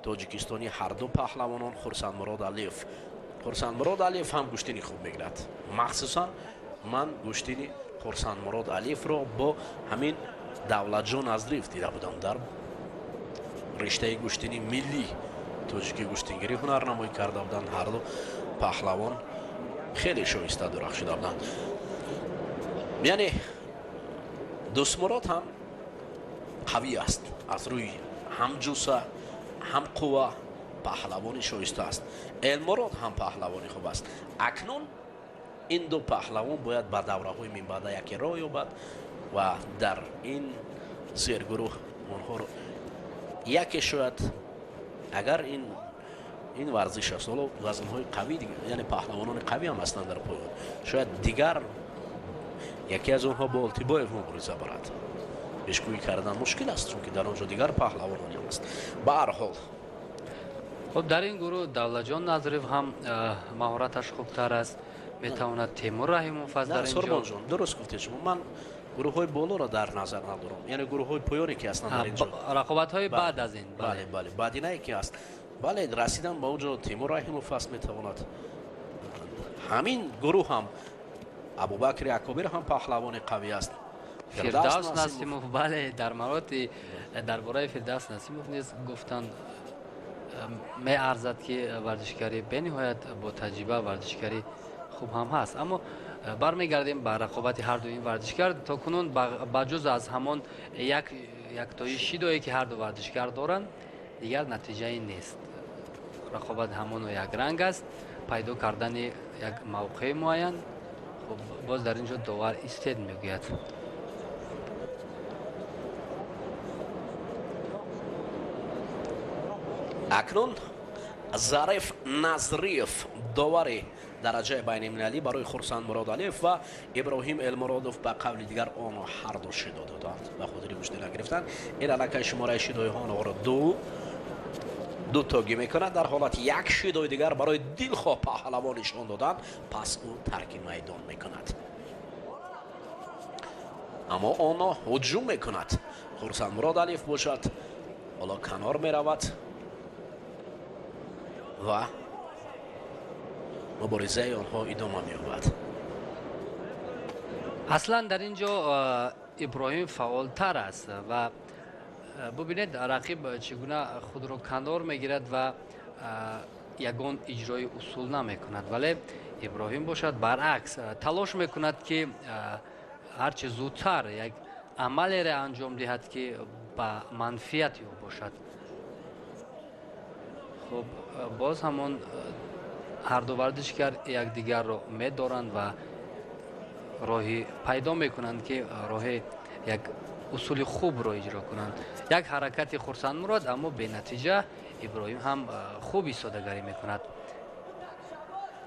тоҷикистонӣ, ҳарду паҳлавонон Хурсандмурод Алиев. Хурсандмурод Алиев ҳам гӯштини хуб мегирад. Махсусан ман гӯштини Хурсандмурод Алиевро бо ҳамин Давлатҷон Азриев дида будам дар риштаи гӯштини миллӣ тоҷики гӯштингирӣ ҳунарнамоӣ карда буданд. Ҳарду паҳлавон хеле шоиста дурахшида буданд. Яъне Дӯстмурод ҳам қавӣ аст, аз рӯи ҳам ҷуса ҳам қувва паҳлавони шоиста аст. Элмурод ҳам паҳлавони хуб аст. Акнун ин ду паҳлавон бояд ба давраҳои минбаъда яке роҳ ёбад ва дар ин зергурӯҳ онҳоро яке шояд, агар ин варзиш аст, ҳоло вазнҳои қавӣ, яъне паҳлавонони қавӣ ҳам ҳастанд дар поён, шояд дигар яке аз онҳо бо Олтибоев мубориза барад. Пешгӯӣ кардан мушкил аст, чунки дар он ҷо дигар паҳлавонони ҳам аст. Ба ҳар ҳол, хуб, дар ин гурӯҳ Давлатҷон Назаров ҳам маҳораташ хубтар аст, метавонад Темур Раҳимов аст дар ин ҷо. Сурбонҷон, дуруст гуфтед шумо. Ман гурӯҳҳои болоро дар назар надорам, яъне гурӯҳҳои поёне ки ҳастанд дар ин ҷо, рақобатҳои баъд аз ин. Бале, бале, баъдинае ки аст. Бале, расидан ба он ҷо Темур Раҳимов аст, метавонад. Ҳамин гурӯҳ ҳам Абубакри Акобир ҳам паҳлавони қавӣ аст. Фирдавс Насимов, бале, дар мароти дар бораи Фирдавс Насимов низ гуфтанд меарзад, ки варзишгари бениҳоят бо таҷриба, варзишгари хуб ҳам ҳаст, аммо Бармегардем ба рақобати ҳар ду ин варзишгар. То кунун ба ҷуз аз ҳамон яктои шидое ки ҳар ду варзишгар доранд, дигар натиҷае нест. Рақобат ҳамоно якранг аст. Пайдо кардани як мавқеи муайян. Хуб, боз дар ин ҷо довар истед мегӯяд. Акнун Зариф Назриев, довари дараҷаи байналмилалӣ барои Хурсанд Муродалиев ва Иброҳим Элмуродов, ба қавли дигар онҳо ҳар ду шидо доданд ба хотири гӯштӣ нагирифтан. Ин аллакай шумораи шидоиҳо онҳоро ду тогӣ мекунад. Дар ҳолати як шидои дигар барои дилхоҳ паҳлавон нишон додан, пас ӯ тарки майдон мекунад. Аммо онҳо ҳуҷум мекунад. Хурсанд Муродалиев бошад ҳоло канор меравад ва муборизаи онҳо идома меёбад. Аслан дар ин ҷо Иброҳим фаъолтар аст ва бубинед рақиб чӣ гуна худро канор мегирад ва ягон иҷрои усул намекунад, вале Иброҳим бошад баръакс талош мекунад, ки ҳарчи зудтар як амалеро анҷом диҳад, ки ба манфиати ӯ бошад. Хуб, боз ҳамон ҳар ду варзишгар якдигарро медоранд ва роҳи пайдо мекунанд, ки роҳи як усули хубро иҷро кунанд. Як ҳаракати Хурсандмурод, аммо бенатиҷа. Иброҳим ҳам хуб истодагарӣ мекунад.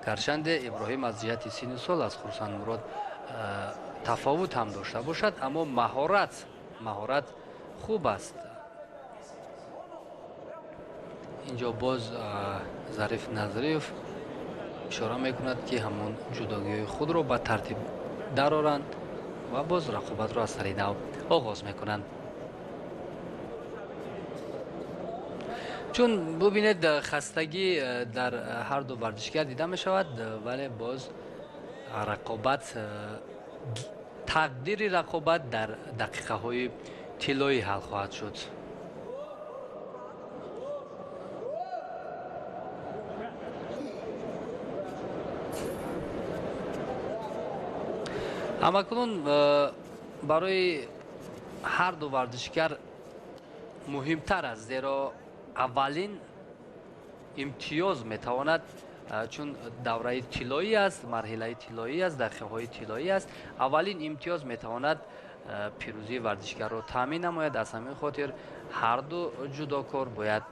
Гарчанде Иброҳим аз ҷиҳати синну сол аз Хурсандмурод тафовут ҳам дошта бошад, аммо маҳорат хуб аст. Инҷо боз Зариф Назриев ишора мекунад, ки ҳамон ҷудогиҳои худро ба тартиб дароранд ва боз рақобатро аз сари нав оғоз мекунанд. Чун бубинед, хастагӣ дар ҳар ду варзишгар дида мешавад, вале боз рақобат, тақдири рақобат дар дақиқаҳои тиллоӣ ҳал хоҳад шуд. Ҳамакунун барои ҳар ду варзишгар муҳимтар аст, зеро аввалин имтиёз метавонад, чун давраи тиллоӣ аст, марҳилаи тиллоӣ аст, дақиқаҳои тиллоӣ аст, аввалин имтиёз метавонад пирӯзии варзишгарро таъмин намояд. Аз ҳамин хотир ҳар ду ҷудокор бояд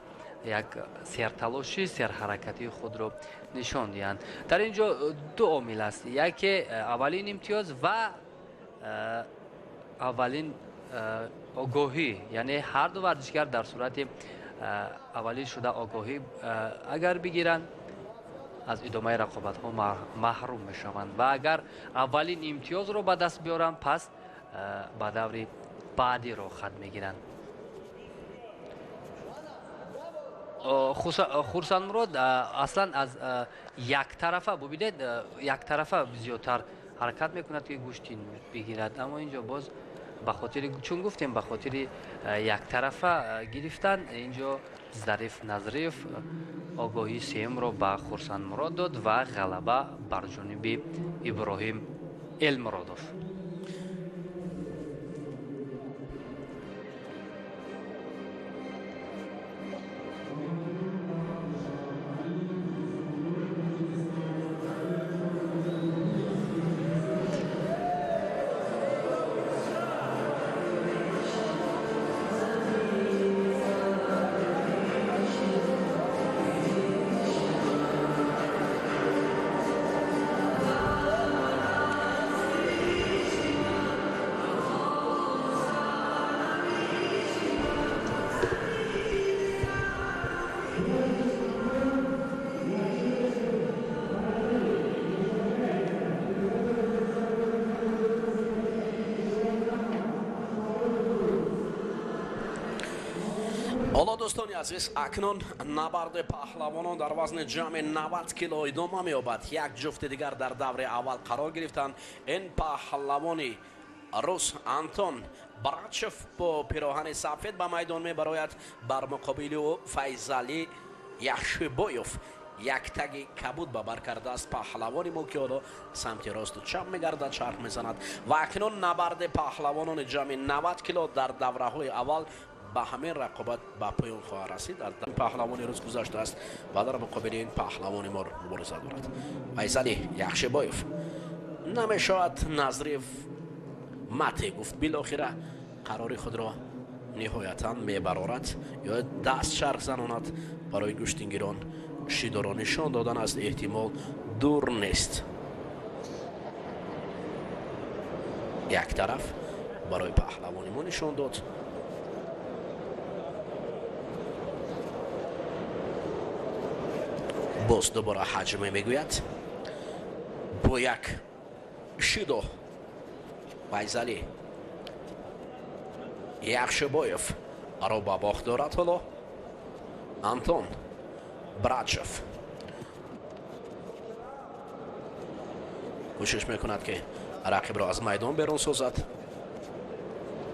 як серталошӣ, серҳаракатии худро нишон диҳанд. Дар ин ҷо ду омил аст: яке аввалин имтиёз ва аввалин огоҳӣ, яъне ҳар ду варзишгар дар сурати аввалин шуда огоҳӣ агар бигиранд, аз идомаи рақобатҳо маҳрум мешаванд ва агар аввалин имтиёзро ба даст биёранд, пас ба даври баъдӣ роҳхат мегиранд. Хурсандмурод аслан аз яктарафа, бубинед, яктарафа зиёдтар ҳаракат мекунад, ки гӯштин бигирад, аммо инҷо боз ба хотири, чун гуфтем, ба хотири яктарафа гирифтан инҷо Зариф Назриев огоҳии сеюмро ба Хурсандмурод дод ва ғалаба бар ҷониби Иброҳим Элмуродов. Ҳоло дӯстони азиз, акнун набарди паҳлавонон дар вазни ҷамъи 90 кило идома меёбад. Як ҷуфти дигар дар даври аввал қарор гирифтанд. Ин паҳлавони рус Антон Брачев бо пироҳани сафед ба майдон мебарояд, бар муқобили ӯ Файзалӣ Яхшибоев, Як таги кабуд ба бар кардааст паҳлавони мо, ки ҳоло самти росту чап мегардад, чарх мезанад. Ва акнун набарди паҳлавонони ҷамъи 90 кило дар давраҳои аввал ба ҳамин рақобат ба поён хоҳад расид. Паҳлавони рӯз гузаштааст ва дар муқобили ин паҳлавони мо мубориза дорад. Файзалӣ Яхшибоев намешавад. Назриев мате гуфт, билохира қарори худро ниҳоятан мебарорад ё даст чарх занонад. Барои гӯштингирон шидоро нишон додан аст, эҳтимол дур нест. Як тараф барои паҳлавони мо нишон дод. Боз дубора ҳаҷме мегӯяд бо як шидо. Файзалӣ Яхшибоев ро ба бохт дорад. Ҳоло Антон Брачев кӯшиш мекунад, ки рақибро аз майдон берун созад.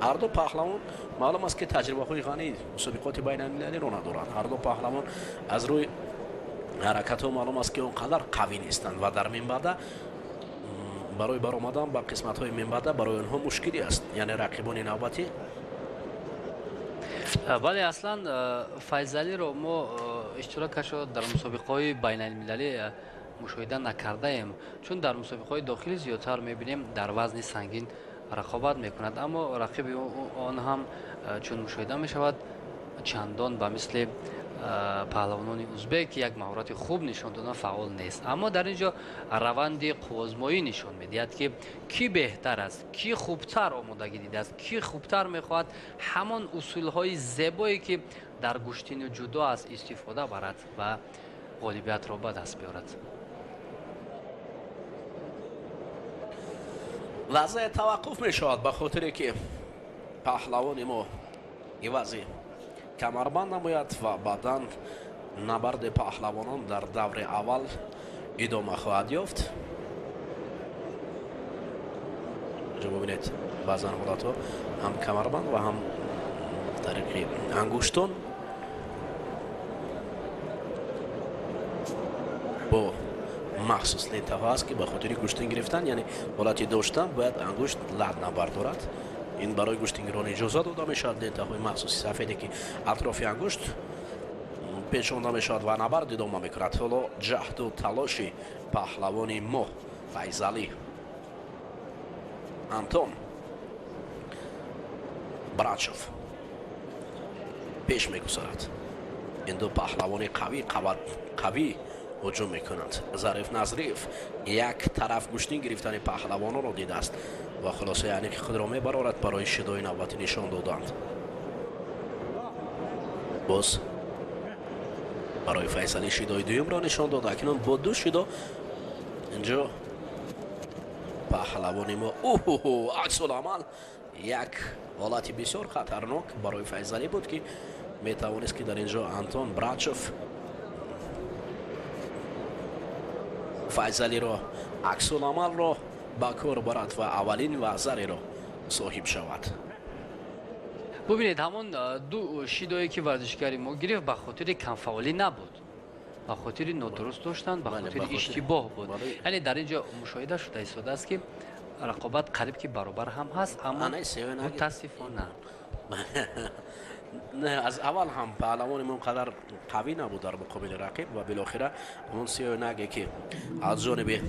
Ҳарду паҳлавон маълум аст, ки таҷрибаҳои ғании мусобиқоти байналмилалиро надоранд. Ҳарду паҳлавон аз рӯи ҳаракатҳо маълум аст, ки он қадар қавӣ нестанд ва дар минбаъда барои баромадан ба қисматҳои минбаъда барои онҳо мушкилӣ аст, яъне рақибони навбатӣ. Бале, аслан Файзалиро мо иштирокашро дар мусобиқаҳои байналмилалӣ мушоҳида накардаем, чун дар мусобиқаҳои дохилӣ зиёдтар мебинем дар вазни сангин рақобат мекунад, аммо рақиби он ҳам чун мушоҳида мешавад чандон ба мисли паҳлавонони узбек як маҳорати хуб нишон додан фаъол нест. Аммо дар ин ҷо раванди қуввозмоӣ нишон медиҳад, ки кӣ беҳтар аст, кӣ хубтар омодагӣ дидааст, кӣ хубтар мехоҳад ҳамон усулҳои зебое, ки дар гӯштину ҷудо аст, истифода барад ва ғолибиятро ба даст биёрад. Лаҳзае таваққуф мешавад ба хотире ки паҳлавони мо ивази камарбанд намояд ва баъдан набарди паҳлавонон дар даври аввал идома хоҳад ёфт. Инҷо бубинед, баъзан ҳолатҳо ҳам камарбанд ва ҳам тариқи ангуштон бо махсус лентаҳо аст, ки ба хотири гӯштин гирифтан, яъне ҳолати доштан, бояд ангушт лат набардорад. Ин барои гӯштингирон иҷоза дода мешавад. Лентаҳои махсуси сафеде, ки атрофи ангушт печонда мешавад ва набард идома мекунад. Ҳоло ҷаҳду талоши паҳлавони мо Файзалӣ Антон Брачев пеш мегузарад. Ин ду паҳлавони қавӣ қавӣ ҳуҷум мекунанд. Зариф Назриев як тараф гӯштин гирифтани паҳлавононро дидааст ва хулосаи аниқи худро мебарорад барои шидои навбатӣ нишон доданд. Боз барои Файзалӣ шидои дуюмро нишон дод. Акнун бо ду шидо инҷо паҳлавони мо уҳу аксуламал як ҳолати бисёр хатарнок барои Файзалӣ буд, ки метавонист, ки дар инҷо Антон Брачев Файзалиро аксуламалро ба кор барад ва аввалин вазареро соҳиб шавад. Бубинед, ҳамон ду шидое, ки варзишгари мо гирифт, ба хотири камфаъолӣ набуд, ба хотири нодуруст доштан, ба хотири иштибоҳ буд. Яъне дар ин ҷо мушоҳида шуда истодааст, ки рақобат қариб ки баробар ҳам ҳаст, аммо мутаассифона аз аввал ҳам паҳлавони мо қадар қавӣ набуд дар муқобили рақиб ва билохира ҳамон сиёнаге, ки аз ҷониби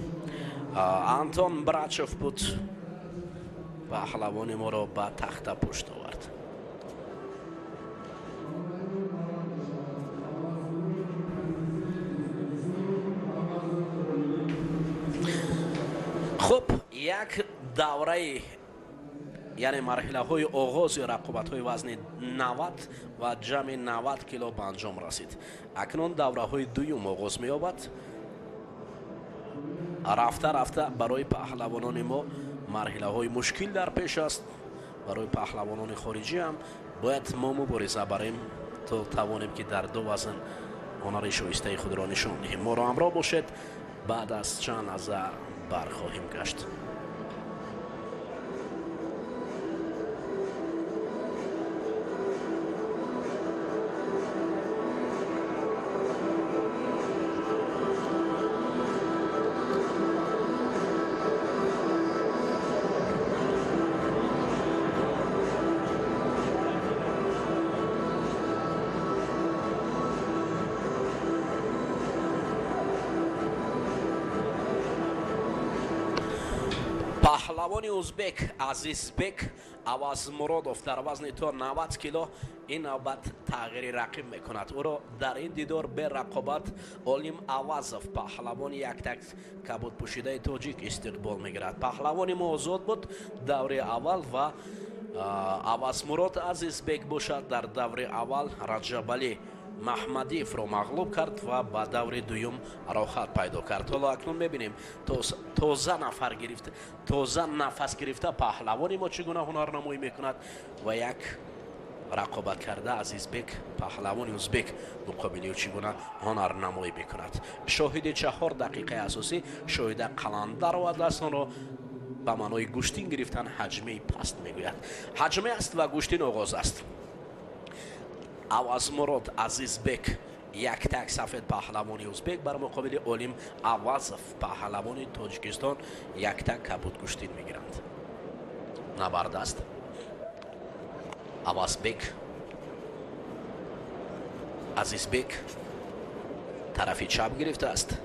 Антон Брачев буд, паҳлавони моро ба тахта пушт овард. Хуб, як давраи, яъне марҳилаҳои оғози рақобатҳои вазни 90 ва ҷамъи 90 кило ба анҷом расид. Акнун давраҳои дуюм оғоз меёбад. Рафта рафта барои паҳлавонони мо марҳилаҳои мушкил дар пеш аст. Барои паҳлавонони хориҷӣ ҳам бояд мо мубориза барем, то тавонем, ки дар ду вазн ҳунари шоистаи худро нишон диҳем. Моро ҳамроҳ бошед, баъд аз чанд лаҳза бархоҳем гашт. Паҳлавони узбек Азизбек Авазмуродов дар вазни то 90 кило ин навбат тағйири рақиб мекунад. Ӯро дар ин дидор берақобат Олим Авазов, паҳлавони яктак кабудпӯшидаи тоҷик, истиқбол мегирад. Паҳлавони мо озод буд даври аввал ва Авазмурод Азизбек бошад дар даври аввал Раҷабалӣ Маҳмадиевро мағлуб кард ва ба даври дуюм роҳат пайдо кард. Ҳоло акнун мебинем тоза нафас гирифта паҳлавони мо чӣ гуна ҳунарнамоӣ мекунад ва як рақобат карда Азизбек, паҳлавони узбек, муқобили ӯ чӣ гуна ҳунарнамоӣ мекунад. Шоҳиди 4 дақиқаи асосӣ Шоҳида Қаландарова дастонро ба маънои гӯштин гирифтан ҳаҷмаи паст мегӯяд. Ҳаҷме аст ва гӯштин оғоз аст. Авазмурод Азизбек, яктак сафед паҳлавони узбек, бар муқобили Олим Авазов, паҳлавони Тоҷикистон, яктак кабуд гӯштин мегиранд. Набард аст. Авазбек Азизбек тарафи чап гирифтааст.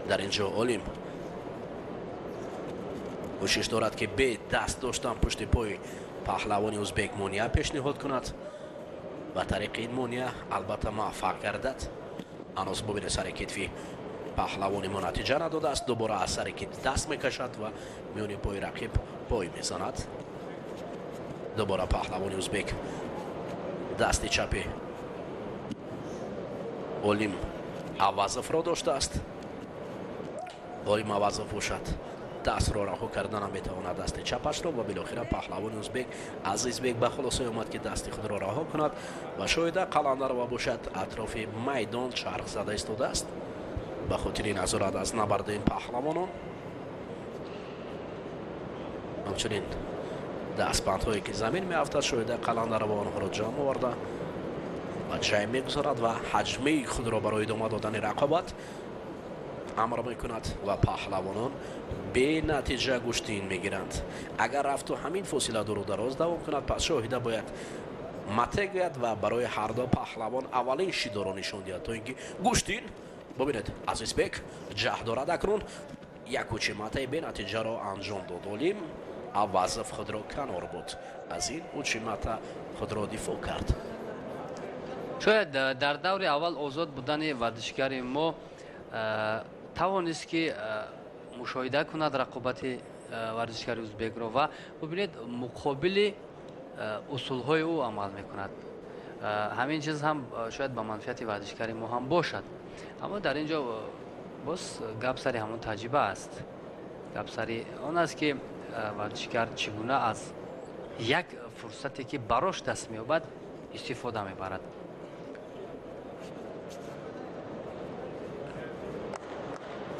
Дар ин ҷо Олим кӯшиш дорад, ки бе даст доштан пушти пои паҳлавони узбек монеа пешниҳод кунад. Ба тариқи ин монеа албатта муваффақ гардад. Ҳанӯз бубинед, сари китфи паҳлавони мо натиҷа надодааст. Дубора аз сари китф даст мекашад ва миёни пои рақиб пой мезанад. Дубора паҳлавони узбек дасти чапи Олим Авазовро доштааст. Олим Авазов бошад дастро раҳо карда наметавонад, дасти чапашро, ва билохира паҳлавони узбек Азизбек ба хулосае омад, ки дасти худро раҳо кунад ва Шоҳида Қаландарова бошад атрофи майдон чарх зада истодааст ба хотири назорат аз набарди ин паҳлавонон. Ҳамчунин дастбандҳое ки замин меафтад, Шоҳида Қаландарова онҳоро ҷамъ оварда ва ҷай мегузорад ва ҳаҷмаи худро барои идома додани рақобат амр мекунад ва паҳлавонон бенатиҷа гӯштин мегиранд. Агар рафту ҳамин фосила дуру дароз давом кунад, пас Шоҳида бояд мате гӯяд ва барои ҳар ду паҳлавон аввалин шидоро нишон диҳад, то ин ки гӯштин. Бубинед, Азизбек ҷаҳд дорад акнун як учиматаи бенатиҷаро анҷом дод. Олим Авазов худро канор буд, аз ин учимата худро дифоъ кард. Шояд дар даври аввал озод будани варзишгари мо тавонист, ки мушоҳида кунад рақобати варзишгари узбекро ва бубинед, муқобили усулҳои ӯ амал мекунад. Ҳамин чиз ҳам шояд ба манфиати варзишгари мо ҳам бошад. Аммо дар ин ҷо боз гап сари ҳамон таҷриба аст. Гап сари он аст, ки варзишгар чӣ гуна аз як фурсате, ки барош даст меёбад, истифода мебарад.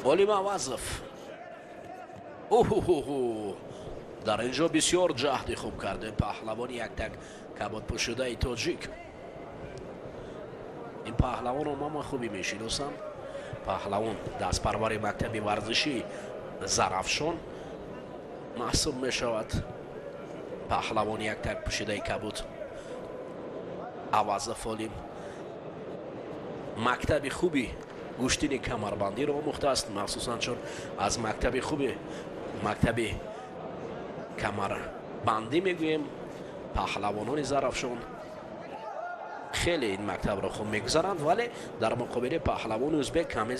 Олим Авазов оҳуҳуҳу дар ин ҷо бисёр ҷаҳди хуб кард паҳлавони яктак кабудпӯшидаи тоҷик. Ин паҳлавонро ман хубӣ мешиносам. Паҳлавон дастпарвари мактаби варзишӣ Зарафшон маҳсуб мешавад. Паҳлавони яктак пӯшидаи кабуд Авазов Олим мактаби хуби гӯштини камарбандиро омӯхтааст, махсусан чун аз мактаби хуби мактаби камарбандӣ мегӯем, паҳлавонони Зарафшон хеле ин мактабро хуб мегузаранд, вале дар муқобили паҳлавони узбек каме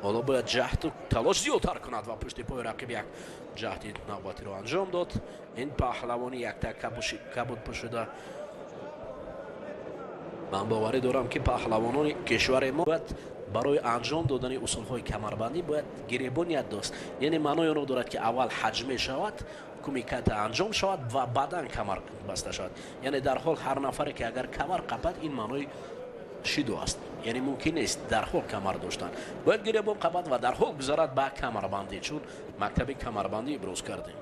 ҳоло бояд ҷаҳду талош зиёдтар кунад ва пушти пои рақиб як ҷаҳди навбатиро анҷом дод. Ин паҳлавони яктак кабуд пӯшида, ман боварӣ дорам, ки паҳлавонони кишвари мо бояд барои анҷом додани усулҳои камарбандӣ бояд гиребоният дост. Яъне маънои онро дорад, ки аввал ҳаҷме шавад, кумиката анҷом шавад ва баъдан камар баста шавад. Яъне дар ҳол ҳар нафаре ки агар камар қапад, ин маънои шидо аст. Яъне мумкин нест дар ҳол камар доштан. Бояд гиребон қапад ва дар ҳол гузарад ба камарбандӣ, чун мактаби камарбандӣ иброз кардем.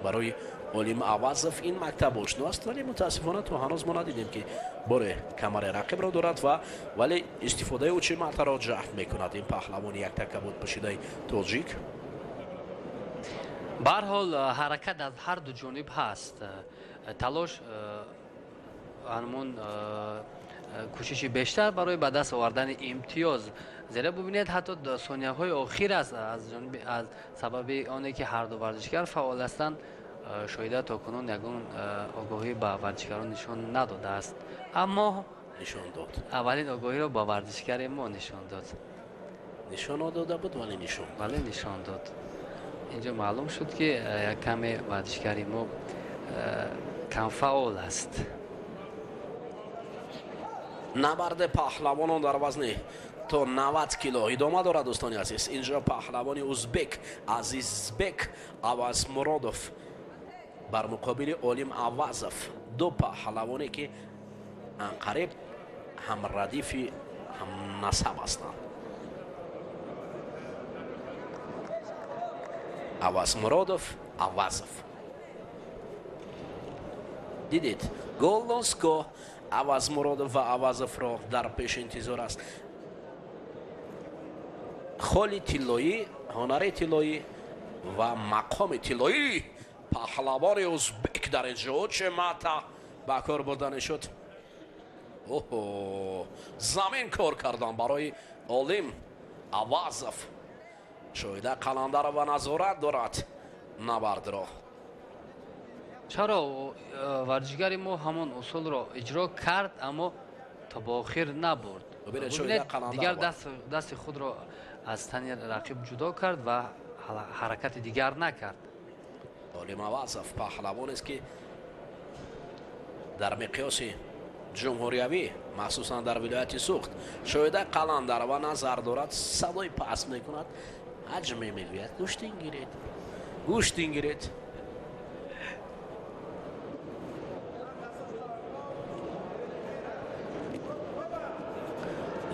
Барои Олим Авазов ин мактаб ошно аст, вале мутаассифона то ҳанӯз мо надидем, ки боре камари рақибро дорад ва вале истифодаи учиматаро ҷаҳд мекунад ин паҳлавони яктакабуд пӯшидаи тоҷик. Ба ҳар ҳол, ҳаракат аз ҳар ду ҷониб ҳаст, талош ҳамон Кӯшиши бештар барои ба даст овардани имтиёз. Зеро бубинед, ҳатто сонияҳои охир аст, аз ҷониби аз сабаби оне ки ҳар ду варзишгар фаъол ҳастанд, Шоҳида то кунун ягон огоҳӣ ба варзишгарон нишон надодааст, аммо нишон дод. Аввалин огоҳиро ба варзишгари мо нишон дод. Нишон надода буд, вале нишон дод. Вале нишон дод. Инҷо маълум шуд, ки як каме варзишгари мо камфаъол аст. Набарди паҳлавонон дар вазни то 90 кило идома дорад, дӯстони азиз. Инҷо паҳлавони узбек Азизбек Авазмуродов бар муқобили Олим Авазов, ду паҳлавоне ки анқариб ҳамрадифи ҳамнасаб ҳастанд. Авазмуродов, Авазов. Дидед, Голдонско Авазмуродов ва Авазовро дар пеш интизор аст. Холи тиллоӣ, ҳунари тиллоӣ ва мақоми тиллоӣ. Паҳлавони узбек дар инҷо че мата ба кор бурда шуд. Оҳо, замин кор кардан барои Олим Авазов. Шоҳида Қаландарова назорат дорад набардро. Чаро варзишгари мо ҳамон усулро иҷро кард, аммо то ба охир набурд? Дигар дасти худро аз тани рақиб ҷудо кард ва ҳаракати дигар накард. Олим Авазов паҳлавонест, ки дар миқёси ҷумҳуриявӣ, махсусан дар вилояти Суғд, Шоҳида Қаландарова назар дорад, садои паст мекунад, ҳаҷме мегӯяд: гӯштин гиред, гӯштин гиред.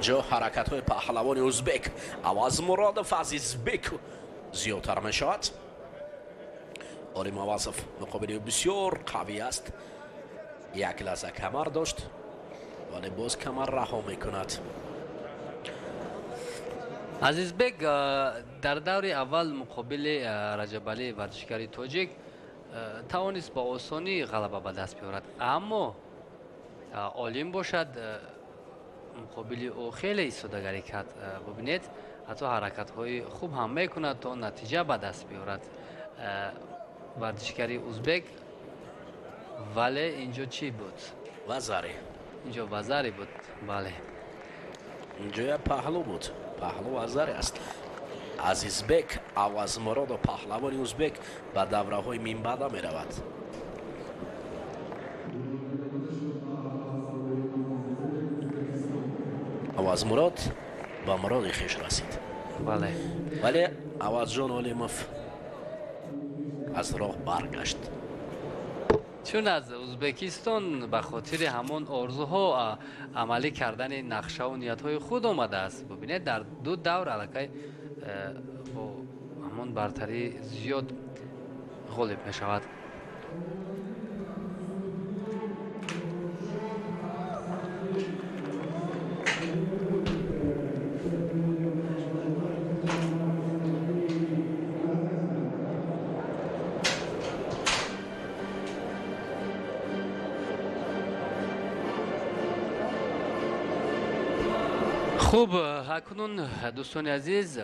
Ҷо ҳаракатҳои паҳлавони узбек Авазмуродов Азизбек зиёдтар мешавад. Олим Авазов муқобили бисёр қавӣ аст. Як лаҳза камар дошт, вале боз камар раҳо мекунад. Азизбек дар даври аввал муқобили Раҷабалӣ варзишгари тоҷик тавонист ба осонӣ ғалаба ба даст биёрад, аммо Олим бошад муқобили ӯ хеле истодагарӣ кард. Бубинед, ҳатто ҳаракатҳои хуб ҳам мекунад то натиҷа ба даст биёрад варзишгари узбек. Вале инҷо чӣ буд? Вазари. Инҷо вазари буд, бале. Инҷо як паҳлӯ буд. Паҳлӯ вазари аст. Азизбек Авазмуродов паҳлавони узбек ба давраҳои минбаъда меравад. Авазмурод ба муроди хеш расид. Бале. Вале Авазҷон Олимов аз роҳ баргашт. Чун аз Узбекистон ба хотири ҳамон орзуҳо амалӣ кардани нақшаву ниятҳои худ омадааст. Бубинед, дар ду давр аллакай бо ҳамон бартарӣ зиёд ғолиб мешавад. Хуб, акнун дӯстони азиз,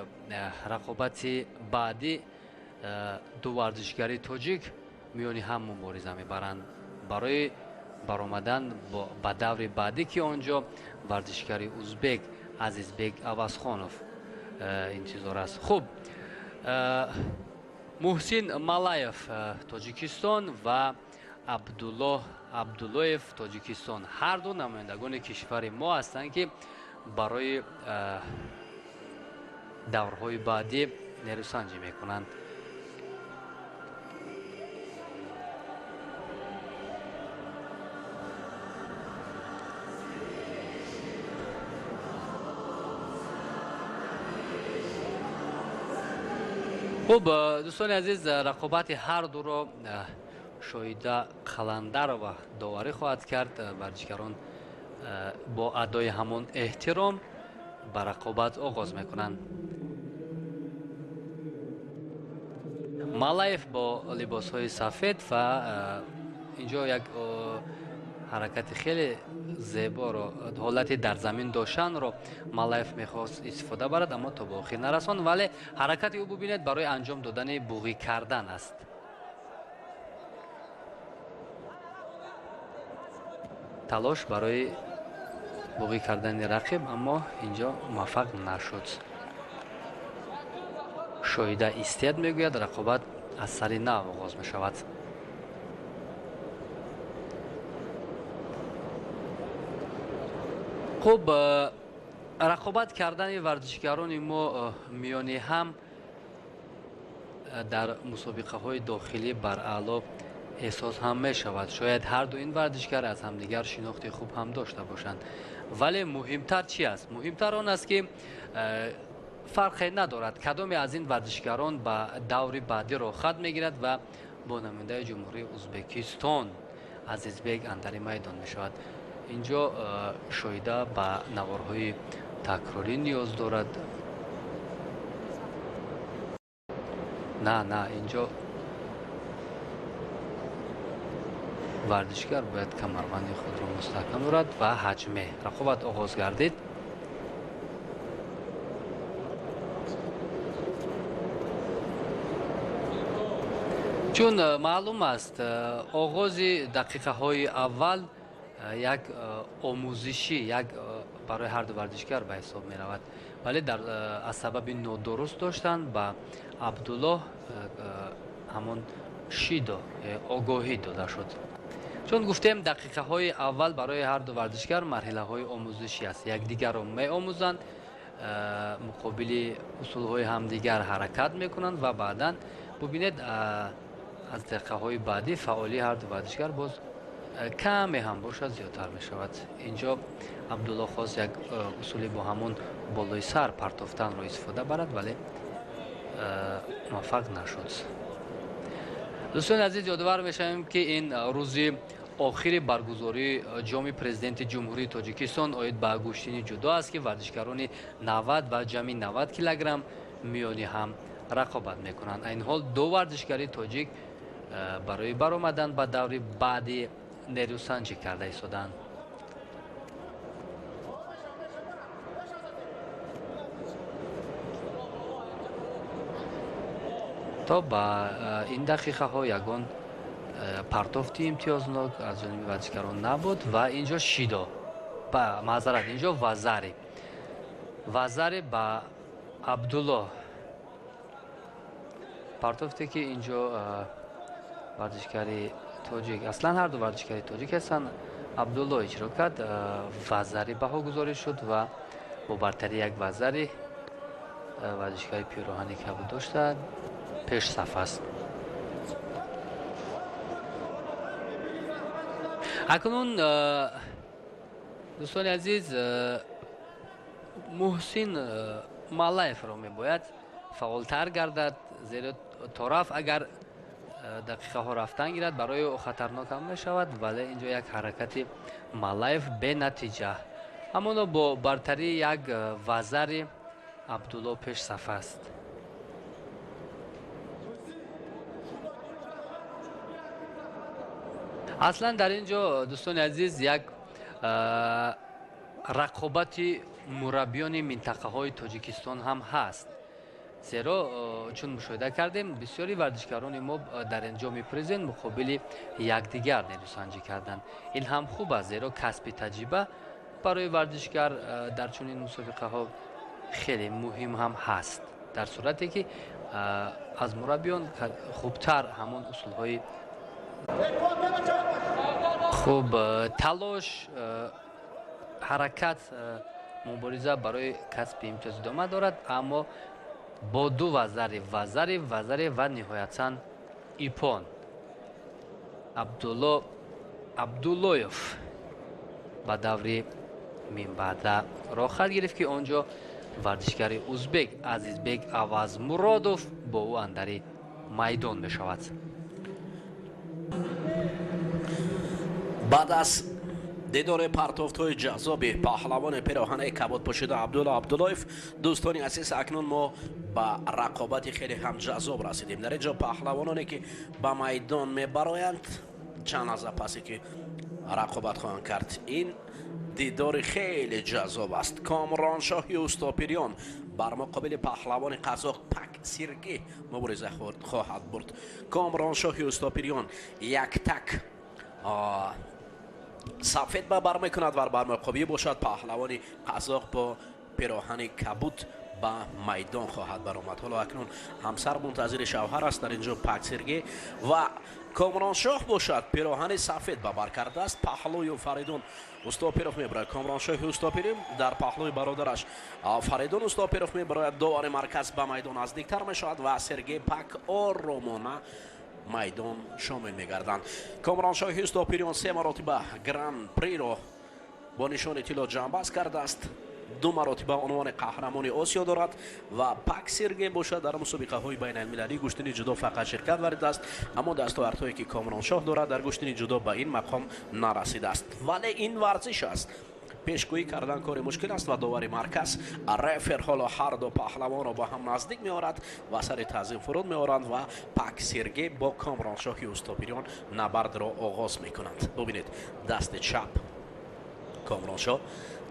рақобати баъдӣ ду варзишгари тоҷик миёни ҳам мубориза мебаранд барои баромадан ба даври баъдӣ, ки он ҷо варзишгари узбек Азизбек Авазхонов интизор аст. Хуб, Муҳсин Малаев Тоҷикистон ва Абдуллоҳ Абдуллоев Тоҷикистон, ҳар ду намояндагони кишвари мо ҳастанд, ки барои даврҳои баъдӣ нерӯсанҷӣ мекунанд. Хуб, дӯстони азиз, рақобати ҳар дуро Шоҳида Қаландарова доварӣ хоҳад кард. Варзишгарон бо адои ҳамон эҳтиром ба рақобат оғоз мекунанд. Малаев бо либосҳои сафед ва инҷо як Ҳаракати хеле зеборо, ҳолати дар замин доштанро Малаев мехост истифода барад, аммо то ба охир нарасонд, вале ҳаракати ӯ бубинед барои анҷом додани буғӣ кардан аст. Талош барои буғӣ кардани рақиб, аммо инҷо муваффақ нашуд. Шоҳида истият мегӯяд, рақобат аз сари нав оғоз мешавад. Хуб, рақобат кардани варзишгарони мо миёни ҳам дар мусобиқаҳои дохилӣ бараъло эҳсос ҳам мешавад. Шояд ҳарду ин варзишгар аз ҳамдигар шинохти хуб ҳам дошта бошанд. Вале муҳимтар чи аст? Муҳимтар он аст, ки фарқе надорад кадоме аз ин варзишгарон ба даври баъдӣ роҳхат мегирад ва бо намояндаи Ҷумҳурии Ӯзбекистон Азизбек андари майдон мешавад. Инҷо шоҳида ба наворҳои такрорӣ ниёз дорад. На, на, инҷо варзишгар бояд камарбанди худро мустаҳкам дорад ва ҳаҷме. Рақобат оғоз гардид. Чун маълум аст, оғози дақиқаҳои аввал як омӯзишӣ, як барои ҳарду варзишгар ба ҳисоб меравад. Вале аз сабаби нодуруст доштан ба Абдуллоҳ ҳамон шидо огоҳӣ дода шуд. Чун гуфтем, дақиқаҳои аввал барои ҳарду варзишгар марҳилаҳои омӯзишӣ аст. Якдигарро меомӯзанд, муқобили усулҳои ҳамдигар ҳаракат мекунанд ва баъдан бубинед аз дақиқаҳои баъдӣ фаъолии ҳарду варзишгар боз каме ҳам бошад зиёдтар мешавад. Инҷо Абдулло хост як усули бо ҳамон болои сар партофтанро истифода барад, вале муваффақ нашуд. Дӯстони азиз, ёдовар мешавем, ки ин рӯзи охири баргузории ҷоми президенти Ҷумҳурии Тоҷикистон оид ба гӯштини ҷудо аст, ки варзишгарони 90 ва ҷамъи 90 килограмм миёни ҳам рақобат мекунанд. Айни ҳол ду варзишгари тоҷик барои баромадан ба даври баъди нерӯсанҷӣ карда истоданд. То ба ин дақиқаҳо ягон партофти имтиёзнок аз ҷониби варзишгарон набуд ва инҷо шидо, маъзарат, инҷо вазари ба Абдулло партофте, ки инҷо варзишгари тоҷик, аслан ҳарду варзишгари тоҷик ҳастанд, Абдулло иҷро кард, вазари баҳогузорӣ шуд ва бо бартарии як вазари варзишгари пироҳани кабуд дошта пешсаф аст. Акнун дӯстони азиз, Муҳсин Малаевро мебояд фаъолтар гардад, зеро тораф агар дақиқаҳо рафтан гирад барои ӯ хатарнок ҳам мешавад, вале инҷо як ҳаракати Малаев бенатиҷа. Ҳамоно бо бартарии як вазари Абдулло пешсаф аст. Аслан дар ин ҷо дӯстони азиз як рақобати мураббиёни минтақаҳои Тоҷикистон ҳам ҳаст. Зеро чун мушоҳида кардем, бисёри варзишгарони мо дар ин ҷоми президент муқобили якдигар нерӯсанҷӣ карданд. Ин ҳам хуб аст, зеро касби таҷриба барои варзишгар дар чунин мусобиқаҳо хеле муҳим ҳам ҳаст, дар сурате ки аз мураббиён хубтар ҳамон усулҳои хуб талош, ҳаракат, мубориза барои касби имтиёз идома дорад, аммо бо ду вазари, вазари, вазари ва ниҳоятан ипон. Абдулло Абдуллоев ба даври минбаъда роҳхат гирифт, ки он ҷо варзишгари узбек Азизбек Авазмуродов бо ӯ андари майдон мешавад. Баъд аз дидори партофтҳои ҷаззоби паҳлавони пироҳанаи кабудпӯшида Абдулло Абдуллоев, дӯстони азиз, акнун мо ба рақобати хеле ҳам ҷаззоб расидем. Дар ин ҷо паҳлавононе, ки ба майдон мебароянд, чанд лаҳза пасе ки рақобат хоҳанд кард. Ин дидори хеле ҷаззоб аст. Комроншоҳи Устопириён бар муқобили паҳлавони қазоқ Пак Сергей мубориза хоҳад бурд. Комроншоҳи Устопириён як так сафед ба бар мекунад ва бар муқобили бошад паҳлавони қазоқ бо пироҳани кабуд ба майдон хоҳад баромад. Ҳоло акнун ҳамсар мунтазири шавҳар аст дар инҷо Пак Сергей ва Комроншоҳ бошад пироҳани сафед ба бар кардааст. Паҳлӯю Фаридун Устопиров мебарояд. Комроншоҳи Устопиров дар паҳлӯи бародараш Фаридун Устопиров мебарояд. Довари марказ ба майдон наздиктар мешавад ва Сергей Пак оромона майдон шомил мегарданд. Комроншоҳи Устопириён се маротиба гран-приро бо нишони тилло ҷамъбаст кардааст. Ду маротиба унвони қаҳрамони Осиё дорад ва Пак Сергей бошад дар мусобиқаҳои байналмилалии гӯштини ҷудо фақат ширкат варзидааст, аммо дастовардҳое ки Комроншоҳ дорад дар гӯштини ҷудо ба ин мақом нарасидааст. Вале ин варзиш аст. Пешгӯӣ кардан кори мушкил аст ва довари марказ рефер ҳоло ҳар ду паҳлавонро ба ҳам наздик меорад ва сари таъзим фуруд меоранд ва Пак Сергей бо Комроншоҳи Устопириён набардро оғоз мекунанд. Бубинед, дасти чап Комроншоҳ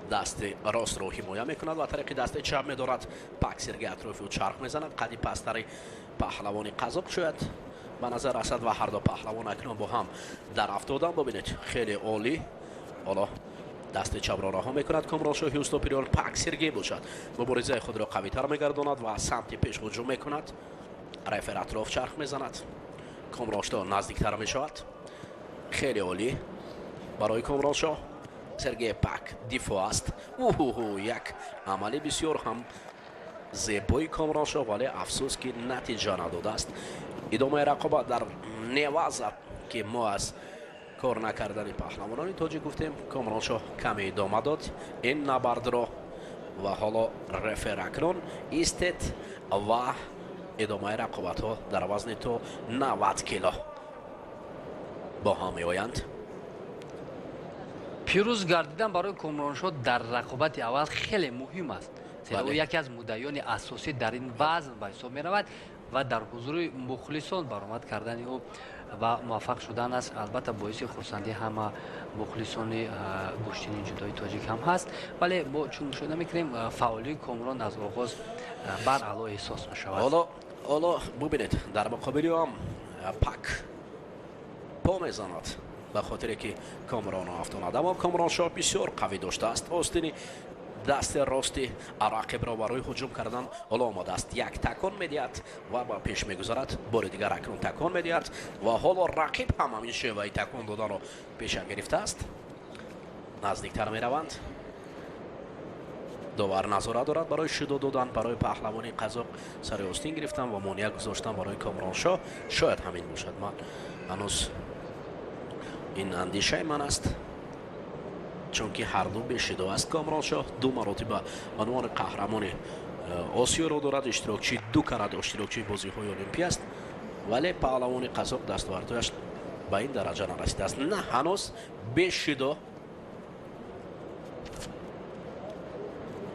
дасти ростро ҳимоя мекунад ва тариқи дасти чап медорад. Пак Сергей атрофи ӯ чарх мезанад. Қади пасттари паҳлавони қазоқ шояд ба назар расад ва ҳар ду паҳлавон акнун бо ҳам дар афтодан. Бубинед, хеле олӣ. Ҳоло дасти чапро раҳо мекунад Комроншоҳи Устопириён. Пак Сергей бошад муборизаи худро қавитар мегардонад ва самти пеш ҳуҷум мекунад. Рефер атроф чарх мезанад. Комроншоҳ наздиктар мешавад. Хеле олӣ барои Комроншоҳ. Сергей Пак дифоъ аст. Як амали бисёр ҳам зебои Комроншоҳ, вале афсӯс ки натиҷа надодааст. Идомаи рақобат дар неваза ки мо аз кор накардани паҳлавонони тоҷик гуфтем, Комроншоҳ каме идома дод ин набардро ва ҳоло рефер акнун истед ва идомаи рақобатҳо дар вазни то 90 кило бо ҳам меоянд. Пирӯз гардидан барои Комроншоҳ дар рақобати аввал хеле муҳим аст, зеро ӯ яке аз муддаиёни асосӣ дар ин вазн ба ҳисоб меравад ва дар ҳузури мухлисон баромад кардани ӯ ва муваффақ шудан аст албатта боиси хурсандии ҳама мухлисони гӯштини ҷудои тоҷик ҳам ҳаст. Вале мо чун мушоҳида мекунем, фаъолии Комрон аз оғоз баръало эҳсос мешавад. Ҳоло бубинед, дар муқобили ӯ ҳам Пак по мезанад ба хотире ки Комронро афтонад, аммо Комроншоҳ бисёр қавӣ доштааст. Остини дасти рости рақибро барои ҳуҷум кардан ҳоло омодааст. Як такон медиҳад ва ба пеш мегузарад. Бори дигар акнун такон медиҳад ва ҳоло рақиб ҳам ҳамин шеваи такон доданро пеша гирифтааст. Наздиктар мераванд. Довар назора дорад барои шидо додан барои паҳлавони қазоқ сари остин гирифтан ва монеа гузоштан барои Комроншоҳ. Шояд ҳамин бошад. Ман ҳанӯз ин андешаи ман аст, чунки ҳарду бешидо аст. Комроншоҳ ду маротиба унвони қаҳрамони Осиёро дорад, иштирокчии ду карат иштирокчии бозиҳои олимпӣ аст, вале паҳлавони қазоқ дастовардҳояш ба ин дараҷа нарасидааст. На, ҳанӯз бешидо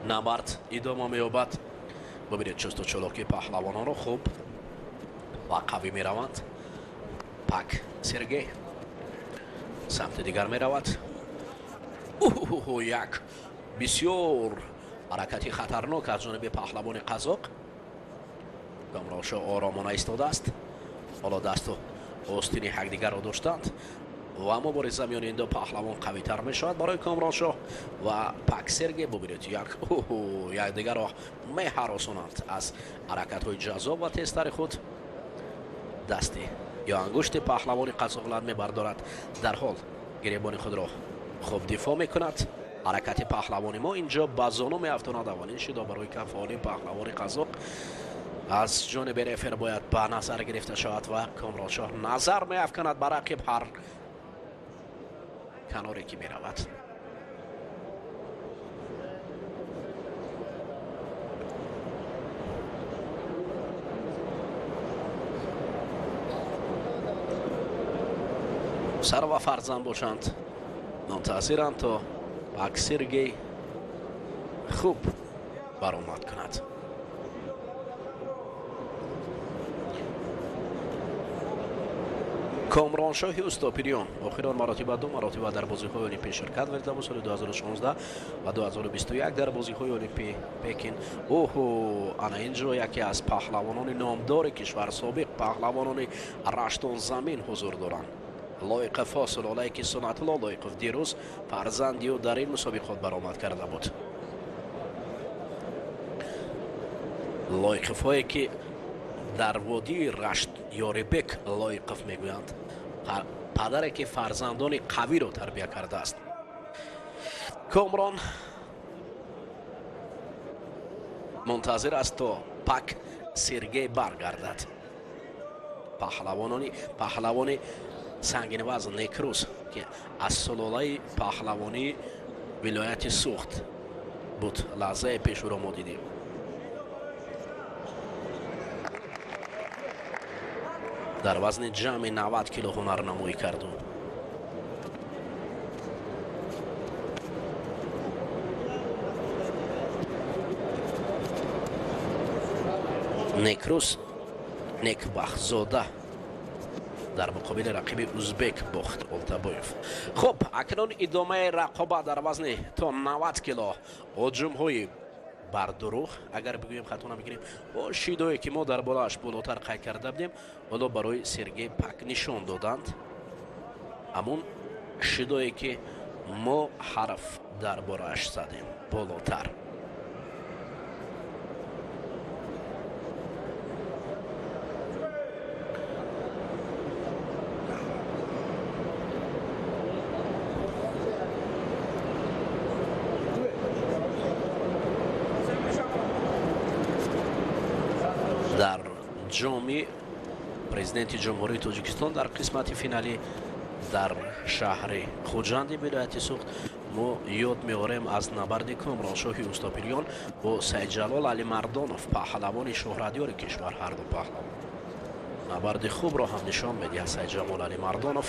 набард идома меёбад. Бубинед, чусту чолокии паҳлавононро хуб ва қавӣ мераванд. Пак Сергей самти дигар меравад. Як бисёр ҳаракати хатарнок аз ҷониби паҳлавони қазоқ. Комроншоҳ оромона истодааст. Ҳоло дасту остини ҳакдигарро доштанд ва мубориза миёни ин ду паҳлавон қавитар мешавад барои Комроншоҳ ва Пак Сергей. Бубинед, якдигарро меҳаросонанд аз ҳаракатҳои ҷаззоб ва тезтари худ. Дасти ё ангушти паҳлавони қазоқ лат мебардорад. Дарҳол гиребони худро хуб дифоъ мекунад. Ҳаракати паҳлавони мо инҷо ба зону меафтонад. Аввалин шидо барои кафони паҳлавони қазоқ аз ҷониби рефер бояд ба назар гирифта шавад ва Комроншоҳ назар меафканад ба рақиб ҳар каноре ки меравад. Сар ва фарзанд бошанд мунтазиранд то Пак Сергей хуб баромад кунад. Комроншоҳи Устопириён охирон маротиба 2 маротиба дар бозиҳои Олимпӣ ширкат варзида буд, соли 2016 ва 2021 дар бозиҳои Олимпӣ Пекин. Оҳо, ана инҷо яке аз паҳлавонони номдори кишвар, собиқ паҳлавонони Раштонзамин ҳузур доранд. Лоиқовҳо, сулолае ки Сунатулло Лоиқов дирӯз фарзанди ӯ дар ин мусобиқот баромад карда буд. Лоиқовҳое ки дар водии Рашт Ёрибек Лоиқов мегӯянд, падаре ки фарзандони қавиро тарбия кардааст. Комрон мунтазир аст то Пак Сергей баргардад. Паҳлавони сангинвазн Некрус, ки аз сулолаи паҳлавонии вилояти Суғд буд, лаҳзаи пеш ӯро мо дидем. Дар вазни ҷамъи 90 кило ҳунарнамоӣ кард. Некрус Некбахтзода дар муқобили рақиби узбек бохт Олтабоев. Хуб, акнун идомаи рақобат дар вазни то 90 кило. Ҳуҷумҳои бардурӯғ, агар бигӯем хато намегирем, о шидое ки мо дар болоаш болотар қайд карда будем, ҳоло барои Сергей Пак нишон доданд. Ҳамун шидое ки мо ҳарф дар борааш задем болотар. Дар ҷоми президенти Ҷумҳурии Тоҷикистон дар қисмати финалӣ дар шаҳри Хуҷанди вилояти Суғд мо ёд меорем аз набарди Комроншоҳи Устопириён бо Сайдҷалол Алимардонов, паҳлавони шӯҳратёри кишвар. Ҳар ду паҳлавон набарди хубро ҳам нишон медиҳад Сайдҷамол Алимардонов,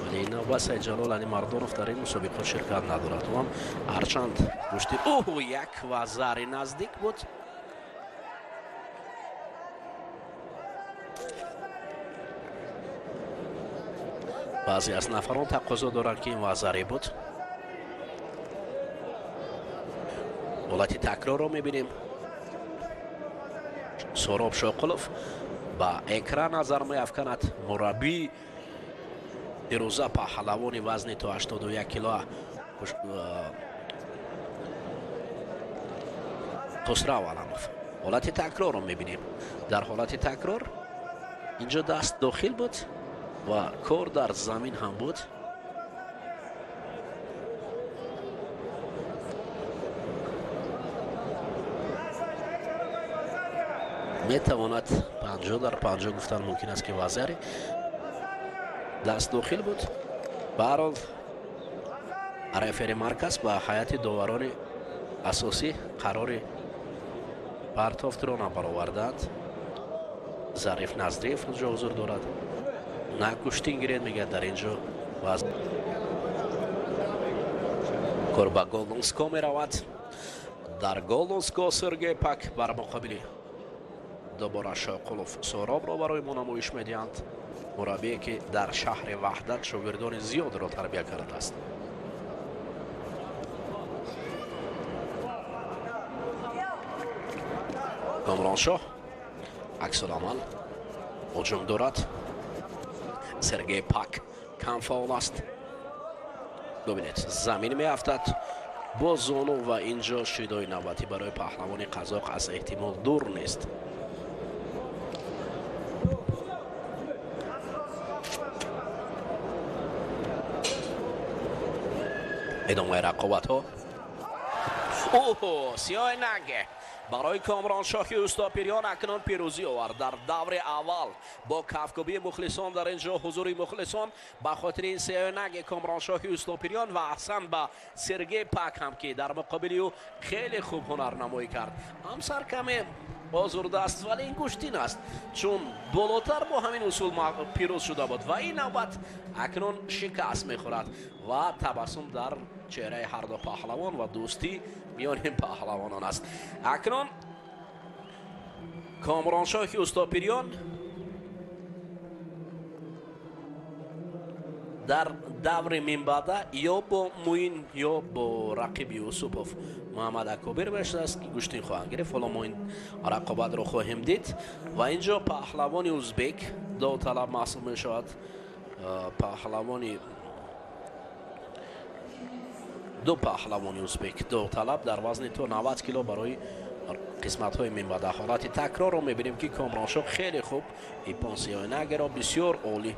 вале ин навбат Сайдҷалол Алимардонов дар ин мусобиқот ширкат надорад. Ӯ ҳам ҳарчанд гӯшти ӯ як вазари наздик буд. Баъзе аз нафарон тақозо доранд, ки ин вазаре буд. Ҳолати такрорро мебинем. Сороб Шоқулов ба экран назар меафканад. Мураббӣ дирӯза паҳлавони вазни то 81 кило Хусрав Аламов. Ҳолати такрорро мебинем. Дар ҳолати такрор инҷо даст дохил буд ва кор дар замин ҳам буд. Метавонад 50 дар 50 гуфтан мумкин аст, ки вазари даст дохил буд. Ба ҳар ҳол рефери марказ ба ҳайати доварони асосӣ қарори партофтро набароварданд. Зариф Назриев инҷо ҳузур дорад. На гӯштин гиред, мегӯяд дар инҷо кор ба Голденско меравад. Дар Голденско Сергей Пак бар муқобили дубора Шоқулов Соробро барои мо намоиш медиҳанд. Мураббие ки дар шаҳри Ваҳдат шогирдони зиёдро тарбия кардааст. Комроншоҳ аксуламал ҳуҷум дорад. Сергей Пак кам фаъол аст. Бубинед, замин меафтад бо зону ва инҷо шидои навбатӣ барои паҳлавони қазоқ аз эҳтимол дур нест. Идомаи рақобатҳо. Оҳо, сиёҳи наге барои Комроншоҳи Устопириён акнун пирӯзӣ овард дар даври аввал бо кафкӯбии мухлисон. Дар ин ҷо ҳузури мухлисон ба хотири ин сиёҳи наги Комроншоҳи Устопириён ва аҳсан ба Сергей Пак ҳам, ки дар муқобили ӯ хеле хуб ҳунарнамоӣ кард. Ҳамсар каме озурда аст, вале ин гӯштин аст, чун болотар бо ҳамин усул пирӯз шуда буд ва ин навбат акнун шикаст мехӯрад ва табассум дар чеҳраи ҳар ду паҳлавон ва дӯстӣ миёни паҳлавонон аст. Акнун Комроншоҳи Устопириён Дар даври минбаъда ё бо Муин, ё бо рақиби Юсупов Муҳаммад Акобир мешудааст, ки гӯштин хоҳанд гирифт. Ҳоло мо ин рақобатро хоҳем дид. Ва инҷо паҳлавони узбек довталаб маҳсуб мешавад. Паҳлавони ду паҳлавони узбек довталаб дар вазни то 90 кило барои қисматҳои минбаъда. Ҳолати такрорро мебинем, ки Комроншоҳ хеле хуб иппон сиёйнагеро бисёр олӣ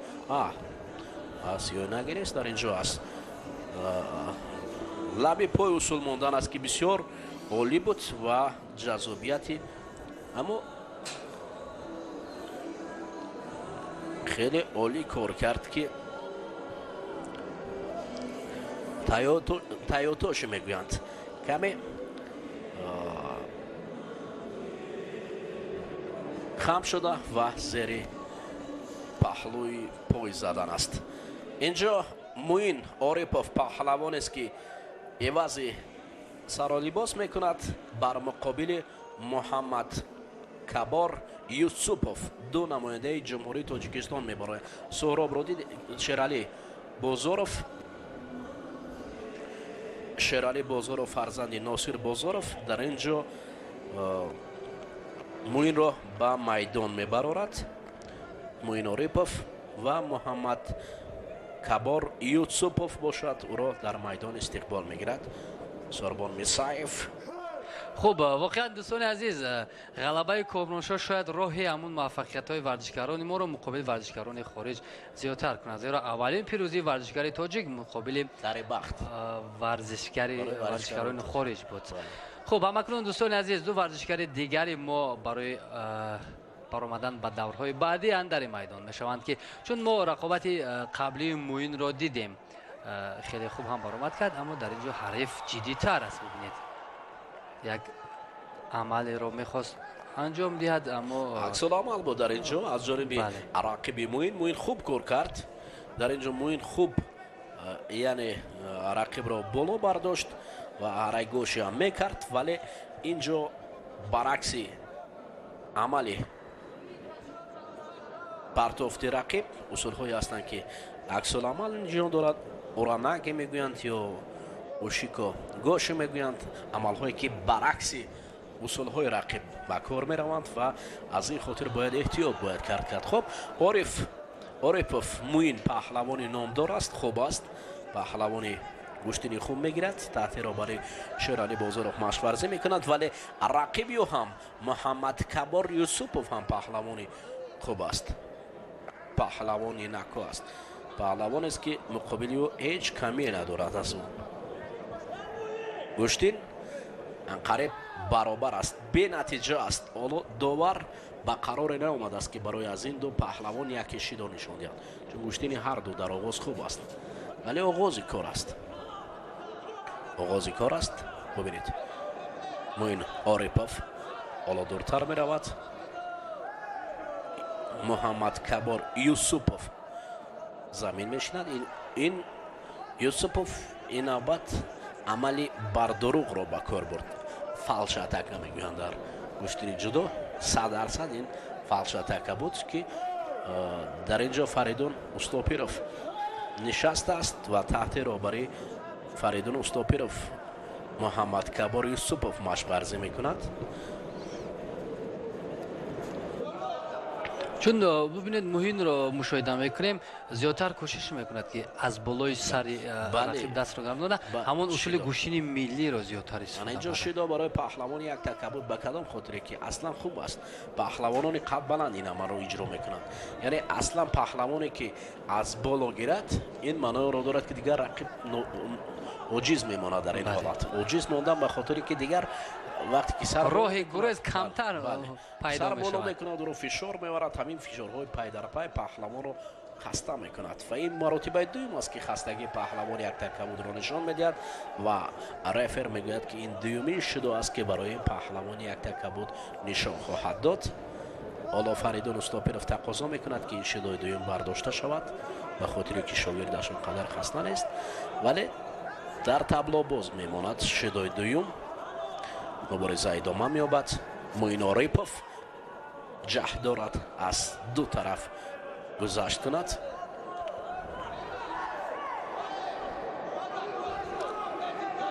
сиёйнаге нест, дар инҷо аст лаби пой усул мондан аст, ки бисёр олӣ буд ва ҷаззобияти, аммо хеле олӣ кор кард, ки таётоши мегӯянд, каме хам шуда ва зери паҳлӯи пой задан аст. Инҷо Муин Орипов паҳлавонест, ки ивази саролибос мекунад бар муқобили Муҳаммад Кабор Юсупов, ду намояндаи Ҷумҳурии Тоҷикистон мебарояд. Суҳробро дид Шералӣ Бозоров, Шералӣ Бозоров фарзанди Носир Бозоров дар ин ҷо Муинро ба майдон мебарорад. Муин Орипов ва Муҳаммад Кабор Юсупов бошад, ӯро дар майдон истиқбол мегирад Сорбон Мисаев. Хуб, воқеан, дӯстони азиз, ғалабаи Комроншоҳ шояд роҳи ҳамун муваффақиятҳои варзишгарони моро муқобили варзишгарони хориҷ зиёдтар кунад, зеро аввалин пирӯзии варзишгари тоҷик муқобили варзишгарони хориҷ буд. Хуб, ҳамакнун, дӯстони азиз, ду варзишгари дигари мо барои баромадан ба даврҳои баъдӣ андари майдон мешаванд, ки чун мо рақобати қаблии Муинро дидем, хеле хуб ҳам баромад кард, аммо дар ин ҷо ҳариф ҷиддитар аст. Бибинед, як амалеро мехост анҷом диҳад, аммо аксуламал буд дар ин ҷо аз ҷониби рақиби Муин. Муин хуб кор кард дар ин ҷо, Муин хуб, яъне рақибро боло бардошт ва арайгӯши ҳам мекард, вале ин ҷо баръакси амали партофти рақиб усулҳое ҳастанд, ки аксуламал нишон дорад. Уранаге мегӯянд ё ушико гоши мегӯянд, амалҳое ки баръакси усулҳои рақиб ба кор мераванд ва аз ин хотир бояд эҳтиёт бояд кард. Хуб, Орипов Муин паҳлавони номдор аст, хуб аст, паҳлавони гӯштини хуб мегирад, таҳти роҳбари Шералӣ Бозоров машварзӣ мекунад, вале рақиби ӯ ҳам Муҳаммад Кабор Юсупов ҳам паҳлавони хуб аст, паҳлавони нако аст, паҳлавонест, ки муқобили ӯ ҳеҷ камие надорад. Аз ӯ гӯштин қариб баробар аст, бенатиҷа аст. Ҳоло довар ба қароре наомадааст, ки барои аз ин ду паҳлавон яке шидо нишон диҳад, чун гӯштини ҳар ду дар оғоз хуб аст, вале оғози кор аст, оғози кор аст. Бубинед, Муин Орипов ҳоло дуртар меравад. Муҳаммад Кабор Юсупов замин мешинад. Ин Юсупов ин навбат амали бардуруғро ба кор бурд. Фалш атака мегӯянд дар гӯштини ҷудо, 100% ин фалш атака буд, ки дар ин ҷо Фаридун Устопиров нишастааст ва таҳти роҳбарии Фаридун Устопиров Муҳаммад Кабор Юсупов машқварзӣ мекунад. Чун бубинед, Муҳинро мушоҳида мекунем, зиёдтар кӯшиш мекунад, ки аз болои сари рақиб дастро гардонад, ҳамон усули гӯштини миллиро зиёдтар истифода. Инҷо шидо барои паҳлавони як така буд. Ба кадом хотире ки аслан хуб аст, паҳлавонони қадбаланд ин амалро иҷро мекунанд. Яъне аслан паҳлавоне ки аз боло гирад, ин маъноеро дорад, ки дигар рақиб оҷиз мемонад дар ин ҳолат. Оҷиз мондан ба хотире ки дигар вақте ки сар роҳи гурез камтар пайдо сар боло мешавад. Мекунад, ӯро фишор меорад, ҳамин фишорҳои пайдарпай паҳлавонро хаста мекунад ва ин маротибаи дуюм аст, ки хастагии паҳлавон яктакабудро нишон медиҳад ва рефер мегӯяд, ки ин дуюмин шидо аст, ки барои паҳлавони яктакабуд нишон хоҳад дод. Ҳоло Фаридун Устопиров тақозо мекунад, ки ин шидои дуюм бардошта шавад, ба хотире ки шогирдаш он қадар хаста нест, вале дар табло боз мемонад шидои дуюм. Мубориза идома меёбад. Муин Орипов ҷаҳд дорад аз ду тараф гузашт кунад.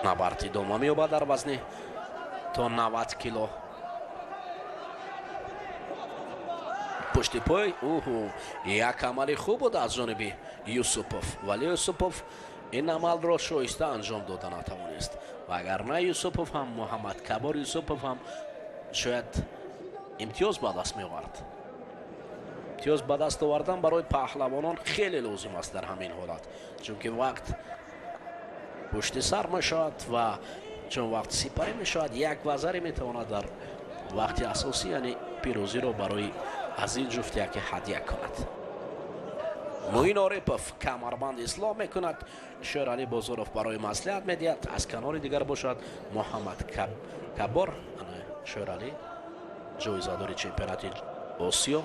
Набард идома меёбад дар вазни то 90 кило. Пушти пой, уҳу, як амали хуб буд аз ҷониби Юсупов, вале Юсупов ин амалро шоиста анҷом дода натавонист. Вагарна Юсупов ҳам, Муҳаммадкабор Юсупов ҳам шояд имтиёз ба даст меовард. Имтиёз ба даст овардан барои паҳлавонон хеле лозим аст дар ҳамин ҳолат, чунки вақт пушти сар мешавад ва чун вақт сипарӣ мешавад, як вазаре метавонад дар вақти асосӣ, яъне пирӯзиро барои аз ин ҷуфт яке ҳадя кунад. Муин Орипов камарбанд ислоҳ мекунад, Шералӣ Бозоров барои маслиҳат медиҳад, аз канори дигар бошад Муҳаммад Кабор, Шералӣ ҷоизадори чемпионати Осиё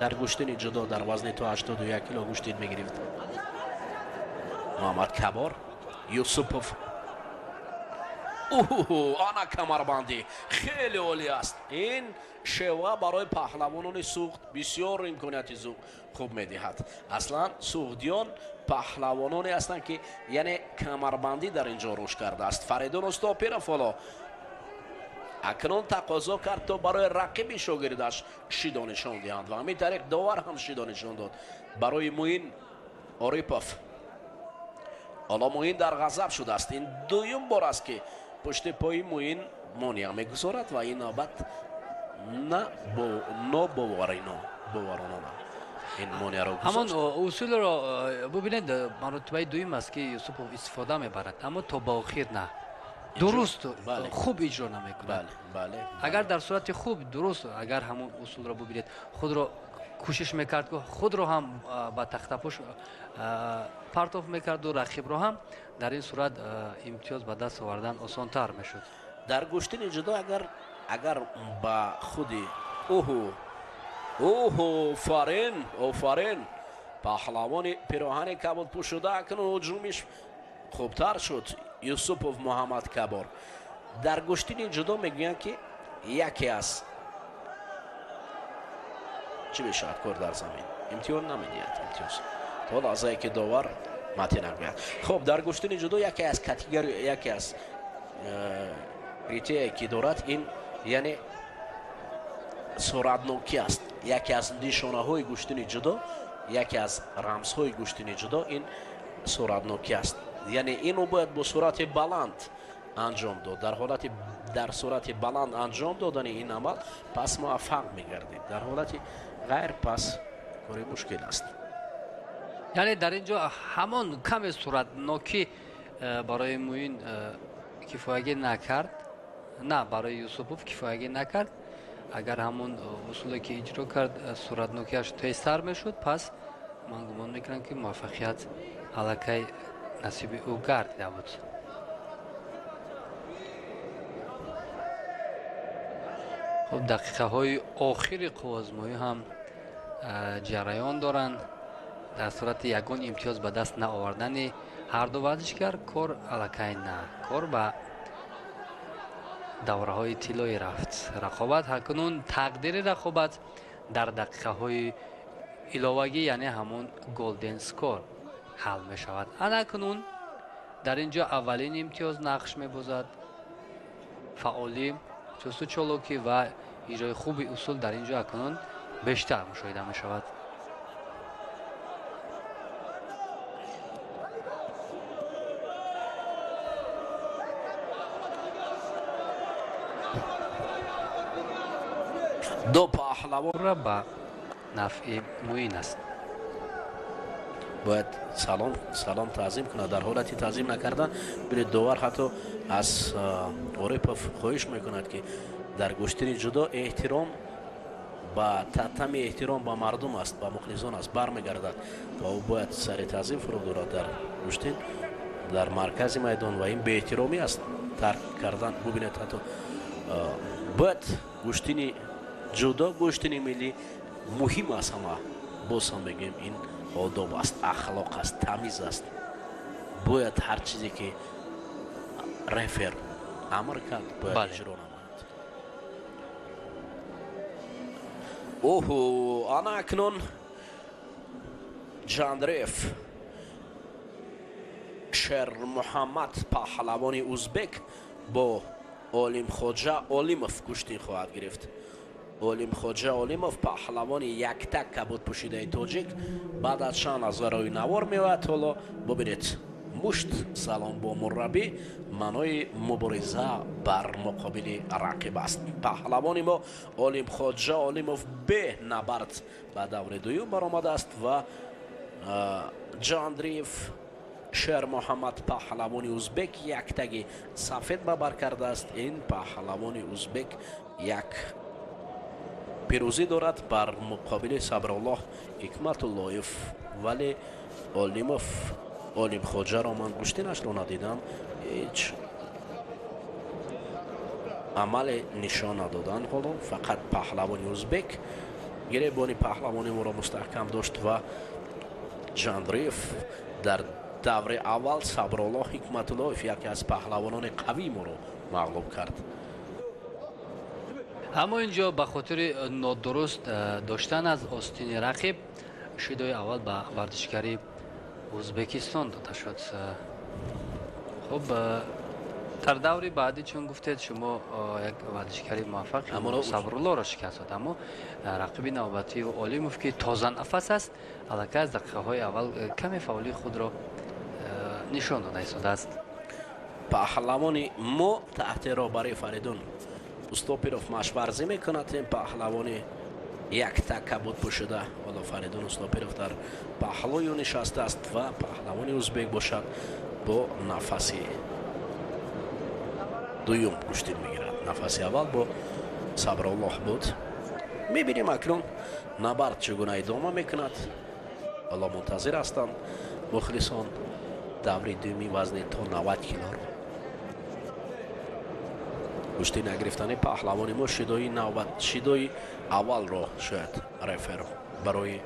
дар гӯштини ҷудо дар вазни то 81 кило гӯштин мегирифт. Муҳаммад Кабор, Юсупов, ана камарбандӣ хеле олӣ аст. Ин шева барои паҳлавонони суғд бисёр имконияти хуб медиҳад. Аслан суғдиён паҳлавононе ҳастанд ки яъне камарбандӣ дар ин ҷо рушд кардааст. Фаридун Устопиров ҳоло акнун тақозо кард то барои рақиби шогирдаш шидо нишон диҳанд ва ҳамин тариқ довар ҳам шидо нишон дод барои Муин Орипов. Ҳоло Муин дар ғазаб шудааст. Ин дуюм бор аст ки пушти пои Муин монеа мегузорад ва ин навбат на нобоварона ин монеаро гузошт. Ҳамон усулро бубинед, маротибаи дуюм аст ки Юсупов истифода мебарад, аммо то ба охир на дуруст хуб иҷро намекунад. Агар дар сурати хуб дуруст, агар ҳамон усулро бубинед, худро кӯшиш мекард, худро ҳам ба тахтапӯш партоф мекарду рақибро ҳам, дар ин сурат имтиёз ба даст овардан осонтар мешуд. Дар гӯштини ҷудо агар ба худи уҳу уҳу офарин, офарин, паҳлавони пироҳани кабудпӯшуда акнун ҳуҷумиш хубтар шуд. Юсупов Муҳаммадкабор дар гӯштини ҷудо мегӯянд ки яке аз чӣ мешавад кор дар замин имтиён намедиҳад, имтиёз то лаҳзае ки довар мате нагӯяд. Хуб, дар гӯштини ҷудо яке аз категория, яке аз критерие ки дорад ин яъне суръатнокӣ аст. Яке аз нишонаҳои гӯштини ҷудо, яке аз рамзҳои гӯштини ҷудо ин суръатнокӣ аст. Яъне инро бояд бо суръати баланд анҷом дод. Дар суръати баланд анҷом додани ин амал пас муваффақ мегардид. Дар ҳолати ғайр пас кори мушкил аст. Яъне дар ин ҷо ҳамон каме суръатнокӣ барои Муин кифоягӣ накард, на барои Юсупов кифоягӣ накард. Агар ҳамон усуле ки иҷро кард суръатнокиаш тезтар мешуд, пас ман гумон мекунам ки муваффақият аллакай насиби ӯ гардида буд. Хуб, дақиқаҳои охири қувваозмоӣ ҳам ҷараён доранд. Дар сурати ягон имтиёз ба даст наовардани ҳарду варзишгар кор аллакай на, кор ба давраҳои тиллоӣ рафт. Рақобат ҳакунун тақдири рақобат дар дақиқаҳои иловагӣ, яъне ҳамон голден скор ҳал мешавад. Анакунун дар ин ҷо аввалин имтиёз нақш мебозад. Фаъолӣ, чусту чолокӣ ва иҷрои хуби усул дар ин ҷо акнун бештар мушоҳида мешавад. Ду паҳлавонро ба нафъи Муин аст. Бояд салом таъзим кунад. Дар ҳолати таъзим накардан бинед, довар ҳатто аз Орипов хоҳиш мекунад ки дар гӯштини ҷудо эҳтиром ба татами эҳтиром ба мардум аст, ба мухлисон аст, бармегардад ва ӯ бояд сари таъзим фуруд дорад дар гӯштин дар маркази майдон ва ин беэҳтиромӣ аст тарк кардан. Бубинед, ҳатто бояд гӯштини ҷудо, гӯштини миллӣ муҳим аст ҳама. Боз ҳам мегӯем, ин одоб аст, ахлоқ аст, тамиз аст. Бояд ҳар чизе ки рефер амр кард бояд иҷро намояд. Оҳу, ана акнун Ҷандрев Шермуҳаммад паҳлавони узбек бо Олимхоҷа Олимов гӯштин хоҳад гирифт. Олимхоҷа Олимов паҳлавони яктак кабуд пӯшидаи тоҷик баъд аз чанд лаҳза рӯи навор меояд. Ҳоло бубинед, мушт салом бо мураббӣ маънои мубориза бар муқобили рақиб аст. Паҳлавони мо Олимхоҷа Олимов бе набард ба даври дуюм баромадааст ва Ҷоандриев Шермуҳаммад паҳлавони узбек яктаги сафед ба бар кардааст. Ин паҳлавони узбек як пирӯзӣ дорад бар муқобили Сабруллоҳ Ҳикматуллоев, вале Олимов Олимхоҷаро ман гӯштинашро надидам, ҳеҷ амале нишон надоданд. Ҳоло фақат паҳлавони узбек гиребони паҳлавони моро мустаҳкам дошт ва Ҷандриев дар даври аввал Сабруллоҳ Ҳикматуллоев яке аз паҳлавонони қавии моро мағлуб кард. Аммо инҷо ба хотири нодуруст доштан аз остини рақиб шидои аввал ба варзишгари Узбекистон дода шуд. Хуб, дар даври баъдӣ чун гуфтед шумо як варзишгари муваффақ Сабруллоҳро шикаст дод, аммо рақиби навбатии Олимов ки тозанафас аст, аллакай аз дақиқаҳои аввал каме фаъолии худро нишон дода истодааст. Паҳлавони мо таҳти роҳбарии Фаридун Устопиров машварзӣ мекунад. Ин паҳлавони яктак кабуд пӯшида, ҳоло Фаридун Устопиров дар паҳлӯи ӯ нишастааст ва паҳлавони узбек бошад бо нафаси дуюм гӯштин мегирад. Нафаси аввал бо Сабруллоҳ буд. Мебинем акнун набард чӣ гуна идома мекунад. Ҳоло мунтазир ҳастанд мухлисон даври дуюми вазни то 90 килоро. Гӯшти нагирифтани паҳлавони мо шидои навбат шидои аввалро шояд рефер барои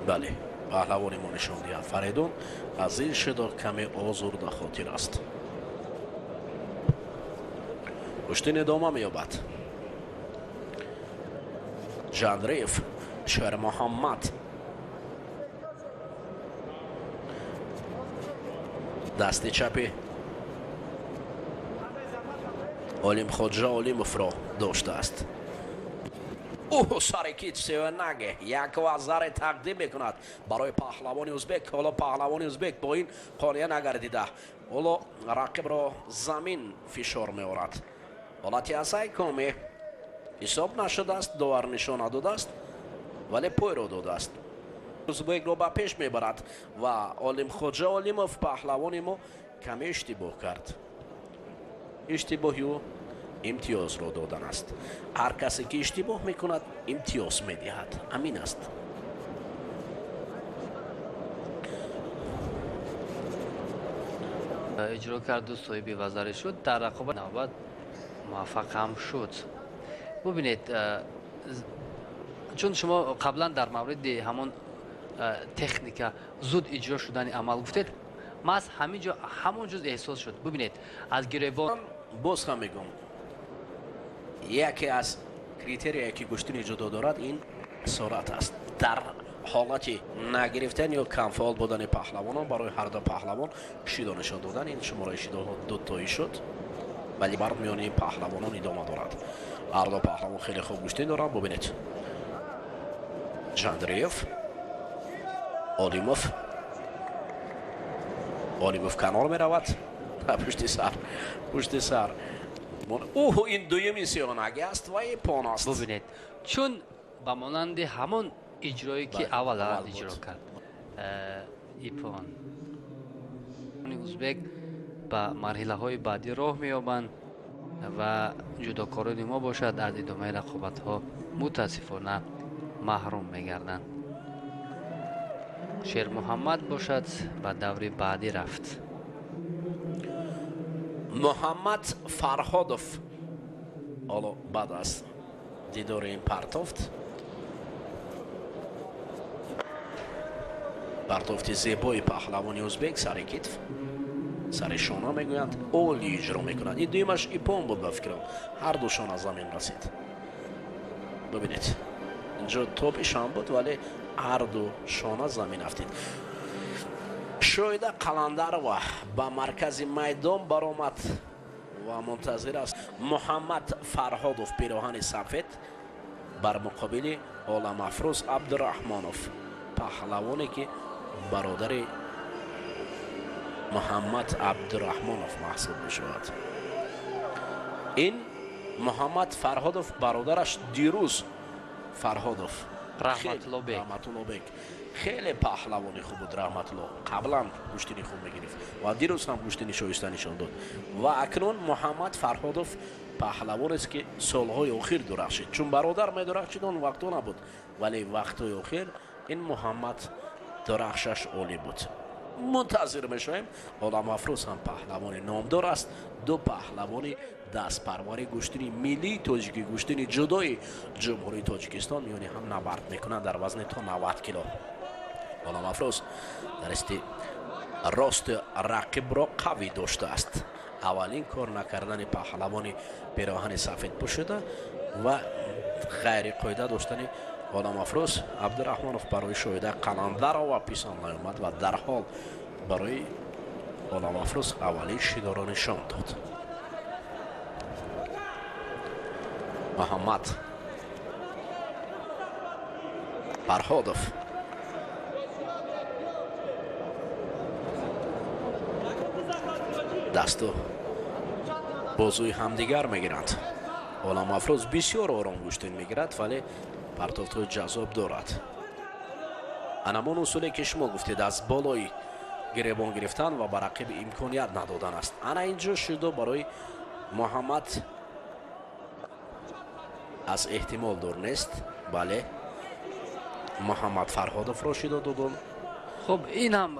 бале паҳлавони мо нишон диҳад. Фаридун аз ин шидо каме озурда хотир аст. Гӯштин идома меёбад. Ҷандриев Шермуҳаммад дасти чапи Олимхоҷа Олимовро доштааст. Ӯ сари кит сеонаге як вазаре тақдим мекунад барои паҳлавони узбек. Ҳоло паҳлавони узбек бо ин қонеа нагардида, ҳоло рақибро замин фишор меорад. Ҳолати асай коме ҳисоб нашудааст, довар нишон надодааст, вале пойро додааст. Узбекро ба пеш мебарад ва Олимхоҷа Олимов паҳлавони мо каме иштибоҳ кард. Иштибоҳи ӯ имтиёзро додан аст. Ҳар касе ки иштибоҳ мекунад имтиёз медиҳад. Ҳамин аст. Иҷро карду соҳиби вазаре шуд. Дар рақобат навбат муваффақ ҳам шуд. Бубинед, чун шумо қаблан дар мавриди ҳамон техника зуд иҷро шудани амал гуфтед, маҳз ҳамин ҷо ҳамон ҷуз эҳсос шуд. Бубинед, аз гиребон боз ҳам мегӯм, яке аз критерие ки гӯштини ҷудо дорад ин суръат аст. Дар ҳолати нагирифтан ё камфаъол будани паҳлавонон барои ҳар ду паҳлавон шидо нишон додан, ин шумораи шидоҳо дутоӣ шуд, вале бар миёни паҳлавонон идома дорад. Ҳар ду паҳлавон хеле хуб гӯштин доранд. Бубинед, Ҷандриев Олимов, Олимов канор меравад, пушти сар, пушти сар. Ӯ ин дуюмин сиёнаги аст ва ипон аст. Бубинед, чун ба монанди ҳамон иҷрое ки аввал иҷро кард ипон, узбек ба марҳилаҳои баъдӣ роҳ меёбанд ва ҷудокорони мо бошад аз идомаи рақобатҳо мутаассифона маҳрум мегарданд. Шермуҳаммад бошад ба даври баъдӣ рафт. Муҳаммад Фарҳодов ҳоло баъд аз дидори ин партофт, партофти зебои паҳлавони узбек сари китф, сари шона мегӯянд, оли иҷро мекунад. Ин дуюмаш ипон буд ба фикрам, ҳар ду шона замин расид. Бубинед, инҷо топишам буд, вале ҳар ду шона замин афтид. Шоида Қаландарова ба маркази майдон баромад ва мунтазир аст. Муҳаммад Фарҳодов пироҳани сафед бар муқобили Оламафрӯз Абдураҳмонов, паҳлавоне ки бародари Муҳаммад Абдураҳмонов маҳсуб мешавад. Ин Муҳаммад Фарҳодов бародараш дирӯз Фарҳодов Раҳматуллобек хеле паҳлавони хуб буд. Раҳматулло қаблан гӯштини хуб мегирифт ва дирӯз ҳам гӯштини шоиста нишон дод. Ва акнун Муҳаммад Фарҳодов паҳлавонест ки солҳои охир дурахшид, чун бародар медурахшид он вақтҳо набуд, вале вақтҳои охир ин Муҳаммад дурахшаш олӣ буд. Мунтазир мешавем. Оламафрӯз ҳам паҳлавони номдор аст. Ду паҳлавони дастпарвари гӯштини миллии тоҷикӣ, гӯштини ҷудои Ҷумҳурии Тоҷикистон миёни ҳам набард мекунанд дар вазни то 90 кило. Оламафрӯз дар дасти рости рақибро қавӣ доштааст. Аввалин кор накардани паҳлавони пироҳани сафед пӯшида ва ғайриқоида доштани Оламафрӯз Абдураҳмонов барои Шоида Қаландарова писанд наомад ва дарҳол барои Оламафрӯз аввалин шидоро нишон дод. Муҳаммад Фарҳодов дасту бозуи ҳамдигар мегиранд. Оламафрӯз бисёр ором гӯштин мегирад, вале партофтҳои ҷаззоб дорад. Анамон усуле ки шумо гуфтед, аз болои гиребон гирифтан ва ба рақиб имконият надодан аст. Ана инҷо шидо барои Муҳаммад аз эҳтимол дур нест. Бале, Муҳаммад Фарҳодовро шидо додон. Хуб, ин ҳам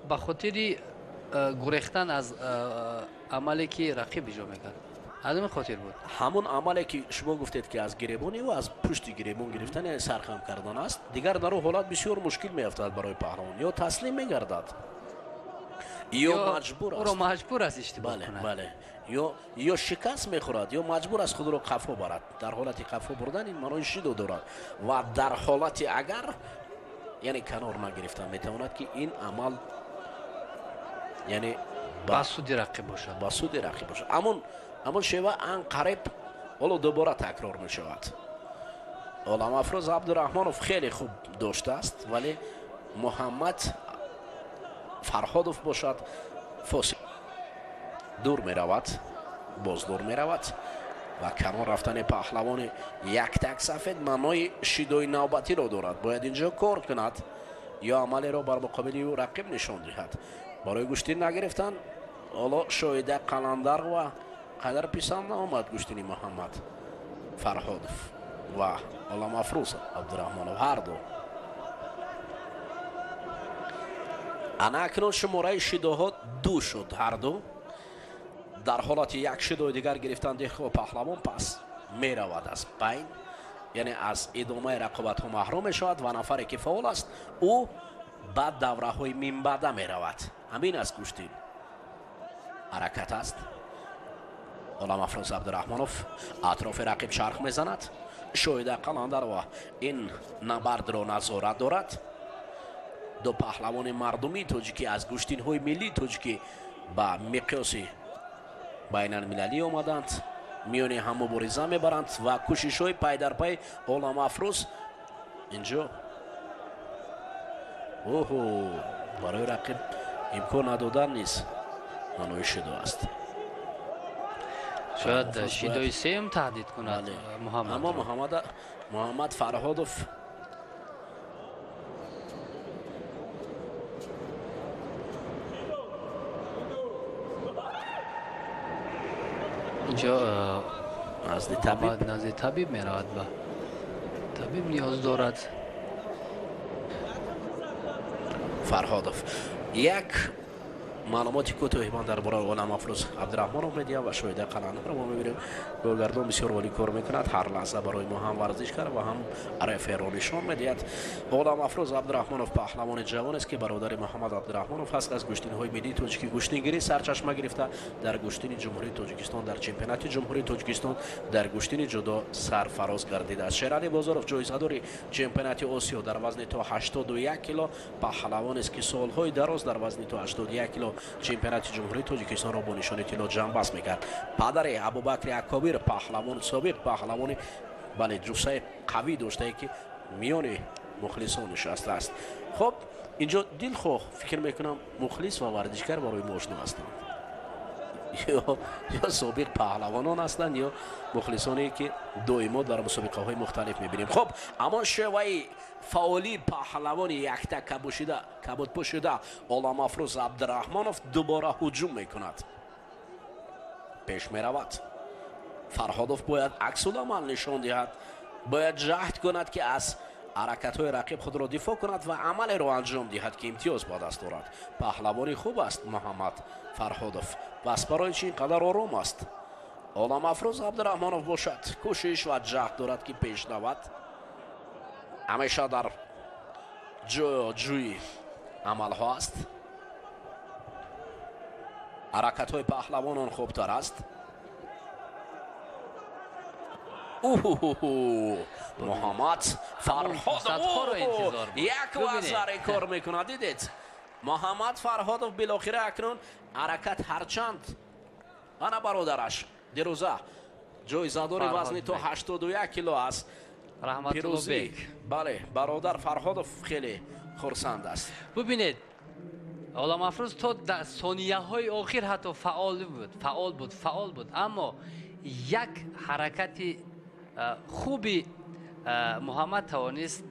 ба хотири гурехтан аз амале ки рақиб иҷро мекард, аз ҳамин хотир буд. Ҳамон амале ки шумо гуфтед ки аз гиребони ӯ аз пушти гиребон гирифтан, яъне сархам кардан аст, дигар дар он ҳолат бисёр мушкил меафтад барои паҳлавон. Ё таслим мегардад, ё маҷбур аст, ӯро маҷбур аст иштибоҳ кунад. Бале, ё шикаст мехӯрад, ё маҷбур аст худро қафо барад. Дар ҳолати қафо бурдан ин маънои шидо дорад ва дар ҳолати агар яъне канор нагирифтан метавонад ки ин амал яъне ба суди рақиб бошад, ба суди рақиб бошад. Амон шева ан қариб ҳоло дубора такрор мешавад. Оламафрӯз Абдураҳмонов хеле хуб доштааст, вале Муҳаммад Фарҳодов бошад фосил дур меравад, боз дур меравад ва канор рафтани паҳлавони яктак сафед маънои шидои навбатиро дорад. Бояд инҷо кор кунад ё амалеро бар муқобили ӯ рақиб нишон диҳад. Барои гӯштин нагирифтан ҳоло Шоида Қаландарова қадар писанд наомад гӯштини Муҳаммад Фарҳодов ва Оламафрӯз Абдураҳмонов ҳарду. Ана акнун шумораи шидоҳо ду шуд ҳарду. Дар ҳолати як шидои дигар гирифтан дихо паҳлавон пас меравад аз байн, яъне аз идомаи рақобатҳо маҳрум мешавад ва нафаре ки фаъол аст ӯ ба давраҳои минбаъда меравад. Ҳамин аст гӯштин. Ҳаракат аст. Оламафрӯз Абдураҳмонов атрофи рақиб чарх мезанад. Шоида Қаландарова ин набардро назорат дорад. Ду паҳлавони мардумии тоҷикӣ аз гӯштинҳои миллии тоҷикӣ ба миқёси байналмилалӣ омаданд, миёни ҳам мубориза мебаранд ва кӯшишҳои пайдарпай Оламафрӯз инҷо оҳо барои рақиб имкон надодан низ маънои шидо аст. Шояд шидои сеюм таҳдид кунад Муҳаммад. Аммо Муҳаммад Фарҳодов инҷо назди табиб меравад, ба табиб ниёз дорад. Фарҳодов як Маълумоти кӯтоҳи ман дар бораи Оламафрӯз Абдураҳмонов медиҳам ва Шоҳида Қаландарро мо мебинем. Коргардон бисёр олӣ кор мекунад, ҳар лаҳза барои мо ҳам варзишгар ва ҳам реферро нишон медиҳад. Оламафрӯз Абдураҳмонов паҳлавони ҷавон аст, ки бародари Муҳаммад Абдураҳмонов ҳаст. Аз гӯштинҳои миллии тоҷикӣ гӯштингирӣ сарчашма гирифта, дар гӯштини Ҷумҳурии Тоҷикистон, дар чемпионати Ҷумҳурии Тоҷикистон дар гӯштини ҷудо сарфароз гардидааст. Шералӣ Бозоров ҷоизадори чемпионати Осиё дар вазни то 81 кило паҳлавонест, ки солҳои дароз дар вазни то 81 кило чемпионати Ҷумҳурии Тоҷикистонро бо нишони тилло ҷамъбаст мекард. Падари Абубакри Акобир паҳлавони собиқ, паҳлавони бале ҷуссаи қавӣ доштае, ки миёни мухлисон нишастааст. Хуб, инҷо дилхоҳ фикр мекунам мухлис ва варзишгар барои мо ошно ҳастанд, ё собиқ паҳлавонон ҳастанд, ё мухлисоне, ки доимо дар мусобиқаҳои мухталиф мебинем. Хуб, аммо шеваи фаъолии паҳлавони якта кабудпӯшида Оламафрӯз Абдураҳмонов дубора ҳуҷум мекунад, пеш меравад. Фарҳодов бояд аксуламал нишон диҳад, бояд ҷаҳд кунад, ки аз ҳаракатҳои рақиб худро дифоъ кунад ва амалеро анҷом диҳад, ки имтиёз ба даст орад. Паҳлавони хуб аст Муҳаммад Фарҳодов. Пас барои чӣ ин қадар ором аст? Оламафрӯз Абдураҳмонов бошад, кӯшиш ва ҷаҳд дорад, ки пеш равад. Ҳамеша дар ҷӯи амалҳо аст. Ҳаракатҳои паҳлавонон хубтар аст. Муҳаммад Фарҳодов як вазаре кор мекунад. Дидед, Муҳаммад Фарҳодов билохира акнун ҳаракат ҳарчанд ана бародараш дирӯза ҷоизадори вазни то 81 кило аст. Раҳматуллобек. Бале, бародар Фарҳодов хеле хурсанд аст. Бубинед, Оламафрӯз то сонияҳои охир ҳатто фаъол буд, аммо як ҳаракати хуби Муҳаммад тавонист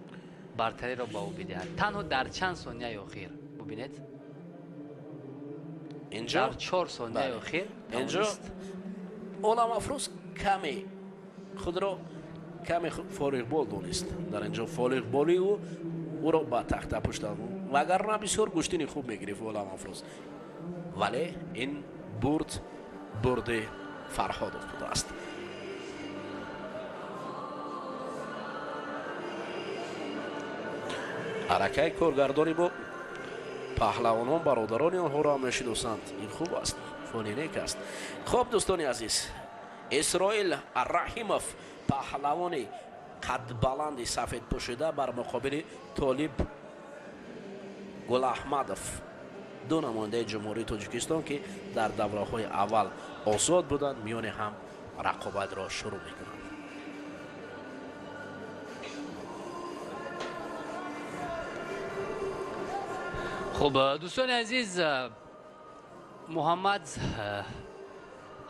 бартариро ба ӯ бидиҳад. Танҳо дар чанд сонияи охир. Бубинед, инҷо дар 4 сонияи охир инҷо Оламафрӯз каме худро каме фориғбол донист. Дар инҷо фориғболии ӯро ба тахта пушта, вагарна бисёр гӯштини хуб мегирифт Оламафрӯз. Вале ин бурд бурди Фарҳодов будааст. Ҳаракаи коргардони бо паҳлавонон бародарони онҳоро ҳам мешиносанд. Ин хуб аст, фони нек аст. Хуб, дӯстони азиз, Исроил Раҳимов паҳлавони қадбаланди сафедпӯшида бар муқобили Толиб Гулаҳмадов, ду намояндаи Ҷумҳурии Тоҷикистон, ки дар давраҳои аввал озод буданд, миёни ҳам рақобатро шурӯъ мекунанд. Хуб, дӯстони азиз, Муҳаммад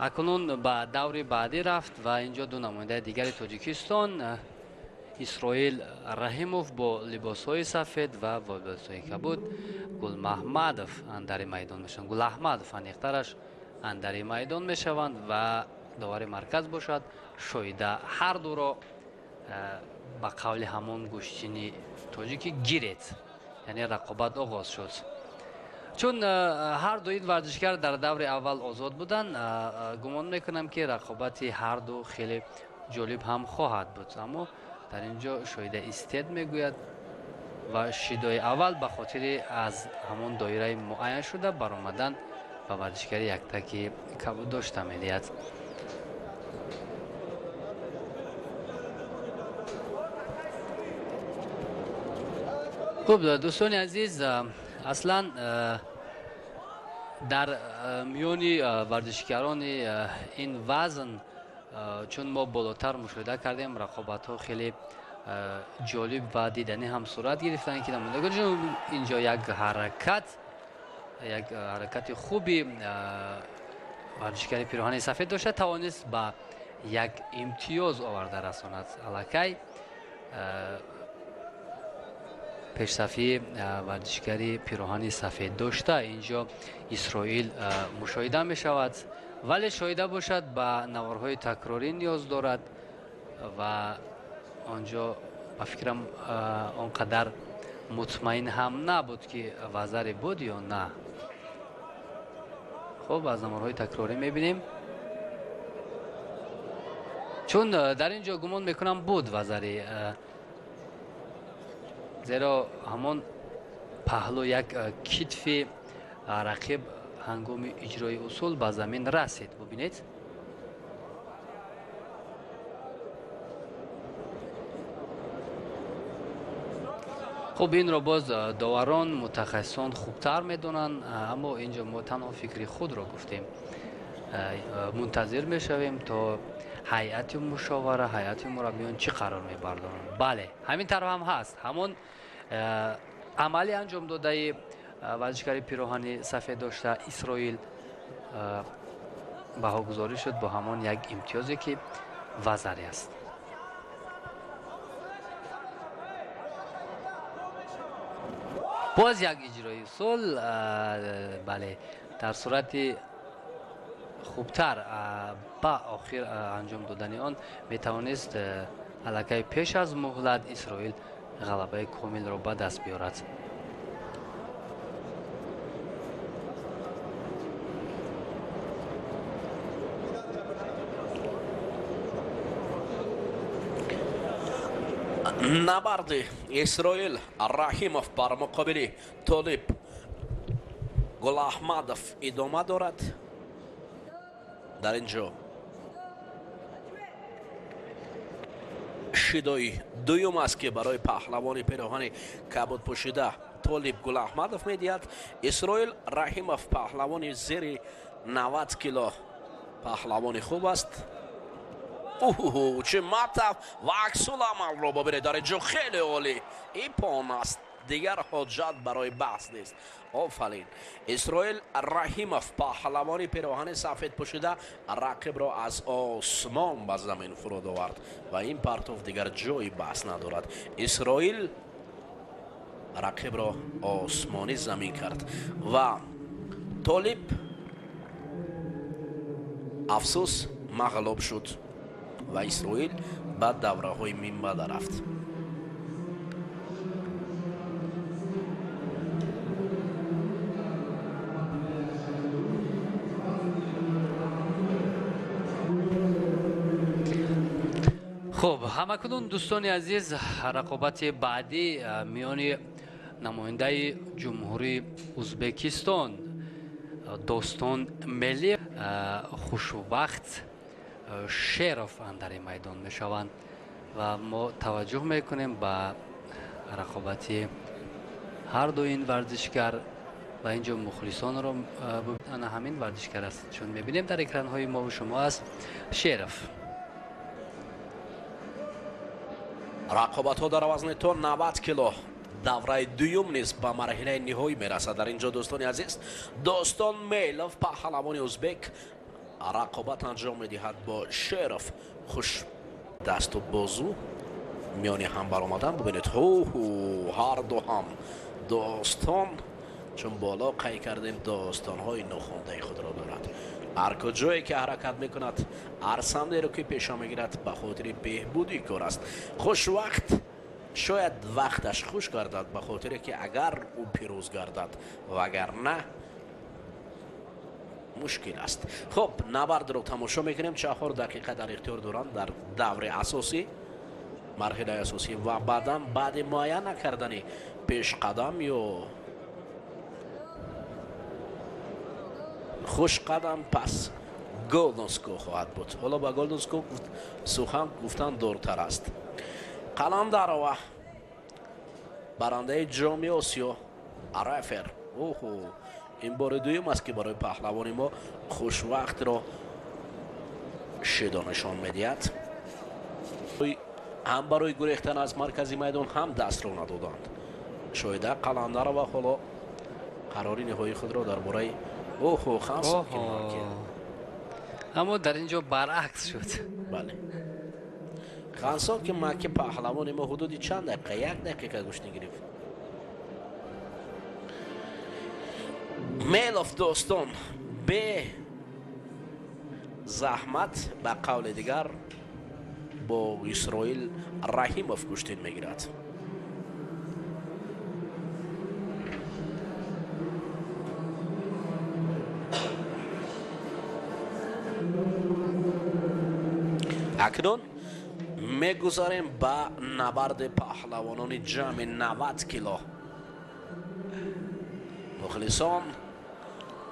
акнун ба даври баъдӣ рафт ва инҷо ду намояндаи дигари Тоҷикистон, Исроил Раҳимов бо либосҳои сафед ва бо либосҳои кабуд, Гулмаҳмадов андари майдон мешаванд. Гулаҳмадов аниқтараш андари майдон мешаванд ва довари марказ бошад Шоида. Ҳар дуро ба қавли ҳамон гӯштини тоҷикӣ гиред, яъне рақобат оғоз шуд. Чун ҳар ду ин варзишгар дар даври аввал озод буданд, гумон мекунам, ки рақобати ҳар ду хеле ҷолиб ҳам хоҳад буд. Аммо дар ин ҷо Шоида истед мегӯяд ва шидои аввал ба хотири аз ҳамон доираи муайяншуда баромадан ба варзишгари яктаки кабуд дошта медиҳад. Хуб, дӯстони азиз, аслан дар миёни варзишгарони ин вазн, чун мо болотар мушоҳида кардем, рақобатҳо хеле ҷолиб ва диданӣ ҳам сурат гирифтанд, ки намояндагон инҷо як ҳаракати хуби варзишгари пироҳани сафед дошта тавонист ба як имтиёз оварда расонад. Аллакай пешсафии варзишгари пироҳани сафед дошта инҷо Исроил мушоҳида мешавад, вале шоҳида бошад ба наворҳои такрорӣ ниёз дорад ва онҷо ба фикрам он қадар мутмаин ҳам набуд, ки вазаре буд ё на. Хуб, аз наморҳои такрорӣ мебинем, чун дар ин ҷо гумон мекунам буд вазари, зеро ҳамон паҳлу як китфи рақиб ҳангоми иҷрои усул ба замин расид. Бубинед. Хуб, инро боз доварон, мутахассисон хубтар медонанд, аммо ин ҷо мо танҳо фикри худро гуфтем. Мунтазир мешавем то ҳайати мушовара, ҳайати мураббиён чӣ қарор мебардоранд. Бале, ҳамин тавр ҳам ҳаст. Ҳамон амали анҷом додаи варзишгари пироҳани сафед дошта Исроил баҳогузорӣ шуд бо ҳамон як имтиёзе ки вазари аст. Боз як иҷрои усул, бале, дар сурати хубтар ба охир анҷом додани он метавонист аллакай пеш аз муҳлат Исроил ғалабаи комилро ба даст биёрад. Набарди Исроил Раҳимов бар муқобили Толиб Гулаҳмадов идома дорад. Дар ин ҷо шидои дуюм аст, ки барои паҳлавони пироҳани кабудпӯшида Толиб Гулаҳмадов медиҳад. Исроил Раҳимов паҳлавони зери 90 кило паҳлавони хуб аст. Уҳу, чӣ матав ва аксуламалро бибинед, дар ин ҷо хеле олӣ ипон аст, дигар ҳоҷат барои баҳс нест. Офарин! Исроил Раҳимов паҳлавони пироҳани сафед пӯшида рақибро аз осмон ба замин фуруд овард ва ин партов дигар ҷои баҳс надорад. Исроил рақибро осмонӣ замин кард ва Толиб афсӯс мағлуб шуд ва Исроил ба давраҳои минбаъда рафт. Хуб, ҳамакунун дӯстони азиз, рақобати баъдӣ миёни намояндаи Ҷумҳурии Ӯзбекистон Достон Мелли Хушвақт Шеров андари майдон мешаванд ва мо таваҷҷӯҳ мекунем ба рақобати ҳар ду ин варзишгар ва инҷо мухлисонро ана ҳамин варзишгар аст, чун мебинем дар экранҳои мову шумо аст Шеров. Рақобатҳо дар вазни то 90 кило давраи дуюм низ ба марҳилаи ниҳоӣ мерасад. Дар ин ҷо дӯстони азиз, Достон Мейлов паҳлавони ӯзбек рақобат анҷом медиҳад бо Шеров. Хуш дасту бозу миёни ҳам баромадан. Бубинед, ҳу ҳар ду ҳам достон, чун боло қайд кардем, достонҳои нохондаи худро дорад. Ҳар куҷое ки ҳаракат мекунад, ҳар самтеро ки пеша мегирад, ба хотири беҳбуди кор аст. Хушвақт шояд вақташ хуш гардад, ба хотире ки агар ӯ пирӯз гардад, вагар на мушкил аст. Хуб, набардро тамошо мекунем. 4 дақиқа дар ихтиёр доранд дар даври асосӣ, марҳилаи асосӣ, ва баъдан баъди муайян накардани пешқадам ё хушқадам пас Голденско хоҳад буд. Ҳоло ба Голденско сухан гуфтан дуртар аст. Қаландарова барандаи ҷоми Осиё Арафер. Оҳо, ин бори дуюм аст, ки барои паҳлавони мо хушвақтро шидо нишон медиҳад. Ҳам барои гурехтан аз маркази майдон, ҳам дастро надоданд. Шоида Қаландарова ҳоло қарори ниҳоии худро дар бораи оҳо ханс. Аммо дар ин ҷо баръакс шуд. Бале, хансо ки маки паҳлавони мо ҳудуди чанд дақиқа, 1 дақиқа гӯштӣ гирифт. Мелов достон бе заҳмат, ба қавли дигар, бо Исроил Раҳимов гӯштин мегирад. Акнун мегузарем ба набарди паҳлавонони ҷамъи 90 кило. Мухлисон,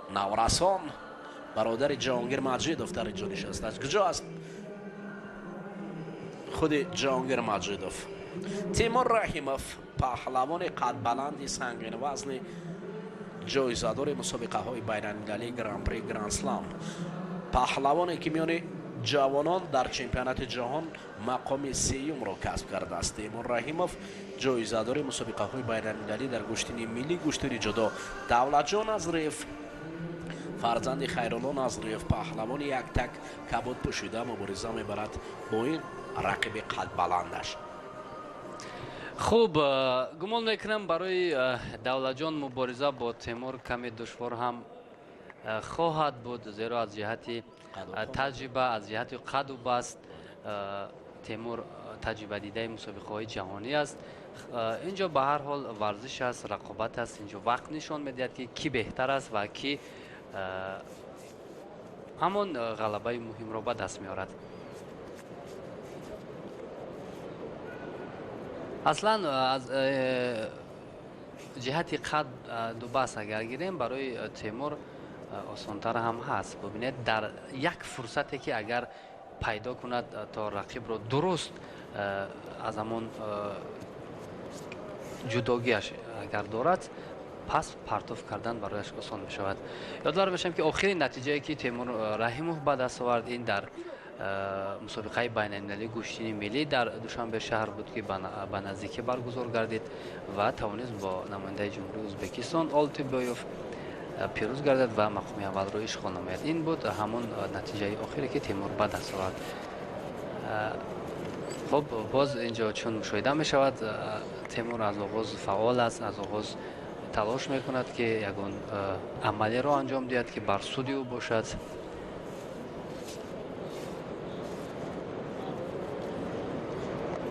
наврасон, бародари Ҷаҳонгир Маҷидов дар инҷо нишастааст. Куҷо аст худи Ҷаҳонгир Маҷидов? Тимур Раҳимов, паҳлавони қадбаланди сангинвазни ҷоизадори мусобиқаҳои байналмилалии Гран-при, Гранд-слам, паҳлавоне ки миёни ҷавонон дар чемпионати ҷаҳон мақоми сеюмро касб кардааст. Тимур Раҳимов ҷоизадори мусобиқаҳои байналмилалӣ дар гӯштини миллӣ, гӯштини ҷудо. Давлатҷон Назриев, фарзанди Хайрулло Назриев, паҳлавони яктак кабуд пӯшида мубориза мебарад бо ин рақиби қадбаландаш. Хуб, гумон мекунам барои Давлатҷон мубориза бо Темур каме душвор ҳам хоҳад буд, зеро аз ҷиҳати таҷриба, аз ҷиҳати қаду баст Темур таҷрибадидаи мусобиқаҳои ҷаҳонӣ аст. Инҷо ба ҳар ҳол варзиш аст, рақобат аст. Инҷо вақт нишон медиҳад, ки кӣ беҳтар аст ва кӣ ҳамон ғалабаи муҳимро ба даст меорад. Аслан аз ҷиҳати қад дубаст агар гирем, барои Темур осонтар ҳам ҳаст. Бубинед, дар як фурсате ки агар пайдо кунад то рақибро дуруст аз ҳамон ҷудогиаш агар дорад, пас партоф кардан барояш осон мешавад. Ёдовар мешавем, ки охирин натиҷае ки Темур Раҳимов ба даст овард, ин дар мусобиқаи байналмилалии гӯштини миллӣ дар Душанбе шаҳр буд, ки ба наздикӣ баргузор гардид ва тавонист бо намояндаи Ҷумҳурии Ӯзбекистон Олтибоев пирӯз гардад ва мақоми аввалро ишғол намояд. Ин буд ҳамон натиҷаи охире, ки Темур ба даст овард. Хуб, боз инҷо чун мушоҳида мешавад, Темур аз оғоз фаъол аст, аз оғоз талош мекунад, ки ягон амалиро анҷом диҳад, ки бар суди ӯ бошад.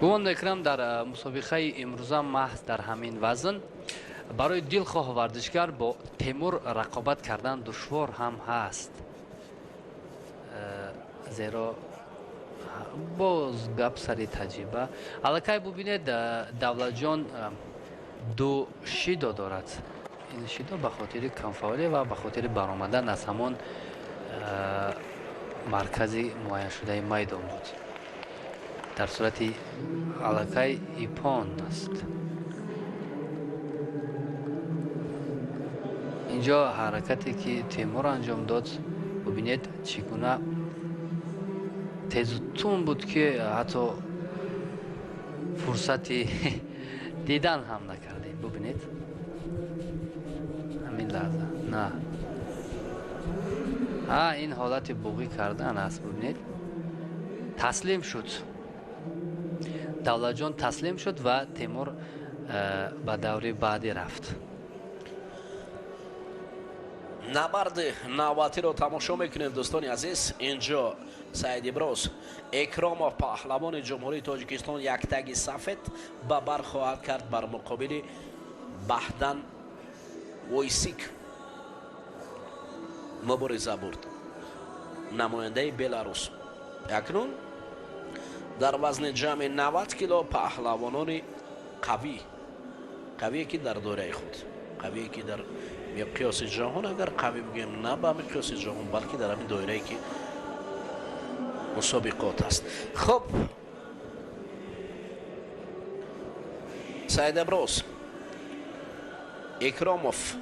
Гумон мекунам, дар мусобиқаи имрӯза маҳз дар ҳамин вазн барои дилхоҳ варзишгар бо Темур рақобат кардан душвор ҳам ҳаст, зеро боз гап сари таҷриба. Аллакай бубинед, Давлатҷон ду шидо дорад. Ин шидо ба хотири камфаъолӣ ва ба хотири баромадан аз ҳамон маркази муайяншудаи майдон буд. Дар сурати аллакай ипон аст. Инҷо ҳаракате ки Темур анҷом дод, бубинед, чӣ гуна тезу тун буд, ки ҳатто фурсати дидан ҳам накардем. Бубинед, ҳамин лаҳза на ин ҳолати буғӣ кардан аст. Бубинед, таслим шуд. Давлатҷон таслим шуд ва Темур ба даври баъдӣ рафт. Набарди навбатиро тамошо мекунем, дӯстони азиз. Инҷо Саид Иброз Икромов, паҳлавони Ҷумҳурии Тоҷикистон, яктаги сафед ба бар хоҳад кард бар муқобили Баҳдан Войсик мубориза бурд, намояндаи Беларус. Акнун дар вазни ҷамъи 90 кило паҳлавонони қавӣ, қавие ки дар доираи худ, қавие ки дар миқёси ҷаҳон, агар қавӣ бигӯем, на ба миқёси ҷаҳон, балки дар ҳамин доирае ки мусобиқот аст. Хуб, Саид Иброз Икромов,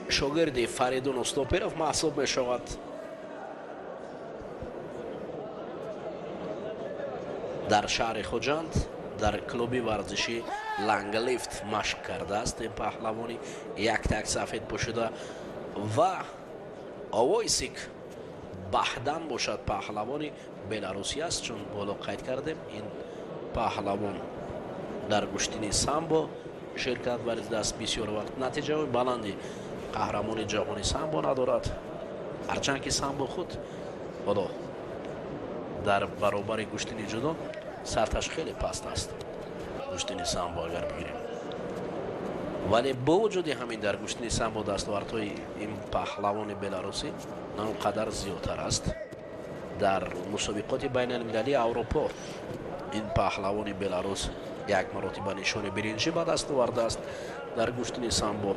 шогирди Фаридун Устопиров маҳсуб мешавад. Дар шаҳри Хуҷанд дар клуби варзишӣ Ланглифт машқ кардааст ин паҳлавони яктак сафед пӯшида ва Овойсик Баҳдан бошад, паҳлавони беларусӣ аст. Чун боло қайд кардем, ин паҳлавон дар гӯштини самбо ширкат варзидааст. Бисёр вақт натиҷаҳои баланди қаҳрамони ҷаҳони самбо надорад, ҳарчанд ки самбо худ ҳоло дар баробари гӯштини ҷудо сатҳаш хеле паст аст, гӯштини самбо агар бигирем. Вале бо вуҷуди ҳамин дар гӯштини самбо дастовардҳои ин паҳлавони беларусӣ на он қадар зиёдтар аст. Дар мусобиқоти байналмилалии Аврупо ин паҳлавони Беларус як маротиба нишони биринҷӣ ба даст овардааст дар гӯштини самбо.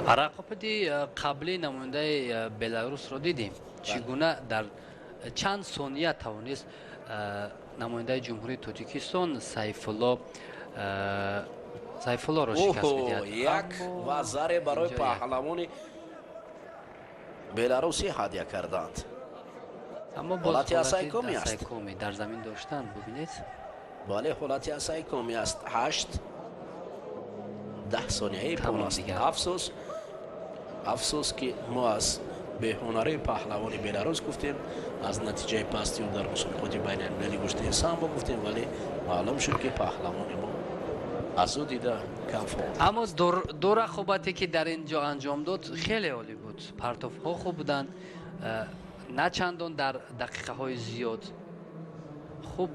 Рақобати қаблии намояндаи Беларусро дидем, чӣ гуна дар чанд сония тавонист намояндаи Ҷумҳурии Тоҷикистон Сайфуллоро шикаст бидиҳад. Як вазаре барои паҳлавони беларусӣ ҳадя карданд. Аммо ҳолати асайкомӣ аст. Дар замин доштан, бубинед. Бале, ҳолати асайкомӣ аст. 8-10 сонияи пон аст. Афсӯс, афсӯс, ки мо аз беҳунарии паҳлавони Беларус гуфтем, аз натиҷаи пасти ӯ дар мусобиқоти байналмилалӣ гӯштини самбо гуфтем, вале маълум шуд, ки паҳлавони мо аз ӯ дида камфаъол. Аммо ду рақобате, ки дар ин ҷо анҷом дод, хеле олӣ буд. Партовҳо хуб буданд, на чандон дар дақиқаҳои зиёд. Хуб.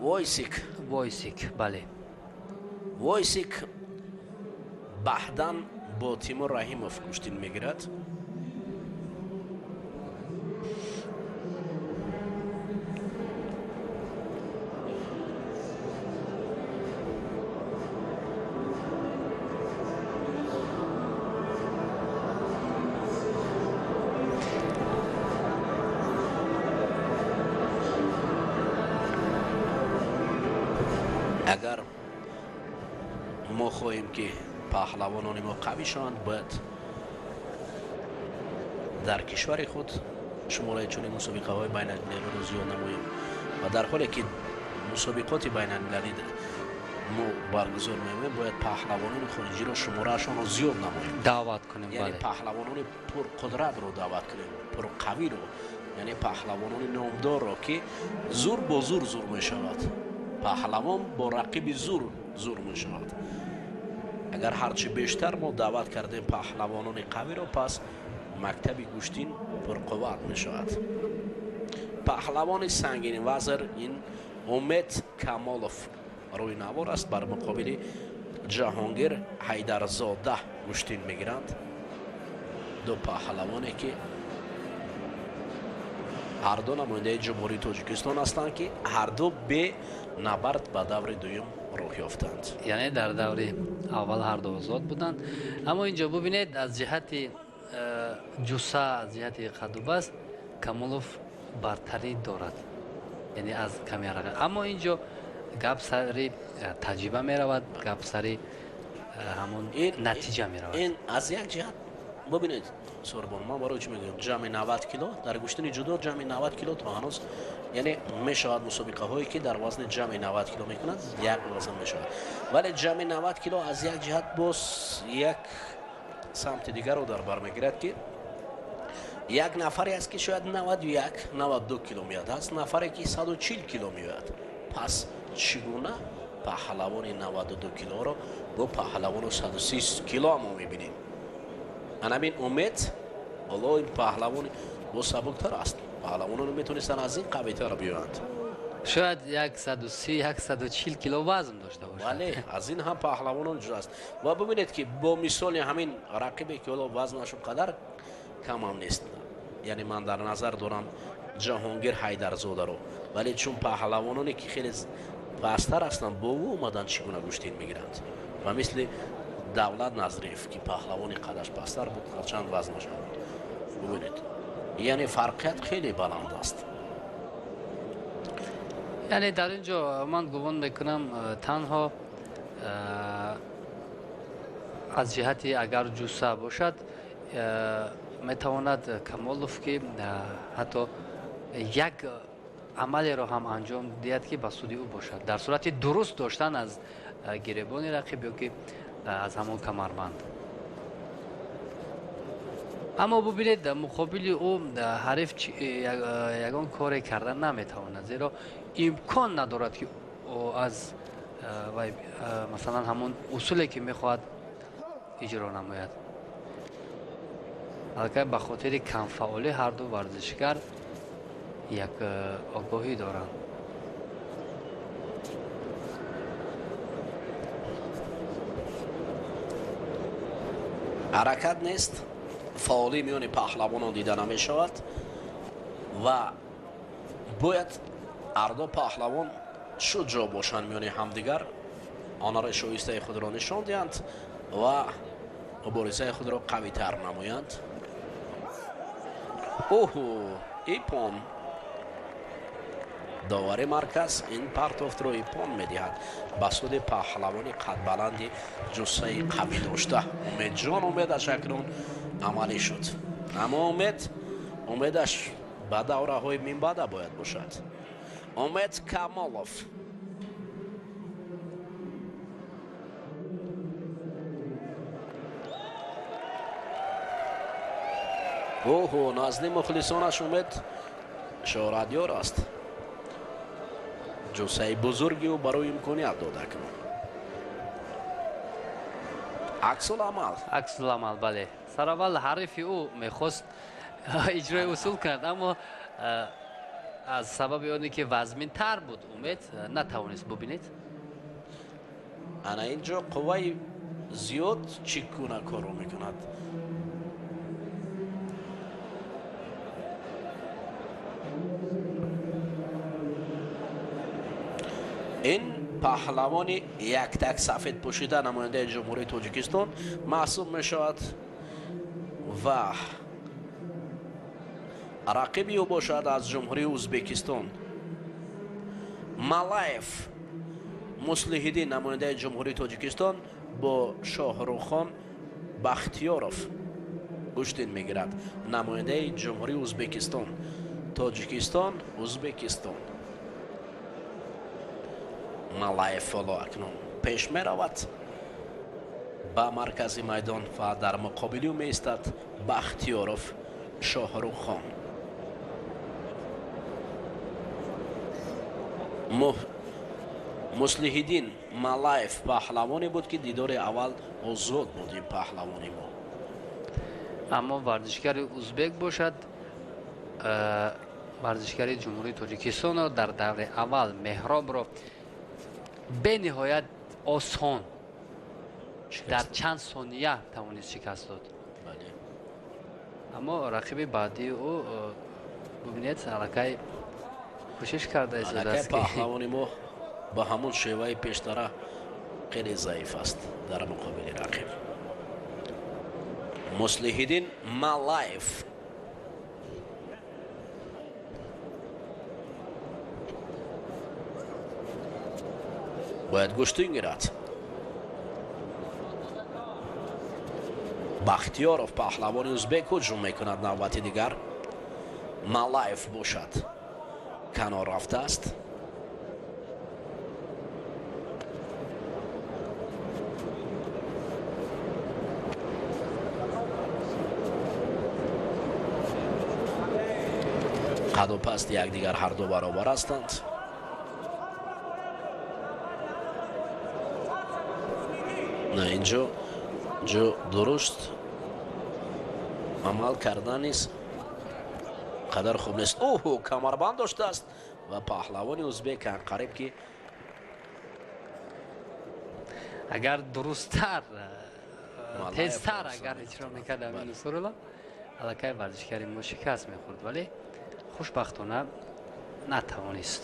Войсик. Войсик, бале. Войсик Баҳдан бо Тимур Раҳимов гӯштин мегирад. Агар мо хоҳем, ки паҳлавонони мо қавӣ шаванд, бояд дар кишвари худ шумораи чунин мусобиқаҳои байналмилалиро зиёд намоем ва дар ҳоле ки мусобиқоти байналмилалӣ мо баргузор меоем, бояд паҳлавонони хориҷиро шумораашонро зиёд намоем, даъват кунем, яъне паҳлавонони пурқудратро даъват кунем, пурқавиро, яъне паҳлавонони номдорро, ки зур бо зур зур мешавад. Паҳлавон бо рақиби зур зур мешавад. Агар ҳарчи бештар мо даъват кардем паҳлавонони қавиро, пас мактаби гӯштин пурқувват мешавад. Паҳлавони сангини вазр ин Умед Камолов рӯи навор аст, бар муқобили Ҷаҳонгир Ҳайдарзода гӯштин мегиранд. Ду паҳлавоне, ки ҳарду намояндаи Ҷумҳурии Тоҷикистон ҳастанд, ки ҳарду бе набард ба даври дуюм роҳ ёфтанд. Яъне дар даври аввал ҳарду озод буданд. Аммо инҷо бубинед, аз ҷиҳати ҷусса, аз ҷиҳати қадубаст Камолов бартарӣ дорад, яъне аз ками ҳаракат. Аммо инҷо гап сари таҷриба меравад, гап сари ҳамон натиҷа меравад. Ин аз як ҷиҳат бубинед, Сурбон, ман барои чӣ мегӯям ҷамъи 90 кило дар гӯштини ҷудо, ҷамъи 90 кило то ҳанӯз, яъне мешавад мусобиқаҳое, ки дар вазни ҷамъи 90 кило мекунанд, як вазн мешавад. Вале ҷамъи 90 кило аз як ҷиҳат боз як самти дигарро дар бар мегирад, ки як нафаре аст, ки шояд 91, 92 кило меояд, ҳаст нафаре, ки 140 кило меояд. Пас чӣ гуна паҳлавони 92 килоро бо паҳлавони 130 кило мо мебинем? Анамин Умед, ҳоло ин паҳлавони бо сабуктар аст. Паҳлавонон метавонистанд аз ин қавитар биёянд. Шояд 130, 140 кило вазн дошта бошад. Бале, аз ин ҳам паҳлавонон ҷудо аст. Ва бубинед, ки бо мисоли ҳамин рақибе, ки ҳоло вазнаш он қадар камам нест, яъне ман дар назар дорам Ҷаҳонгир Ҳайдарзодаро, вале чун паҳлавононе, ки хеле пасттар ҳастанд, бо ӯ омаданд, чӣ гуна гӯштин мегиранд. Ва мисли Давлат Назриев, ки паҳлавони қадаш пасттар буд, ҳарчанд вазнаш буд. Бубинед, яъне фарқият хеле баланд аст. Яъне дар ин ҷо ман гумон мекунам, танҳо аз ҷиҳати агар ҷусса бошад, метавонад Камолов, ки ҳатто як амалеро ҳам анҷом диҳад, ки ба суди ӯ бошад, дар сурати дуруст доштан аз гиребони рақиб ё ки аз ҳамон камарбанд. Аммо бубинед, муқобили ӯ ҳариф ягон коре карда наметавонад, зеро имкон надорад, ки аз масалан ҳамон усуле, ки мехоҳад, иҷро намояд. Аллакай ба хотири камфаъолӣ ҳарду варзишгар як огоҳӣ доранд. Ҳаракат нест. Фаъолӣ миёни паҳлавонон дида намешавад ва бояд ҳарду паҳлавон шуҷоъ бошанд миёни ҳамдигар, онҳоро шоистаи худро нишон диҳанд ва муборизаи худро қавитар намоянд. Оҳу, ипон! Довари марказ ин партофтро ипон медиҳад ба суди паҳлавони қадбаланди ҷуссаи қавӣ дошта. Умедҷон умедаш акнун амалӣ шуд, аммо умедаш ба давраҳои минбаъда бояд бошад. Умед Камолов. Оҳо, назди мухлисонаш Умед шӯҳратёр аст. Ҷуссаи бузурги ӯ барои имконият дод акнун. Аксуламал. Аксуламал, бале. Сараввал ҳарифи ӯ мехост иҷрои усул кунад, аммо аз сабаби оне ки вазминтар буд, Умед натавонист. Бубинед. Ана ин ҷо қувваи зиёд чӣ гуна корро мекунад. Ин паҳлавони яктак сафед пӯшида намояндаи Ҷумҳурии Тоҷикистон маҳсуб мешавад ва рақиби ӯ бошад аз Ҷумҳурии Ӯзбекистон Малаев Муслиҳиддин, намояндаи Ҷумҳурии Тоҷикистон бо Шоҳрухон Бахтиёров гӯштин мегирад, намояндаи Ҷумҳурии Ӯзбекистон. Тоҷикистон, Ӯзбекистон. Малаев ҳоло акнун пеш меравад ба маркази майдон ва дар муқобили ӯ меистад Бахтиёров Шоҳрухон. Муслиҳиддин Малаев паҳлавоне буд, ки дидори аввал озод буд ин паҳлавони мо. Аммо варзишгари узбек бошад, варзишгари Ҷумҳурии Тоҷикистонро дар даври аввал Меҳробро бениҳоят осон дар чанд сония тавонист шикаст дод. Аммо рақиби баъдии ӯ, бубинед, аллакай кӯшиш карда истодааст. Паҳлавони мо ба ҳамон шеваи пештара хеле заиф аст дар муқобили рақиб. Муслиҳиддин Малаев. Бояд гӯштин гирад. Бахтиёров паҳлавони узбек ҳуҷум мекунад навбати дигар. Малаев бошад канор рафтааст. Қаду пасти якдигар ҳарду баробар ҳастанд. На, инҷо ҷо дуруст амал кардан низ қадар хуб нест. Оҳу, камарбанд доштааст ва паҳлавони узбек қариб ки агар дурусттар, тезтар агар иҷро мекард Амин Нусрулло, аллакай варзишгари мо шикаст мехӯрд, вале хушбахтона натавонист.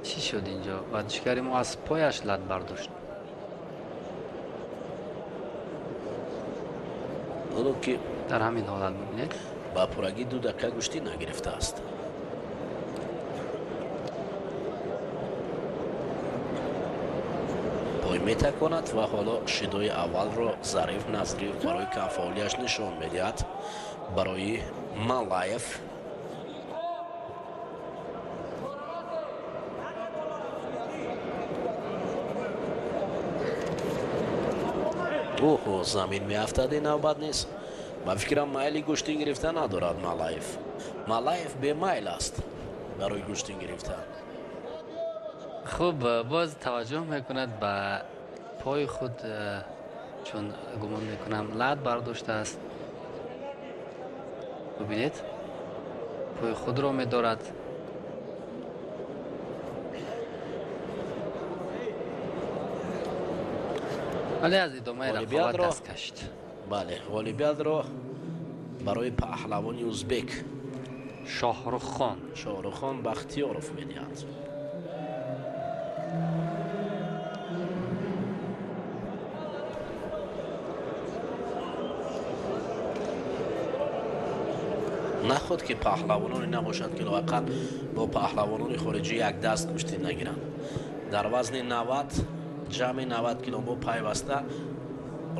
Чӣ шуд инҷо? Варзишгари мо аз пояш лат бардошт. Ки дар ҳамин ҳолат бубинед, ба пуррагӣ 2 дақиқа гӯштӣ нагирифтааст. Пой метаконад ва ҳоло шидои аввалро Зариф Назриев барои камфаъолияш нишон медиҳад барои Малаев. Оҳо, замин меафтад, ин навбат нест. Ба фикрам майли гӯштин гирифта надорад Малаев. Малаев бемайл аст барои гӯштин гирифтан. Хуб, боз таваҷҷӯҳ мекунад ба пои худ, чун гумон мекунам лат бардоштааст. Бубинед, пои худро медорад. Вале аз идомаи рақобат даст кашид. Бале, ғолибиятро барои паҳлавони узбек Шоҳруххон Бахтиёров медиҳанд. Наход ки паҳлавононе набошанд, ки лоақал бо паҳлавонони хориҷӣ як даст гӯштӣ нагиранд. Дар вазни 90, ҷамъи 90 кило мо пайваста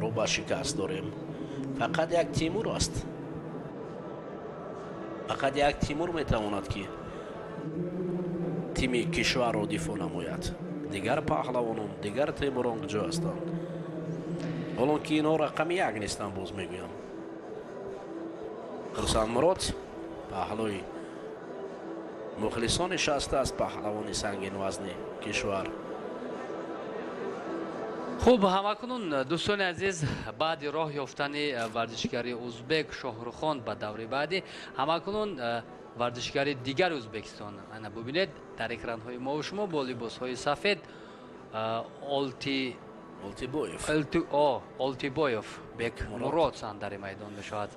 рӯ ба шикаст дорем. Фақат як Тимур аст. Фақат як Тимур метавонад ки тими кишварро дифоъ намояд. Дигар паҳлавонон, дигар Тимурон куҷо ҳастанд? Ҳолон ки инҳо рақами як нестанд, боз мегӯям. Хурсандмурод паҳлӯи мухлисон нишастааст, паҳлавони сангинвазни кишвар. Хуб, ҳамакунун дӯстони азиз, баъди роҳ ёфтани варзишгари узбек Шоҳрухон ба даври баъдӣ, ҳамакунун варзишгари дигари Узбекистон, ана бубинед дар экранҳои мо шумо бо либосҳои сафед Олтибоев Бекмурод сандари майдон мешавад.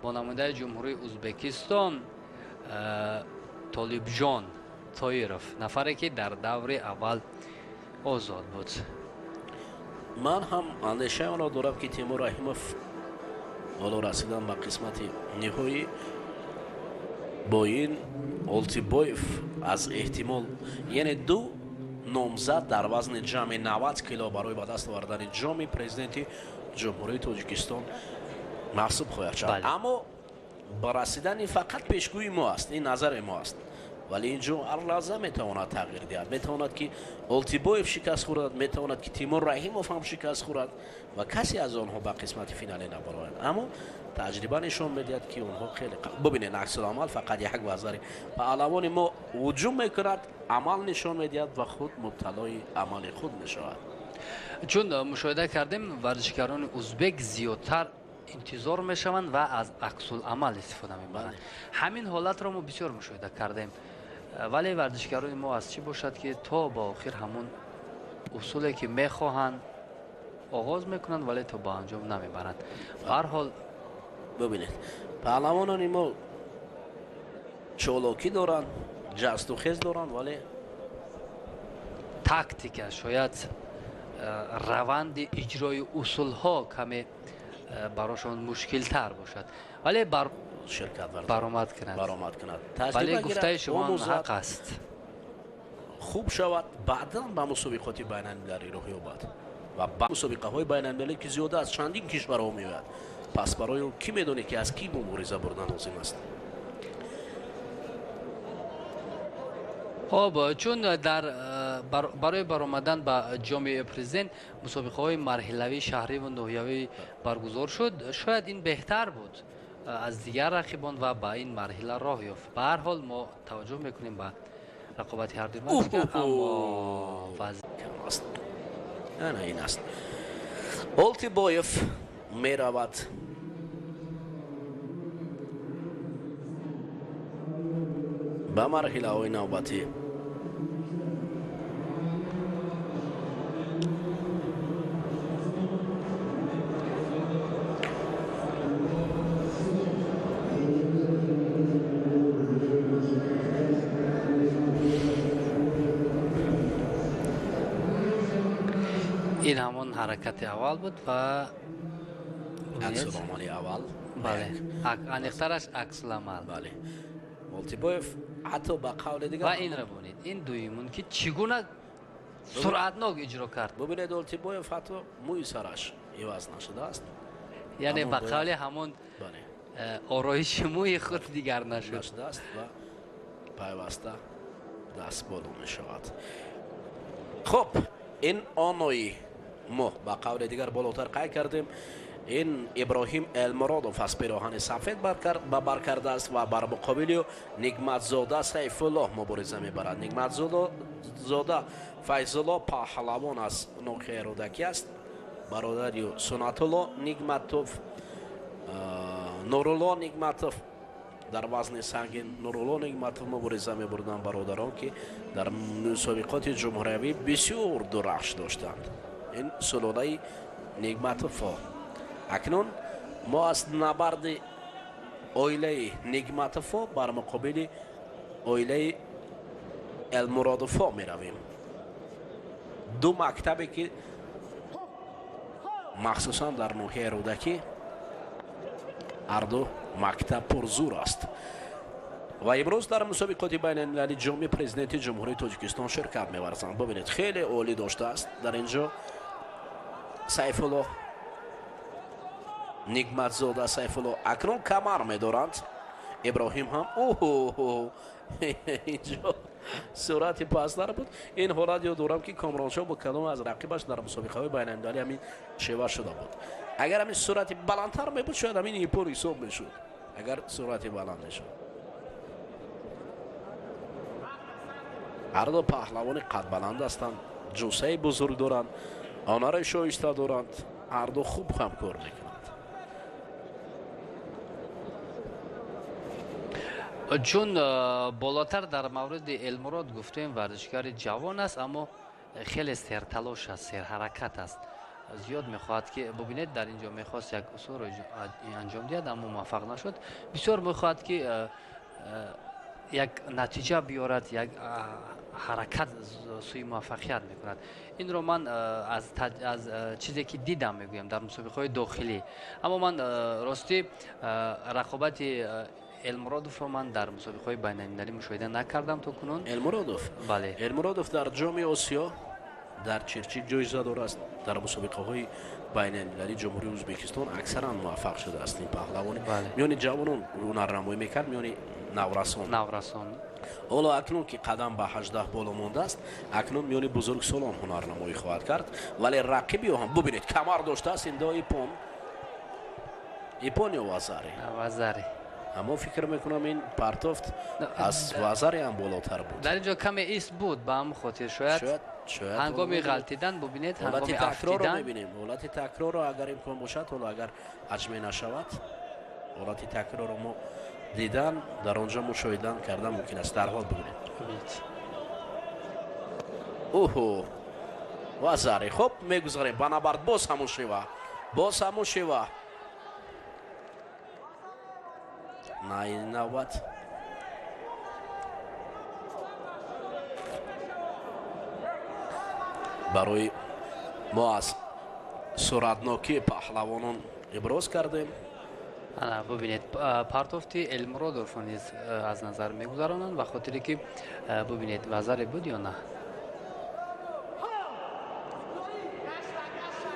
Бо намояндаи Ҷумҳурии Узбекистон Толибҷон Тоиров, нафаре ки дар даври аввал озод буд. Ман ҳам андешаи онро дорам, ки Тимур Раҳимов ҳоло расидан ба қисмати ниҳоӣ бо ин Олтибоев аз эҳтимол, яъне ду номзад дар вазни ҷамъи 90 кило барои ба даст овардани ҷоми президенти Ҷумҳурии Тоҷикистон маҳсуб хоҳад шуд. Аммо ба расидани фақат пешгӯии мо аст, ин назари мо аст. Вале ин ҷо ҳар лаҳза метавонад тағйир диҳад. Метавонад ки Олтибоев шикаст хӯрад, метавонад ки Тимур Раҳимов ҳам шикаст хӯрад ва касе аз онҳо ба қисмати финале набарояд. Аммо таҷриба нишон медиҳад, ки онҳо хеле, бубинед, аксуламал фақат як вазари паҳлавони мо ҳуҷум мекунад, амал нишон медиҳад ва худ мубталои амали худ мешавад. Чун мушоҳида кардем, варзишгарони узбек зиёдтар интизор мешаванд ва аз аксуламал истифода мебаранд. Ҳамин ҳолатро мо бисёр мушоҳида кардем. Вале варзишгарони мо аз чӣ бошад, ки то ба охир ҳамон усуле ки мехоҳанд оғоз мекунанд, вале то ба анҷом намебаранд. Ба ҳар ҳол бубинед, паҳлавонони мо чолокӣ доранд, ҷасту хез доранд, вале тактика, шояд раванди иҷрои усулҳо каме барошон мушкилтар бошад, вале баромад кунад. Вале гуфтаи шумо ҳақ аст. Хуб шавад, баъдан ба мусобиқоти байналмилалӣ роҳ ёбад ва ба мусобиқаҳои байналмилалӣ, ки зиёда аз чандин кишварҳо меояд. Пас барои ӯ кӣ медонед, ки аз кӣ мубориза бурдан лозим аст? Хуб, чун дар барои баромадан ба ҷоми президент мусобиқаҳои марҳилавии шаҳрӣ ва ноҳиявӣ баргузор шуд, шояд ин беҳтар буд аз дигар рақибон ва ба ин марҳила роҳ ёфт. Ба ҳар ҳол мо таваҷҷӯҳ мекунем ба рақобати ҳар ду варзишгар, аммо кам аст. Ана ин аст. Олтибоев меравад ба марҳилаҳои навбатӣ. Ин ҳамон ҳаракати аввал буд ва аксуламали аввал. Бале, аниқтараш аксуламал. Бале, Олтибоев ҳатто ба қавли дигар ва инро бубинед, ин дуюмун ки чӣ гуна суръатнок иҷро кард. Бубинед, Олтибоев ҳатто мӯи сараш иваз нашудааст, яъне ба қавли ҳамон ороиши мӯи худ дигар нашудааст ва пайваста даст боло мешавад. Хуб, ин онои мо ба қавли дигар болотар қайд кардем. Ин Иброҳим Элмуродов аз пироҳани сафед ба бар кардааст ва бар муқобили ӯ Нигматзода Сайфуллоҳ мубориза мебарад. Нигматзода Файзулло паҳлавон аз ноҳияи Рӯдакӣ аст. Бародари ӯ Сунатулло Нигматов, Нурулло Нигматов дар вазни сангин Нурулло Нигматов мубориза мебурданд, бародарон ки дар мусобиқоти ҷумҳуриявӣ бисёр дурахш доштанд. Ин сулолаи Нигматовҳо. Акнун мо аз набарди оилаи Нигматовҳо бар муқобили оилаи Элмуродовҳо меравем. Ду мактабе ки махсусан дар ноҳияи Рӯдакӣ ҳарду мактаб пурзур аст. Ва имрӯз дар мусобиқоти байналмилалии ҷоми президенти Ҷумҳурии Тоҷикистон ширкат меварзанд. Бубинед, хеле олӣ доштааст дар ин ҷо Сайфулло Нигматзода. Сайфулло акнун камар медоранд. Иброҳим ҳам оҳо, инҷо суръати пастар буд. Ин ҳолат ёд дорам, ки Комроншоҳ бо кадом аз рақибаш дар мусобиқаҳои байналмилалӣ ҳамин шева шуда буд. Агар ҳамин суръати баландтар мебуд, шояд ҳамин ипор ҳисоб мешуд, агар суръати баланд мешуд. Ҳарду паҳлавони қадбаланд ҳастанд, ҷусаи бузург доранд, ҳунари шоиста доранд, ҳарду хуб ҳамкор мекунанд. Чун болотар дар мавриди Элмурод гуфтем, варзишгари ҷавон аст, аммо хеле серталош аст, серҳаракат аст. Зиёд мехоҳад ки бубинед, дар ин ҷо мехост як усулро анҷом диҳад, аммо муваффақ нашуд. Бисёр мехоҳад ки як натиҷа биёрад, як ҳаракат сӯи муваффақият мекунад. Инро ман аз чизе ки дидам мегӯям дар мусобиқаҳои дохилӣ. Аммо ман ростӣ рақобати Элмуродовро ман дар мусобиқаҳои байналмилалӣ мушоҳида накардам то кунун. Элмуродов? Бале. Элмуродов дар ҷоми Осиё дар Чирчик ҷоизадор аст. Дар мусобиқаҳои байналмилалии Ҷумҳурии Ӯзбекистон аксаран муваффақ шудааст ин паҳлавон. Миёни ҷавонон ҳунарнамоӣ мекард, миёни наврасон. Наврасон. Ҳоло акнун ки қадам ба 18 боло мондааст, акнун миёни бузургсолон ҳунарнамоӣ хоҳад кард. Вале рақиби ӯ ҳам бубинед, камар доштааст ин до ипон. Ипон ё вазари? Вазари. Аммо фикр мекунам ин партофт аз вазари ҳам болотар буд. Дар ин ҷо каме ист буд, ба ҳамин хотир шояд ҳангоми ғалтидан бубинед, ҳангоми афтидан мебинем. Ҳолати такрорро агар имкон бошад, ҳоло агар ҳаҷме нашавад, ҳолати такрорро мо дидан, дар он ҷо мушоҳидан кардан мумкин аст. Дарҳол бубинед. Оҳо, вазари. Хуб, мегузарем ба набард. Боз ҳамон шева, боз ҳамон шева. На ин навбат барои мо аз суръатнокии паҳлавонон иброз кардем. Ана бубинед, партофти Элмуродовро низ аз назар мегузаронанд, ба хотире ки бубинед вазаре буд ё на.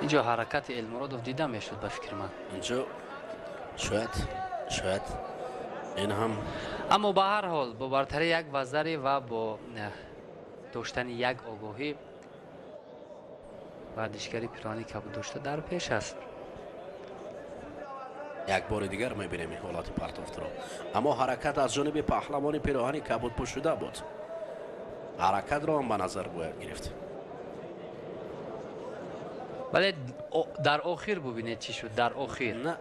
Инҷо ҳаракати Элмуродов дида мешуд ба фикри ман. Инҷо шояд ин ҳам, аммо ба ҳар ҳол бо бартарии як вазаре ва бо доштани як огоҳӣ варзишгари пирони кабуд дошта дар пеш аст. Як бори дигар мебинем ин ҳолати партофтро, аммо ҳаракат аз ҷониби паҳлавони пироҳани кабуд пӯшида буд. Ҳаракатро ҳам ба назар бояд гирифт. Вале дар охир бубинед чӣ шуд. Дар охир на,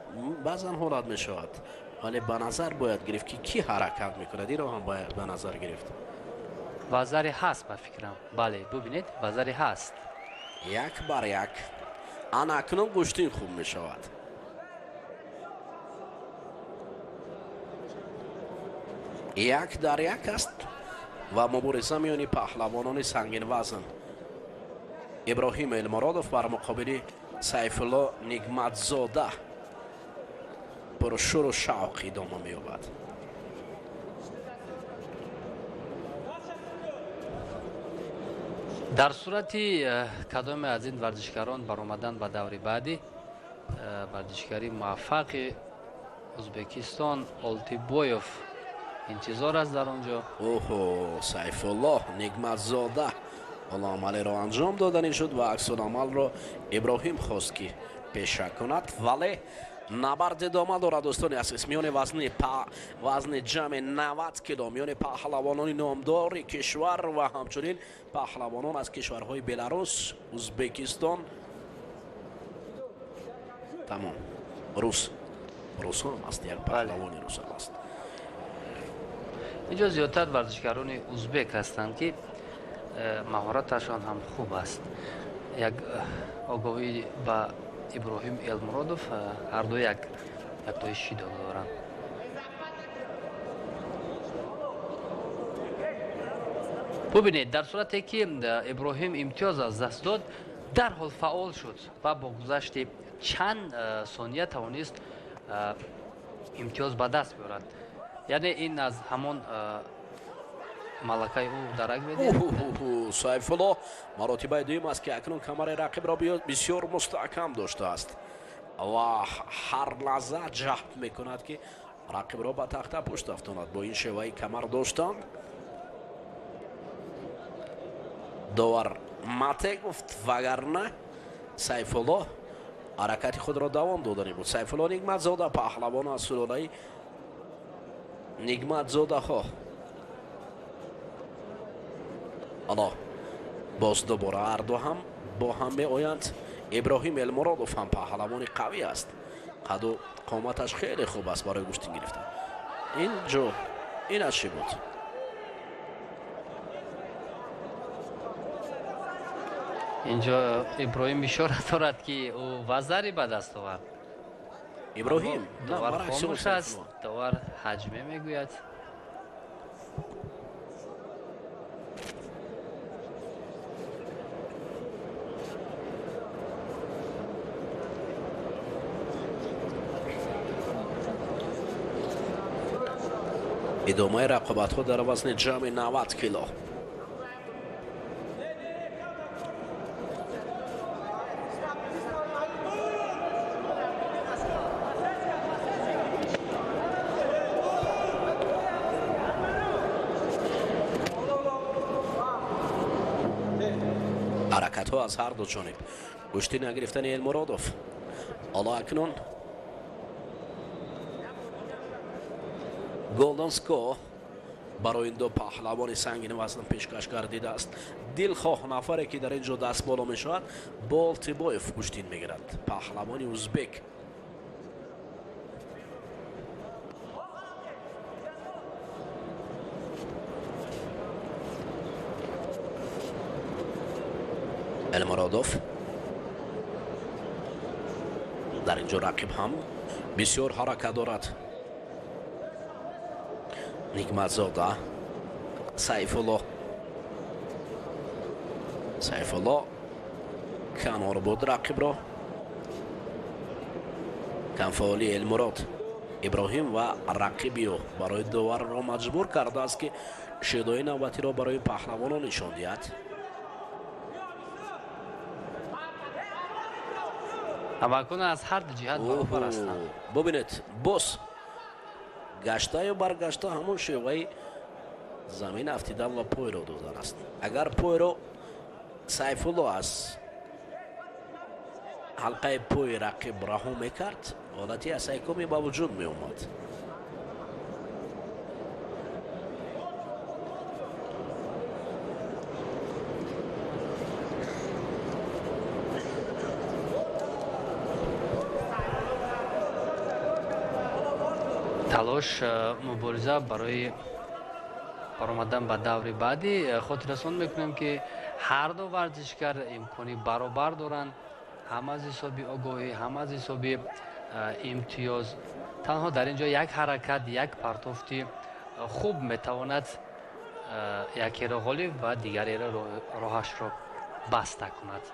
баъзан ҳолат мешавад, вале ба назар бояд гирифт ки кӣ ҳаракат мекунад. Инро ҳам бояд ба назар гирифт. Вазаре ҳаст ба фикрам. Бале, бубинед, вазаре ҳаст. Як бар як. Ана акнун гӯштин хуб мешавад. Як дар як аст ва мубориза миёни паҳлавонони сангинвазн Иброҳим Элмуродов бар муқобили Сайфулло Нигматзода пуршуру шавқ идома меёбад. Дар сурати кадоме аз ин варзишгарон баромадан ба даври баъдӣ, варзишгари муваффақи Ӯзбекистон Олтибоев интизор аст дар он ҷо. Оҳо, Сайфулло Нигматзода ҳоло амалеро анҷом доданӣ шуд ва аксуламалро Иброҳим хост ки пеша кунад, вале набард идома дорад. Дӯстони азиз, миёни вазни ҷамъи 90 кило миёни паҳлавонони номдори кишвар ва ҳамчунин паҳлавонон аз кишварҳои Беларус, Ӯзбекистон, тамом, рус русҳам аст, як паҳлавони русам аст. Инҷо зиёдтар варзишгарони узбек ҳастанд, ки маҳораташон ҳам хуб аст. Як огоҳӣ ба Иброҳим Элмуродов, ҳар ду яктои шидо доранд. Бубинед, дар сурате ки Иброҳим имтиёз аз даст дод, дарҳол фаъол шуд ва бо гузашти чанд сония тавонист имтиёз ба даст биёрад. Яъне ин аз ҳамон малакаи ӯ дарак медиҳад. Сайфулло маротибаи дуюм аст, ки акнун камари рақибро бисёр мустаҳкам доштааст ва ҳар лаҳза ҷаҳд мекунад, ки рақибро ба тахта пушт афтонад. Бо ин шеваи камар доштан довар мате гуфт, вагарна Сайфулло ҳаракати худро давом додани буд. Сайфулло Нигматзода, паҳлавон аз сулолаи Нигматзодаҳо. Ало боз дубора ҳарду ҳам бо ҳам меоянд. Иброҳим Элмуродов ҳам паҳлавони қавӣ аст, қаду қоматаш хеле хуб аст барои гӯштин гирифтан. Ин ҷо ин аз чӣ буд? Инҷо Иброҳим ишора дорад, ки ӯ вазаре ба даст овард. Иброҳим довар хомӯш аст, довар ҳаҷме мегӯяд. Идомаи рақобатҳо дар вазни ҷамъи 90 кило. Ҳаракатҳо аз ҳар ду ҷониб. Гӯшти нагирифтани Элмуродов. Ҳоло акнун Голден Скор барои ин ду паҳлавони сангини вазн пешкаш гардидааст. Дилхоҳ нафаре, ки дар ин ҷо даст боло мешавад, Болтибоев гӯштин мегирад, паҳлавони узбек. Элмуродов дар ин ҷо рақиб ҳам бисёр ҳаракат дорад. Нигматзода, Сайфулло. Сайфулло канор буд рақибро. Камфаъоли Элмурод Иброҳим ва рақиби ӯ барои доварро маҷбур кардааст, ки шидои навбатиро барои паҳлавонон нишон диҳад. Ҳамакун аз ҳар ду ҷиҳат баробар ҳастанд. Бубинед, боз гаштаю баргашта ҳамон шеваи замин афтидан ва пойро додан аст. Агар пойро Сайфулло аз ҳалқаи пои рақиб раҳо мекард, ҳолати асайкоме ба вуҷуд меомад. Талош, мубориза барои баромадан ба даври баъдӣ. Хотиррасон мекунем, ки ҳар ду варзишгар имкони баробар доранд, ҳам аз ҳисоби огоҳӣ, ҳам аз ҳисоби имтиёз. Танҳо дар ин ҷо як ҳаракат, як партофти хуб метавонад якеро ғолиб ва дигареро роҳашро баста кунад.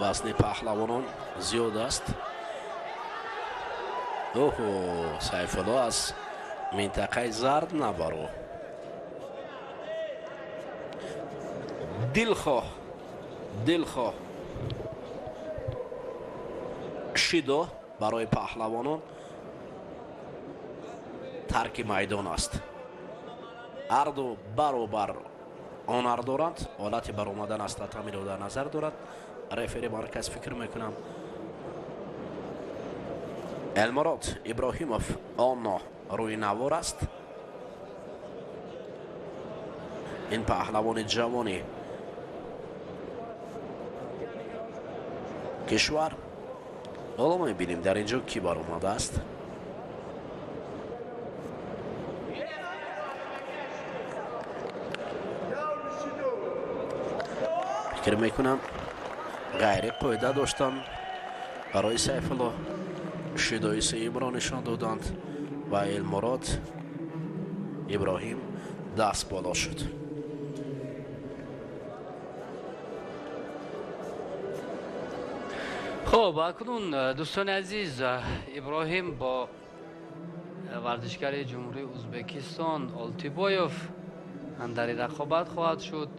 Вазни паҳлавонон зиёд аст. Оҳо, Сайфулло аз минтақаи зард набаро. Дилхоҳ, дилхоҳ шидо барои паҳлавонон тарки майдон аст. Ҳарду баробар ҳунар доранд. Ҳолати баромадан аз татамиро дар назар дорад рефери марказ, фикр мекунам. Элмурод Иброҳимов оно рӯи навор аст. Ин паҳлавони ҷавони кишвар. Ҳоло мебинем дар ин ҷо кӣ баромадааст. Фикр мекунам ғайри қоида доштан барои Сайфулло шидои сеюмро нишон доданд ва Элмурод Иброҳим даст боло шуд. Хуб, акнун дӯстони азиз, Иброҳим бо варзишгари Ҷумҳурии Ӯзбекистон Олтибоев дар рақобат хоҳад шуд.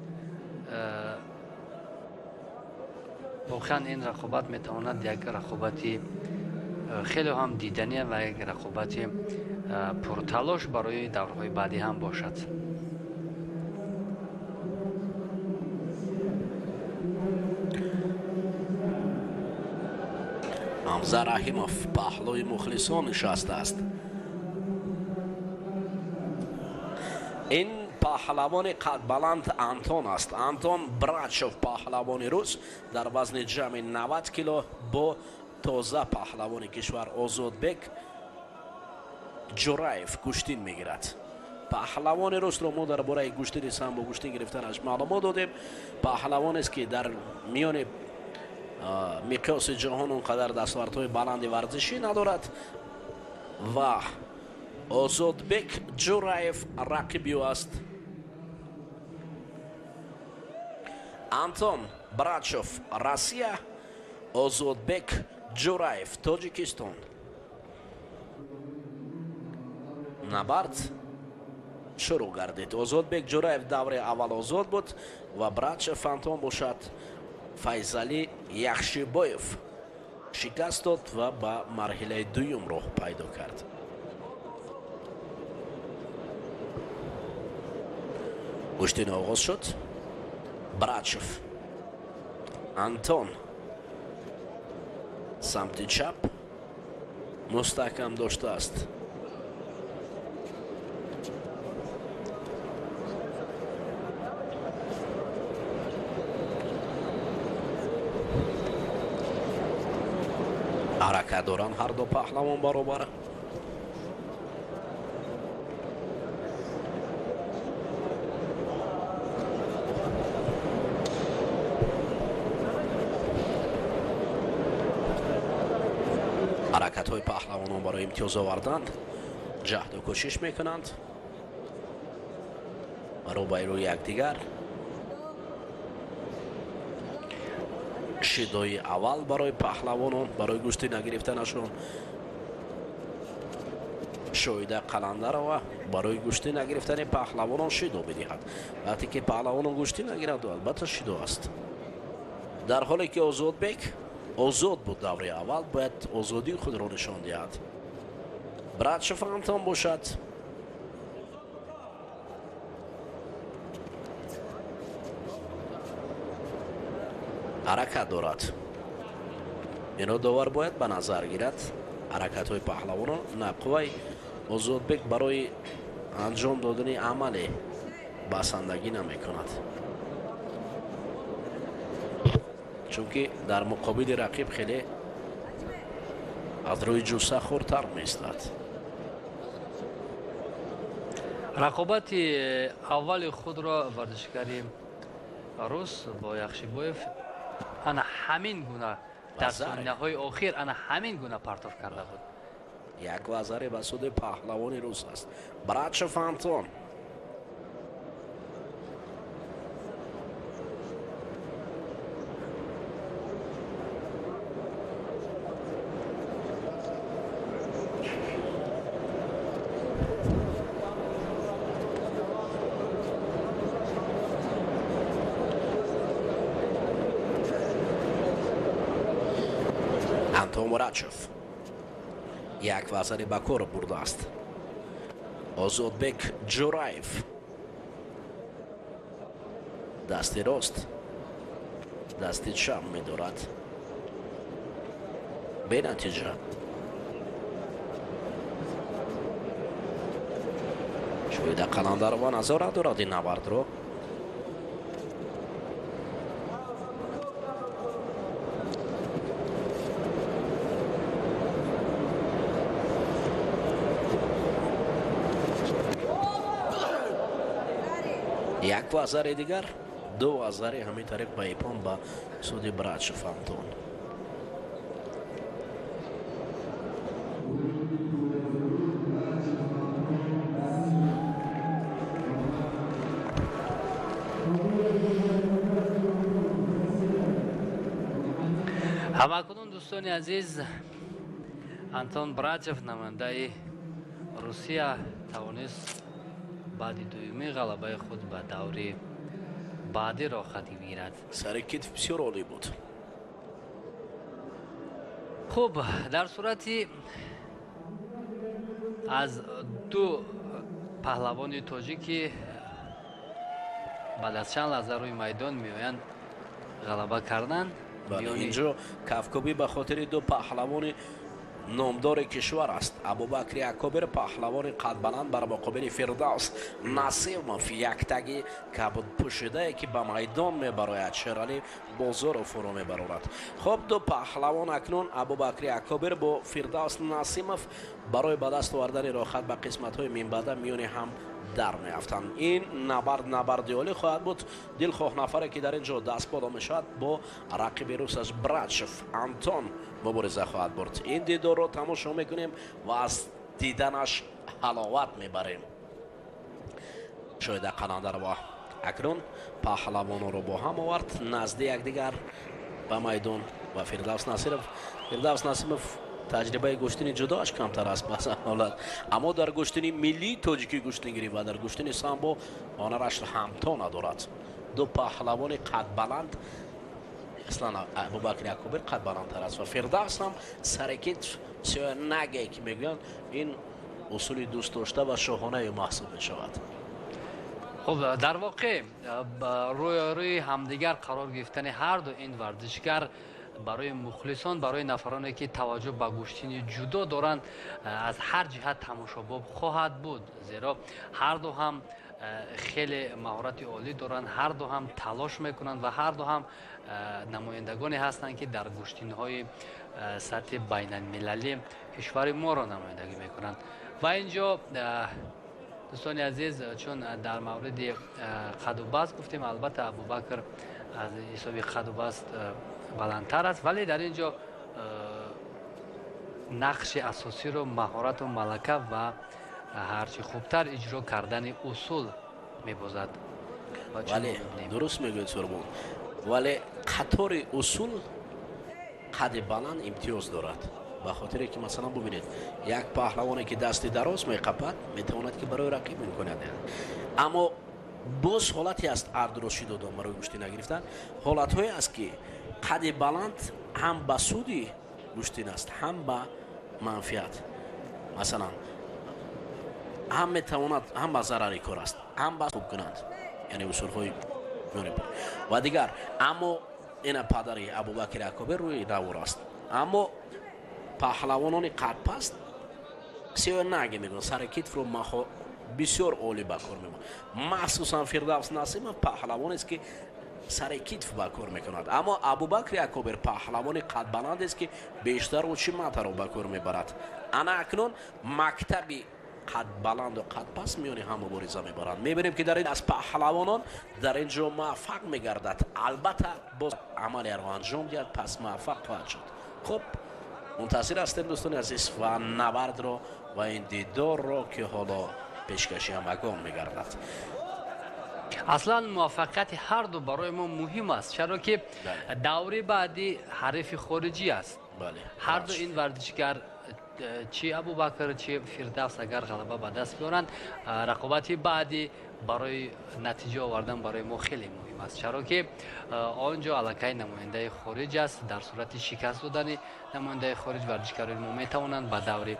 Воқеан ин рақобат метавонад як рақобати хеле ҳам диданӣ ва як рақобати пурталош барои даврҳои баъдӣ ҳам бошад. Ҳамза Раҳимов паҳлӯи мухлисон нишастааст. Ин паҳлавони қадбаланд Антон аст. Антон Брачев паҳлавони рус дар вазни ҷамъи 90 кило бо тоза паҳлавони кишвар Озодбек Ҷураев гӯштин мегирад. Паҳлавони русро мо дар бораи гӯштини самбо гӯштин гирифтанаш маълумот додем. Паҳлавонест ки дар миёни миқёси ҷаҳон он қадар дастовардҳои баланди варзишӣ надорад ва Озодбек Ҷураев рақиби ӯ аст. Антон Брачев Россия, Озодбек Ҷураев Тоҷикистон. Набард шурӯъ гардид. Озодбек Ҷураев даври аввал озод буд ва Брачев Антон бошад Файзалӣ Яхшибоев шикаст дод ва ба марҳилаи дуюм роҳ пайдо кард. Гӯштин оғоз шуд. Брачев Антон самти чап мустаҳкам доштааст. Ҳаракат доранд ҳар ду паҳлавон баробар. Ҳаракатҳои паҳлавонон барои имтиёз овардан ҷаҳду кӯшиш мекунанд рӯбаи якдигар. Шидои аввал барои паҳлавонон барои гӯштӣ нагирифтанашон Шоида Қаландарова барои гӯштӣ нагирифтани паҳлавонон шидо медиҳад. Вақте ки паҳлавонон гӯштӣ нагиранд, албатта шидо аст. Дар ҳоле ки Озодбек озод буд даври аввал, бояд озодии худро нишон диҳад. Брачев Антон бошад ҳаракат дорад. Инро довар бояд ба назар гирад. Ҳаракатҳои паҳлавонон на қувваи Озодбек барои анҷом додани амале басандагӣ намекунад, чунки дар муқобили рақиб хеле аз рӯи ҷусса хурдтар меистад. Рақобати аввали худро варзишгари рус бо Яхшибоев ана ҳамин гуна дар сонияҳои охир ана ҳамин гуна партоф карда буд. Як вазаре ба суди паҳлавони рус аст. Брачев Антон Брачев як вазари ба кор бурдааст. Озодбек Ҷураев дасти рост, дасти чап медорад. Бенатиҷа. Шоида Қаландарова назорат дорад ин набардро. Як вазари дигар Ду азари ҳамин тариқ ба ипон ба суди Брачев Антон. Ҳамакунун, дӯстони азиз, Антон Брачев, намояндаи Русия, тавонист баъди дуюмин ғалабаи худ ба даври баъдӣ роҳхат гирад. Сари китф бисёр олӣ буд. Хуб, дар сурати аз ду паҳлавони тоҷикӣ баъд аз чанд лаҳза рӯи майдон меоянд ғалаба кардан. Инҷо кафкӯбӣ ба хотири ду паҳлавони номдори кишвар аст. Абубакри Акобир, паҳлавони қадбаланд, бар муқобили Фирдавс Насимов, яктаги кабудпӯшидае, ки ба майдон мебарояд. Шералӣ Бозоров фуро мебарорад. Хуб, ду паҳлавон акнун Абубакри Акобир бо Фирдавс Насимов барои ба даст овардани роҳхат ба қисматҳои минбаъда миёни ҳам дар меафтанд. Ин набард набарди олӣ хоҳад буд. Дилхоҳ нафаре, ки дар ин ҷо даст боло мешавад, бо рақиби русаш Брачев Антон мубориза хоҳад бурд. Ин дидорро тамошо мекунем ва аз диданаш ҳаловат мебарем. Шоида Қаландарова акнун паҳлавононро бо ҳам овард назди якдигар ба майдон ва Фирдавс Насиров. Фирдавс Насимов таҷрибаи гӯштини ҷудоаш камтар аст баъзан ҳолат, аммо дар гӯштини миллии тоҷикӣ гӯштингирӣ ва дар гӯштини самбо ҳунараш ҳамто надорад. Ду паҳлавони қадбаланд, аслан Абубакри Акобир қадбаландтар аст ва Фирдавс ҳам сари китф сиёнаге, ки мегӯянд, ин усули дӯстдошта ва шоҳонаи маҳсуб мешавад. Хуб, дар воқеъ рӯи ҳамдигар қарор гирифтани ҳар ду ин варзишгар барои мухлисон, барои нафароне, ки таваҷҷӯҳ ба гӯштини ҷудо доранд, аз ҳар ҷиҳат тамошобоб хоҳад буд, зеро ҳар ду ҳам хеле маҳорати олӣ доранд, ҳар ду ҳам талош мекунанд ва ҳар ду ҳам намояндагоне ҳастанд, ки дар гӯштинҳои сатҳи байналмилалӣ кишвари моро намояндагӣ мекунанд. Ва ин ҷо, дӯстони азиз, чун дар мавриди қадубаст гуфтем, албатта Абубакр аз ҳисоби қадубаст баландтар аст, вале дар ин ҷо нақши асосиро маҳорату малака ва ҳарчи хубтар иҷро кардани усул мебозад. Вале дуруст мегӯед, Сурбон, вале қатори усул қади баланд имтиёз дорад, ба хотире ки, масалан, бубинед, як паҳлавоне, ки дасти дароз меқапад, метавонад, ки барои рақиб имконият диҳад. Аммо боз ҳолате аст, ардурӯшидодон барои гӯштӣ нагирифтан, ҳолатҳое аст, ки қади баланд ҳам ба суди гӯштин аст, ҳам ба манфиат. Масалан, ҳам метавонад, ҳам ба зарари кор аст, ҳам ба хуб кунанд, яъне усулҳои ва дигар. Аммо ина падари Абубакри Акобир рӯи навор аст. Аммо паҳлавонони қадпаст сиёнаге мегӯянд, сари китфро бисёр олӣ ба кор мебарад. Махсусан Фирдавс Насимов паҳлавонест, ки сари китф ба кор мекунад, аммо Абубакри Акобир паҳлавони қадбаландест, ки бештар учиматаро ба кор мебарад. Ана акнун мактаби қадбаланду қадпаст миёни ҳам мубориза мебаранд. Мебинем, ки дар ин аз паҳлавонон дар ин ҷо муваффақ мегардад. Албатта, боз амалияро анҷом диҳад, пас муваффақ хоҳад шуд. Хуб, мунтазир ҳастем, дӯстони азиз, ва набардро ва ин дидорро, ки ҳоло пешкаши ҳамагон мегардад. Аслан муваффақияти ҳар ду барои мо муҳим аст, чаро ки даври баъдӣ ҳарифи хориҷӣ аст. Ҳар ду ин варзишгар, чи Абубакр, чи Фирдавс, агар ғалаба ба даст биёранд, рақобати баъдӣ барои натиҷа овардан барои мо хеле муҳим аст, чаро ки он ҷо аллакай намояндаи хориҷ аст. Дар сурати шикаст додани намояндаи хориҷ варзишгарони мо метавонанд ба даври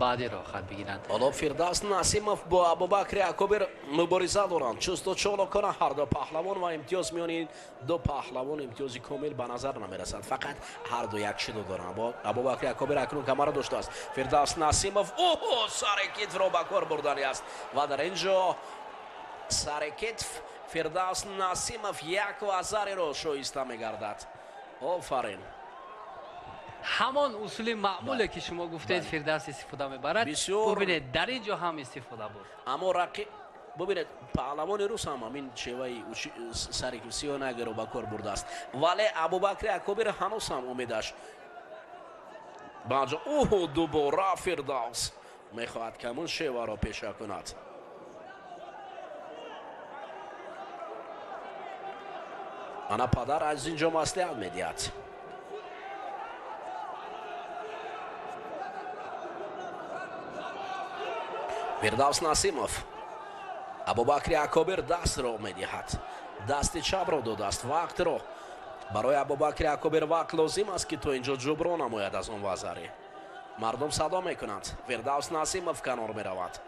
баъдӣ роҳхат бигиранд. Ҳоло Фирдавс Насимов бо Абубакри Акобир мубориза доранд чусту чолокона ҳар ду паҳлавон, ва имтиёз миёни ин ду паҳлавон имтиёзи комил ба назар намерасад. Фақат ҳар ду як шидо доранд. Абубакри Акобир акнун камара доштааст. Фирдавс Насимов оҳо, сари китфро ба кор бурдани аст ва дар ин ҷо сари китф Фирдавс Насимов як вазареро шоиста мегардад. Офарин! Ҳамон усули маъмуле, ки шумо гуфтед, Фирдавс истифода мебарад, бубинед, дар ин ҷо ҳам истифода бурд. Аммо рақиб Бубинед, паҳлавони рус ҳам ҳамин шеваи сари сиёнагиро ба кор бурдааст, вале Абубакри Акобир ҳанӯз ҳам умедаш ба анҷом. Оҳ, дубора Фирдавс мехоҳад ки ҳамун шеваро пеша кунад. Ана падар аз ин ҷо маслиҳат медиҳад. Фирдавс Насимов Абубакри Акобир дастро медиҳад, дасти чапро додааст. Вақтро барои Абубакри Акобир вақт лозим аст, ки то инҷо ҷуброн намояд аз он вазаре. Мардум садо мекунанд. Фирдавс Насимов канор меравад.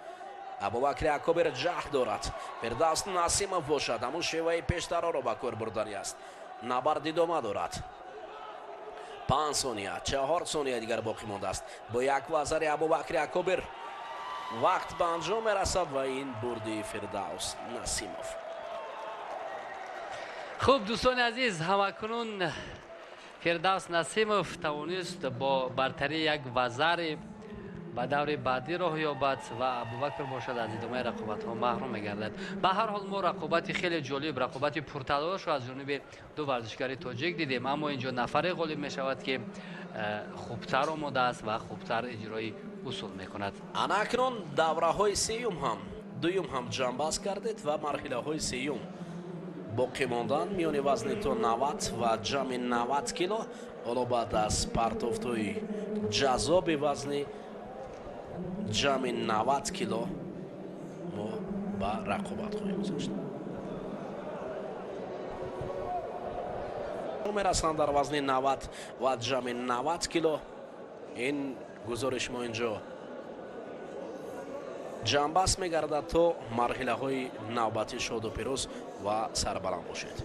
Абубакри Акобир ҷаҳд дорад. Фирдавс Насимов бошад ҳамун шеваи пештароро ба кор бурданӣ аст. Набард идома дорад. 5 сония, 4 сония дигар боқӣ мондааст. Бо як вазари Абубакри Акобир вақт ба анҷом мерасад ва ин бурди Фирдавс Насимов. Хуб, дӯстони азиз, ҳамакунун Фирдавс Насимов тавонист бо бартарии як вазари ба даври баъдӣ роҳ ёбад ва Абубакр бошад аз идомаи рақобатҳо маҳрум мегардад. Ба ҳар ҳол мо рақобати хеле ҷолиб, рақобати пурталошро аз ҷониби ду варзишгари тоҷик дидем, аммо инҷо нафаре ғолиб мешавад, ки хубтар омода аст ва хубтар иҷрои усул мекунад. Ана акнун давраҳои сеюм ҳам, дуюм ҳам ҷамъбаст кардед ва марҳилаҳои сеюм боқӣ мондан миёни вазни то 90 ва ҷамъи 90 кило. Ҳоло баъд аз партофтҳои ҷаззоби вазни ҷамъи 90 кило мо ба рақобат хоҳем гузашт. Мерасанд дар вазни 90 ва ҷамъи 90 кило. Ин гузориш мо инҷо ҷамъбаст мегардад то марҳилаҳои навбатӣ шоду пирӯз ва сарбаланд бошед.